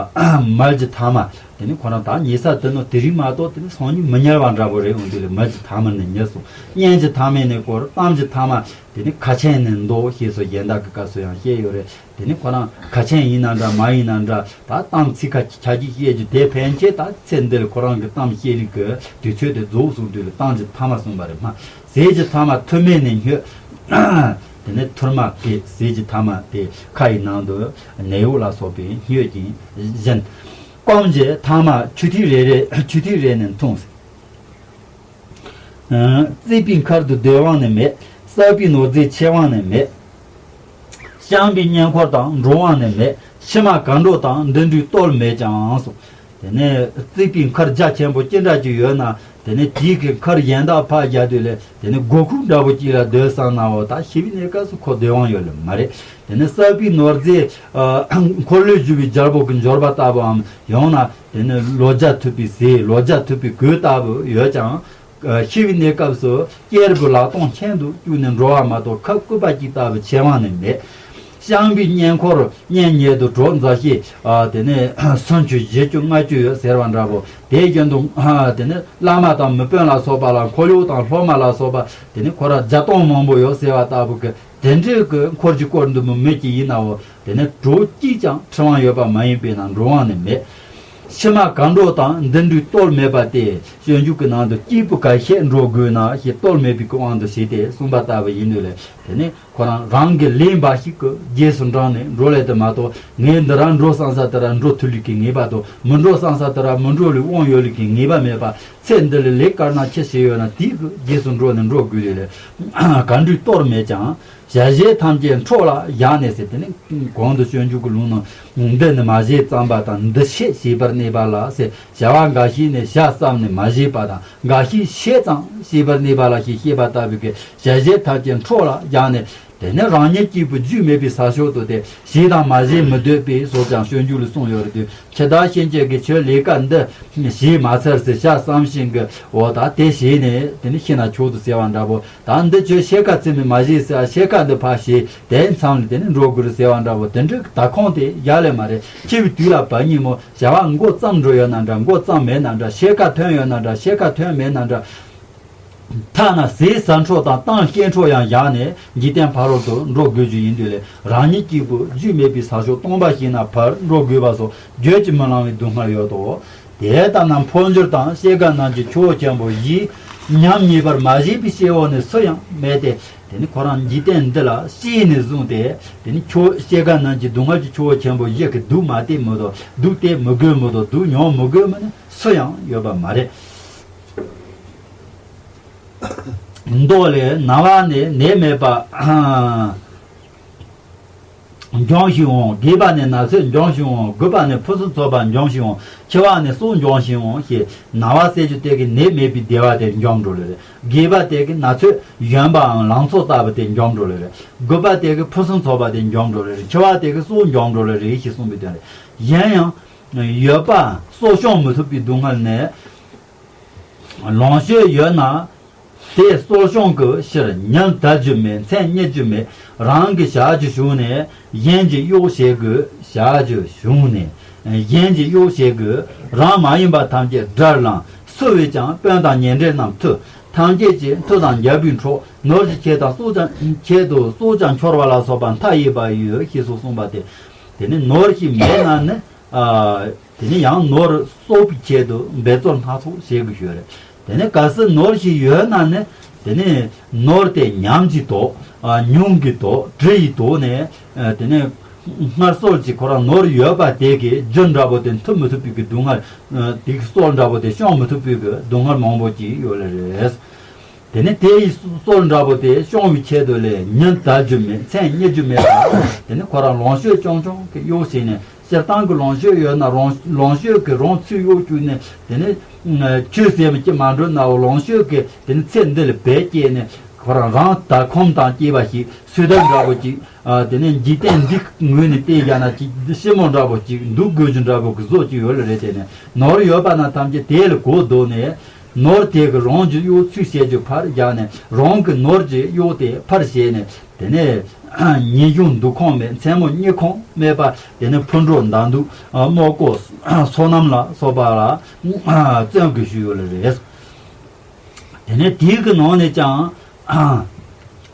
མལ་གྱི་ཐ་མ། དེ་ནི་ཁོ་རང་ད་ཉལ་ས་དེ་ནི་དེ་རིང་མ་གཏོགས་དེ་ནི་སང་ཉིན་མི་ཉལ་བ་འདྲ་པོ་རེད། འོན་ཏེ་ལས་མལ་གྱི་ཐ་མར་ནི་ཉལ་གསུངས། གཉེན་གྱི་ཐ་མས་ནི་བསྐོར། གཏམ་གྱི་ཐ་མ། དེ་ནི་ཁ་ཆེམས་ནི་འདོགས་ཞེས་སོགས་གཞན་དག་གི་སྐབས་སུ་ཡང་བཤད་ཡོད་རེད། དེ་ནི་ཁོ་རང་ཁ་ཆེམས་ཡིན་ན་འདྲ་མ་ཡིན་ན་འདྲ། ད་གཏམ་ཚིག་ཁ་ཆ་གཅིག་བཤད་རྒྱུ་དེ་ཕན་ཆད། ད་ཚེ་འདིར་ཁོ་རང་གི་གཏམ་བཤད་ལུགས་ཀྱི་དུས་ཚོད་དེ་རྫོགས་སོང་དུས་ལ་གཏམ་གྱི་ཐ་མ་གསུངས་པ་རེད། སྨྲ། ཟས་ཀྱི་ཐ་མ་ཐུར་མས་ནི་སྨྱོས། དེ་ནི་ཐུར་མ་གི་ཟས་ཀྱི་ཐ་མ་དེ་ཁ་ཡི་ནང་དུ་ནད་གཡོག་ལ་སོགས་པས་སྨྱོས་ཀྱིན་བཞིན། སྐོམ་གྱི་ཐ་མ་ཆུ་ཐིགས་རེ་རེ་ཆུ་ཐིགས་རེ་ནི་འཐུངས། བརྩིགས་པའི་མཁར་དུ་སྡོད་དབང་ནི་མེད། བསགས་པའི་ནོར་རྫས་འཆི་དབང་ནི་མེད། བཤམས་པའི་གཉེན་འཁོར་དང་འགྲོ་དབང་ནི་མེད། ཕྱི་མ་གར་འགྲོ་དང་འདི་འདྲའི་གཏོལ་མེད་ཀྱང་གསུངས། དེ་ནས་བརྩིགས་པའི་མཁར་རྒྱ་ཆེན་པོ་ཅི་འདྲ་ཅིག་ཡོད་ན། དེ་ནས་དེའི་གི་མཁར་གཞན་དག་ཕར་བཞག་དུས་ལས། དེ་ནས་སྒོ་ཁུག་འདྲ་པོ་ཅིག་ལ་སྡོད་བསམ་ནའོ། ད་ཤི་བའི་གནས་སྐབས་སུ་ཁོ་སྡོད་དབང་ཡོད་ལེ་མ་རེད། དེ་ནས་བསགས་པའི་ནོར་རྫས། འཁོར་ལོས་སྒྱུར་བའི་རྒྱལ་པོ་གི་འབྱོར་པ་ལྟ་བུའམ། ཡང་ན་དེ་ནས་ལོ་བརྒྱ་ཐུབ་པའི་ཟས། ལོ་བརྒྱ་ཐུབ་པའི་གོས་ལྟ་བུ་ཡོད་ཀྱང་། ཤི་བའི་གནས་སྐབས་སུ་སྐྱེས་བུ་ལག་སྟོང་ཁྱིམ་དུ་བཅུག་ནས་འགྲོ་བ་མ་གཏོགས་ཁབ་སྐུད་པ་གཅིག་ལྟ་བུ་འཆི་དབང་ནི་མེད། བཤམས་པའི་གཉེན་འཁོར་གཉེན་ཉེ་དུ་གྲོགས་མཛའ་བཤེས། དེ་ནས་སུམ་ཅུ་བཞི་བཅུ་ལྔ་བཅུ་ཡོད་ཟེར་བ་འདྲ་པོ། དེ་བཞིན་དུ་དེ་ནས་བླ་མ་དང་མི་དཔོན་ལ་སོགས་པ་ལ། འཁོར་གཡོག་དང་སློབ་མ་ལ་སོགས་པ་དེ་ནས་ཁོ་ར་བརྒྱ་སྟོང་མང་པོ་ཡོད་ཟེར་བ་ལྟ་བུ་གི། དེ་འདྲའི་གི་འཁོར་གྱིས་བསྐོར་འདུག་མི་མི་གཅིག་ཡིན་ནའོ། དེ་ནས་གྲོགས་གཅིག་ཀྱང་འཁྲི་དབང་ཡོད་པ་མ་ཡིན་པས་ན་འགྲོ་དབང་ནི་མེད། ཕྱི་མ་གང་འགྲོ་དང་འདི་འདྲའི་རྟོལ་མེད་པ་སྟེ། སྤྱོད་འཇུག་གི་ནང་དུ་སྐྱེས་བུ་ག་ཤེད་འགྲོ་དགོས་ན་ཞེས་རྟོལ་མེད་པའི་དབང་དུ་བྱས་ཏེ་གསུངས་པ་ལྟ་བུ་ཡིན་དུས་ལས། དེ་ནི་ཁོ་རང་རང་གི་ལས་འབའ་ཞིག་གི་རྗེས་སུ་འབྲངས་ནས་འགྲོ་ལས་དེ་མ་གཏོགས། ངས་འདི་ར་འགྲོ་བསམ་ས་དེ་ར་འགྲོ་ཐུབ་ལུགས་ཀྱི་ངེས་པ་དང་། མི་འགྲོ་བསམ་ས་དེ་ར་མི་འགྲོ་ལུགས་དབང་ཡོད་ལུགས་ཀྱི་ངེས་པ་མེད་པ། ཚེ་འདི་ལ་ལས་དཀར་ནག་ཅི་བྱས་ཡོད་ན་དེའི་རྗེས་སུ་འགྲོ་ནས་འགྲོ་དགོས་ལས་ལས། ག་འདྲའི་རྟོལ་མེད་ཀྱང་། བྱ་བྱེད་ཐམས་ཅད་འཕྲོ་ལ་བཞག་ནས་ཟེར། དེ་ནི་གོང་དུ་སྤྱོད་འཇུག་གི་ལུང་ནང་། འདི་ནི་མ་བྱས་ཙམ་པ་དང་། འདི་བྱས་ཞེས་པར་གནས་པ་ལ་ཟེར། བྱ་བ་འགའ་ཞིག་ནི་བྱ་བསམ་ནས་མ་བྱས་པ་དང་། འགའ་ཞིག་བྱས་ཙང་ཞེས་པར་གནས་པ་ལ་ཞེས་བཤད་པ་ལྟ་བུའི་གི་བྱ་བྱེད་ཐམས་ཅད་འཕྲོ་ལ་བཞག་ནས། དེ་ནི་རང་ཉིད་སྐྱེས་བུ་རྒྱུས་མེད་པའི་ས་ཕྱོགས་སུ་དེ་བྱས་དང་མ་བྱས་མི་འདོད་པའི་སོགས་ཀྱང་སྤྱོད་འཇུག་ལ་གསུངས་ཡོད་རེད་དུས། ཇི་ལྟར་ཕྱིན་ཆད་ཀྱི་ཆོས་ལས་ཀ་འདི་བྱས་མ་ཚར་ཟེར་བྱ་བསམ་ཞིང་གི་འོ་ད་དེ་བྱས་ནས་དེ་ནི་ཤི་ན་ཆོག་ཏུ་ཟེར་བ་འདྲ་པོ། ད་འདི་ཆོས་ཕྱེད་ཀ་ཙམ་མ་བྱས་ཟེར། ཕྱེད་ཀ་འདི་ཕར་བྱས་དེ་མཚམས་ལ་དེ་ནི་འགྲོ་དགོས་རེད་ཟེར་བ་འདྲ་པོ། དེ་འདྲའི་ད་ཁོང་དེ་ཡ་ལས་མ་རེད། འཆི་བའི་དུས་ལ་བབ་ཉིན་མོ་བྱ་བ་འགོ་བརྩམས་འགྲོ་ཡོད་ན་འདྲ། འགོ་བརྩམས་མེད་ན་འདྲ། ཕྱེད་ཀ་ཐོན་ཡོད་ན་འདྲ། ཕྱེད་ཀ་ཐོན་མེད་ན་འདྲ། ཐ་ན་ཟས་ཟ་འཕྲོ་དང་གཏམ་སྐྱེལ་འཕྲོ་ཡང་བཞག་ནས་འཇིག་རྟེན་ཕ་རོལ་ཏུ་འགྲོ་དགོས་རྒྱུ་ཡིན་དུས་ལས། རང་ཉིད་སྐྱེས་བུ་རྒྱུས་མེད་པའི་ས་ཕྱོགས་སྟོང་པ་ཞིག་ན་ཕར་འགྲོ་དགོས་པ་སོགས་བརྗོད་ཀྱིས་མི་ལང་བའི་སྡུག་བསྔལ་ཡོད་དོ། དེ་ལྟ་ན་འཕོ་འགྱུར་དང་སྐྱེ་རྒ་ན་འཆིའི་ཆུ་བོ་ཆེན་པོ་བཞིའི་ཉམས་ཉེས་པར་མ་བྱས་པའི་སྐྱེ་བོ་ནི་སུ་ཡང་མེད་དེ། དེ་ནི་ཁོ་རང་འཇིག་རྟེན་འདི་ལ་སྐྱེས་ནས་བཟུང་སྟེ། དེ་ནི་ཆུ་སྐྱེ་རྒ་ན་འཆིའི་སྡུག་བསྔལ་གྱི་ཆུ་བོ་ཆེན་པོ་བཞི་གི་སྡུག་མ་བལྟས་མི་འདུག་སྡུག་བལྟས་མི་དགོས་མི་འདུག་སྡུག་མྱོང་མི་དགོས་མི་ནི་སུ་ཡང་ཡོད་པ་མ་རེད། མདོ་ལས། ན་བ་ནས་ནད་མེད་པ་འཇོམས་ཤིང་འོང་། རྒས་པ་ནས་ན་ཚོད་འཇོམས་ཤིང་འོང་། རྒུད་པ་ནས་ཕུན་སུམ་ཚོགས་པ་འཇོམས་ཤིང་འོང་། འཆི་བ་ནས་སྲོག་འཇོམས་ཤིང་འོང་ཞེས། ན་བ་ཟེར་རྒྱུ་དེ་གི་ནད་མེད་པའི་བདེ་བ་དེ་འཇོམས་འགྲོ་ལེ་རེད། རྒས་པ་དེ་གི་ན་ཚོད་གཞོན་པའམ་ལང་ཚོ་ལྟ་བུ་དེ་འཇོམས་འགྲོ་ལེ་རེད། རྒུད་པ་དེ་གི་ཕུན་སུམ་ཚོགས་པ་དེ་འཇོམས་འགྲོ་ལེ་རེད། འཆི་བ་དེ་གི་སྲོག་འཇོམས་འགྲོ་ལེ་རེད་ཞེས་གསུངས་པའི་དོན་རེད། གཞན་ཡང་། ཡོད་པ་གསོ་སྐྱོང་མི་ཐུབ་པའི་སྡུག་བསྔལ་ནས། ལོངས་སྤྱོད་ཡོད་ན། དེ་གསོ་སྐྱོང་གི་ཕྱིར་ཉིན་དལ་རྒྱུ་མེད། མཚན་རྙེད་རྒྱུ་མེད། རང་གིས་བཞག་རྒྱུ་བྱུང་ནས་གཞན་གྱི་གཡོག་བྱེད་དགོས། བཞག་རྒྱུ་བྱུང་ནས་གཞན་གྱི་གཡོག་བྱེད་དགོས། རང་མ་ཡིན་པ་ཐམས་ཅད་དགྲར་ལངས། སུ་བས་ཀྱང་དཔོན་དང་ཉེ་འབྲེལ་རྣམས་ཐུལ། ཐམས་ཅད་ཀྱི་མཐུ་དང་རྒྱལ་པོའི་གྲོགས། ནོར་གྱི་ཆེད་དང་སྲོག་ཀྱང་ཆེད་དུ་སྲོག་ཀྱང་འཆོར་བ་ལ་སོགས་པ་མཐའ་ཡས་པ་ཡོད་ཞེས་སུ་གསུངས་པ་སྟེ། དེ་ནི་ནོར་ཞིག་མེད་ན་ནི། ཨ། དེ་ནི་ཡང་ནོར་གསོག་པའི་ཆེད་དུ་འབད་རྩོལ་སྣ་ཚོགས་བྱེད་དགོས་ཞུ་རེད། དེ་ནི་གལ་སྲིད་ནོར་ཞིག་ཡོད་ན་ནི། དེ་ནི་ནོར་དེ་ཉམས་ཀྱི་དོགས། ཨ། ཉུང་གི་དོགས། དྲི་ཡི་དོགས་ནས། ཨ། དེ་ནི་སྔར་སྲོལ་གྱི་ཁོ་རང་ནོར་ཡོད་པ་དེ་གི་རྒྱུ་འདྲ་པོ་དེ་མཐུ་མི་ཐུབ་པའི་གི་སྡུག་བསྔལ། ཨ། དེ་གི་སྲོག་འདྲ་པོ་དེ་སྐྱོང་མི་ཐུབ་པའི་གི་སྡུག་བསྔལ་མང་པོ་ཅིག་ཡོད་ལེ་རེད། དེ་ནི་དེ་ཡི་སྲོལ་འདྲ་པོ་དེ་སྐྱོང་བའི་ཆེད་དུ་ལས་ཉིན་དལ་རྒྱུ་མེད། མཚན་རྙེད་རྒྱུ་མེད་པ། དེ་ནི་ཁོ་རང་ལོངས་སྤྱོད་ཆུང་ཆུང་གི་གཡོག་བྱས་ནས། སྤྱིར་བཏང་གི་ལོངས་སྤྱོད་ཡོད་ན་རང་ལོངས་སྤྱོད་ཀྱི་རང་ཚུར་གཡོག་བཅུག་ནས། དེ་ནི་ཆོས་ཟེར་མི་ཅི་མ་འགྲོ་ནའོ། ལོངས་སྤྱོད་ཀྱི་དེ་ནི་ཚེ་འདི་ལ་བས་སྐྱེས་ནས་ཁོ་རང་རང་ད་ཁོམ་དང་སྐྱེས་པ་ཞིག་སུས་ད་འདྲ་པོ་ཅིག་ཨ། དེ་ནས་འཇིག་རྟེན་འདི་ངོས་ནས་བལྟས་བཞག་ན་ཅིག་ཞི་མོ་འདྲ་པོ་ཅིག་འདུག་དགོས་རྒྱུ་འདྲ་པོ་གི་བཟོ་ཅིག་ཡོད་ལ་རེད། དེ་ནས་ནོར་ཡོད་པ་ན་ཐམས་ཅད་དེ་ལ་གོ་ལྡོག་ནས། ནོར་དེ་གི་རང་གི་གཡོག་ཚུལ་བྱེད་རྒྱུ་ཕར་བཞག་ནས། རང་གི་ནོར་གྱི་གཡོག་དེ་ཕར་བྱས་ནས། དེ་ནས་ཉིན་གཞུང་འདུག་ཁོམ་མེད། མཚན་མོ་གཉིད་ཁོམ་མེད་པ། དེ་ནས་ཕུ་འགྲོ་མདའ་འདུག་ཨ། རྨོ་ཀོ་སོ་ནམ་ལ་སོགས་པ་ལ་བརྩོན་དགོས་ཞུས་ཡོད་ལ་རེད། དེ་ནས་དེའི་གི་ནང་ནས་ཀྱང་།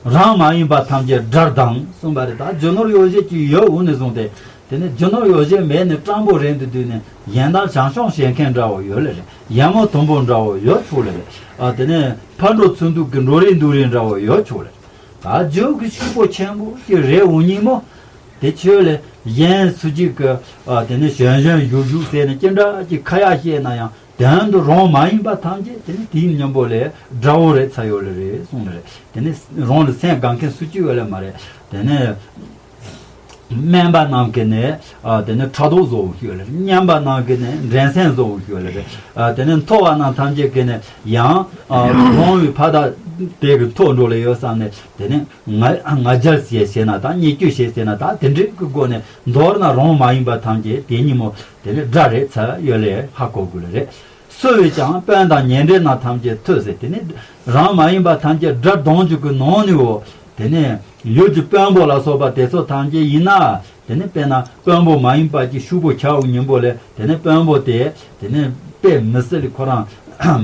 རང་མ་ཡིན་པ་ཐམས་ཅད་དགྲར་ལྡང་གསུངས་པ་རེད། ད་རྒྱུ་ནོར་ཡོ་བྱད་ཅིག་ཡོད་འོང་ནས་བཟུང་སྟེ། དེ་ནས་རྒྱུ་ནོར་ཡོ་བྱད་མེད་ནས་སྤྲང་པོ་རེད་འདུག་དུས་ནས་གཞན་དག་བྱང་ཆུབ་བྱེད་མཁན་འདྲ་བོ་ཡོད་ལེ་རེད། ཡ་མོ་དུམ་བུ་འདྲ་བོ་ཡོད་ཆོག་ལེ་རེད། ཨ། དེ་ནས་ཕར་འགྲོ་ཚུར་འདུག་གི་འགྲོ་རེས་འདུག་རེས་འདྲ་བོ་ཡོད་ཆོག་ལེ་རེད། ད་རྒྱུ་གི་ཕྱུག་པོ་ཆེན་པོ་ཅིག་རེད་འོང་ཉིན་མོ། དེ་ཆོས་ལས་གཞན་སུ་གཅིག་གི། ཨ། དེ་ནས་གཞོན་གཞོན་བཞུགས་བཞུགས་ཟེར་ནས་ཅི་འདྲ་ཅིག་ཁ་ཡག་བཤད་ན་ཡང་། དོན་དུ་རང་མ་ཡིན་པ་ཐམས་ཅད་དེ་ནི་དེའི་མཉམ་པོ་ལས་དགྲ་བོ་རེད་ཚར་ཡོད་ལེ་རེད་གསུངས་ལེ་རེད། དེ་ནི་རང་ལ་སེམས་དགའ་མཁན་སུ་གཅིག་ཡོད་ལེ་མ་རེད། དེ་ནི་དམན་པ་རྣམས་ཀྱིས་ནི། ཨ། དེ་ནི་ཕྲག་དོག་བཟོ་བོ་ཡོད་ལེ་རེད། སྙན་པ་རྣམས་ཀྱིས་ནི་འགྲན་སེམས་བཟོ་བོ་ཡོད་ལེ་རེད། ཨ། དེ་ནི་མཐོ་བ་རྣམས་ཐམས་ཅད་ཀྱིས་ནི་ཡང་། ཨ། རང་བའི་ཕ་མཐའ་དེ་གི་མཐོ་འགྲོ་ལེ་ཡོད་བསམ་ནས། དེ་ནི་ང་ང་རྒྱལ་བྱེད་བྱེད་ན་དང་བརྙས་བཅོས་བྱེད་བྱེད་ན་དང་དེ་འདྲའི་གི་སྒོ་ནས་མདོར་ན་རང་མ་ཡིན་པ་ཐམས་ཅད་དེ་ཉིན་མོ་དེ་ནི་དགྲ་རེད་ཚར་ཡོད་ལེ་ཧ་གོ་དགོས་ལེ་རེད། སུ་བས་ཀྱང་དཔོན་དང་ཉེ་འབྲེལ་རྣམས་ཐམས་ཅད་ཐུལ་ཟེར། དེ་ནི་རང་མ་ཡིན་པ་ཐམས་ཅད་དགྲར་ལྡང་རྒྱུ་གི་ནང་ནས་འོ། དེ་ནི་ཡུལ་གྱི་དཔོན་པོ་ལ་སོགས་པ་དེ་ཚོ་ཐམས་ཅད་ཡིན་ན། དེ་ནི་དཔེར་ན་དཔོན་པོ་མ་ཡིན་པ་ཅིག་ཕྱུག་པོ་ཆགས་འོང་ཉིན་པོ་ལས། དེ་ནི་དཔོན་པོ་དེ་དེ་ནི་དཔེ་མི་སྲིད་ལ་ཁོ་རང་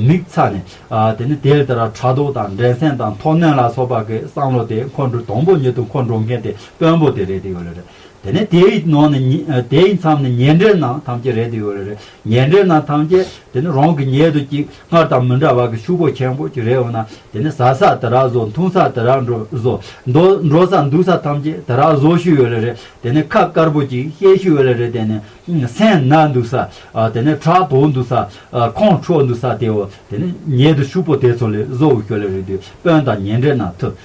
མིག་ཚ་ནས། ཨ། དེ་ནི་དེ་ལྟར་ཕྲག་དོག་དང་འགྲན་སེམས་དང་མཐོ་གནོན་ལ་སོགས་པ་གི་བསམ་བློ་དེ་འཁོར་འགྲོ། དང་པོ་ཉིད་དུ་འཁོར་འགྲོ་མཁན་དེ་དཔོན་པོ་དེ་རེད་དེ་ཡོད་ལེ་རེད། དེ་ནས་དེའི་ནང་ནས་ཉེ་དེའི་མཚམས་ནས་ཉེ་འབྲེལ་རྣམས་ཐམས་ཅད་རེད་དེ་ཡོད་རེད། ཉེ་འབྲེལ་རྣམས་ཐམས་ཅད་དེ་ནི་རང་གི་ཉེ་དུ་ཅིག་སྔར་དང་མི་འདྲ་བ་གི་ཕྱུག་པོ་ཆེན་པོ་ཅིག་རེད་འོ་ན། དེ་ནི་ཟ་ས་དེ་ར་བཟོ། འཐུང་ས་དེ་ར་འགྲོ་བཟོ། འགྲོ་འགྲོ་ས་འདུག་ས་ཐམས་ཅད་དེ་ར་བཟོ་ཤུལ་ཡོད་ལེ་རེད། དེ་ནི་ཁ་དཀར་པོ་ཅིག་བཤད་ཤུལ་ཡོད་ལེ་རེད། དེ་ནི་སེམས་ན་འདུག་ས། ཨ་དེ་ནི་ཁྲག་དོག་འདུག་ས། ཨ་ཁོང་ཁྲོ་འདུག་ས་དེའོ། དེ་ནི་ཉེ་དུ་ཕྱུག་པོ་དེ་ཚོ་ལས་བཟོ་བོ་ཤོད་ལེ་རེད་དུས་དཔོན་དང་ཉེ་འབྲེལ་རྣམས་མཐུ།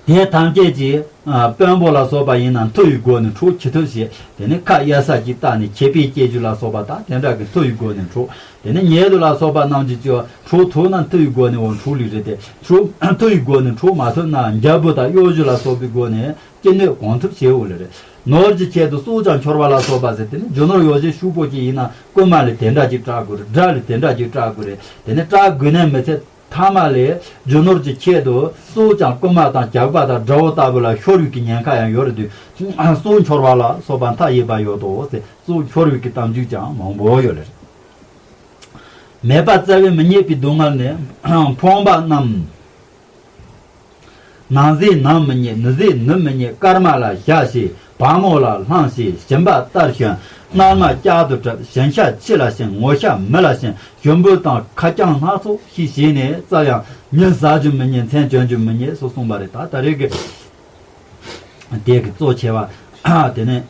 དེ་ཐམས་ཅད་ཀྱིས་ཨ་དཔོན་པོ་ལ་སོགས་པ་ཡིན་ན་མཐུ་ཡི་སྒོ་ནས་འཕྲོག་ཅི་ཐུབ་བྱེད། དེ་ནི་ཁ་གཡར་ས་ཅིག་བཏགས་ནས་ཁྱེད་པའི་སྐྱེ་རྒྱུ་ལ་སོགས་པ་དང་དེ་འདྲ་གི་མཐུ་ཡི་སྒོ་ནས་འཕྲོག་དེ་ནི་ཉེ་དུ་ལ་སོགས་པ་རྣམས་ཀྱིས་ཀྱང་འཕྲོག་ཐུབ་ན་མཐུ་ཡི་སྒོ་ནས་འོང་འཕྲོག་ལེ་རེད་དེ། འཕྲོག་མཐུ་ཡི་སྒོ་ནས་འཕྲོག་མ་ཐུབ་ན་འཇབ་བུ་དང་གཡོ་སྒྱུ་ལ་སོགས་པའི་སྒོ་ནས་ཅི་ནུས་གང་ཐུབ་བྱེད་འོང་ལེ་རེད། ནོར་གྱི་ཆེད་དུ་སྲོག་ཀྱང་འཆོར་བ་ལ་སོགས་པ་ཟེར། དེ་ནི་རྒྱུ་ནོར་ཡོ་བྱད་ཕྱུག་པོ་ཅིག་ཡིན་ན་རྐུན་མ་ལས་དེ་འདྲ་ཅིག་སྐྲག་དགོས་རེད། དགྲ་ལས་དེ་འདྲ་ཅིག་སྐྲག་དགོས་རེད། དེ་ནི་སྐྲག་དགོས་ནའི་མི་ཚད། ཐ་མ་ལས་རྒྱུ་ནོར་གྱི་ཆེད་དུ་སྲོག་ཀྱང་རྐུན་མ་དང་ཇག་པ་དང་དགྲ་བོ་ལྟ་བུ་ལ་ཤོར་བའི་གི་ཉེན་ཁ་ཡང་ཡོད་རེད་དུས། སྲོག་འཆོར་བ་ལ་སོགས་པ་མཐའ་ཡས་པ་ཡོད་དོ་ཟེར། སྲོག་འཆོར་བའི་གི་གཏམ་རྒྱུད་ཀྱང་མང་པོ་ཡོད་ལེ་རེད། མེད་པ་བཙལ་བས་མི་རྙེད་པའི་སྡུག་བསྔལ་ནི། ཕོངས་པ་རྣམས་ནམ་ཟས་ནམ་མི་རྙེད། ནུབ་ཟས་ནུབ་མི་རྙེད། སྐར་མ་ལ་ཞག་ཤེས། བ་མོ་ལ་ལྷང་ཤེས། ཞིམ་པ་ལྟར་ཞོན། སྣལ་མ་ལྕག་ཏུ་གྲིབ། ཞིང་ཤ་ཁྱི་ལ་ཞིམ། ངོ་ཤ་མི་ལ་ཞིམ། ཞུམ་བུ་དང་ཁ་རྐྱང་སྣ་ཚོགས་ཤིག་བྱས་ནས་བཙལ་ཡང་མྱི་ཟ་རྒྱུ་མི་རྙེད། མཚན་བྱོན་རྒྱུ་མི་རྙེད་སོགས་གསུངས་པ་རེད། ད་ད་རེས་ཀྱི་དེ་གི་གཙོ་ཆེ་བ་དེ་ནས་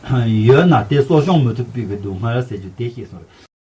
ཡོད་ན་དེ་གསོ་སྐྱོང་མི་ཐུབ་པའི་གི་སྡུག་བསྔལ་ཟེར་རྒྱུ་དེ་ཤེས་སོང་རེད།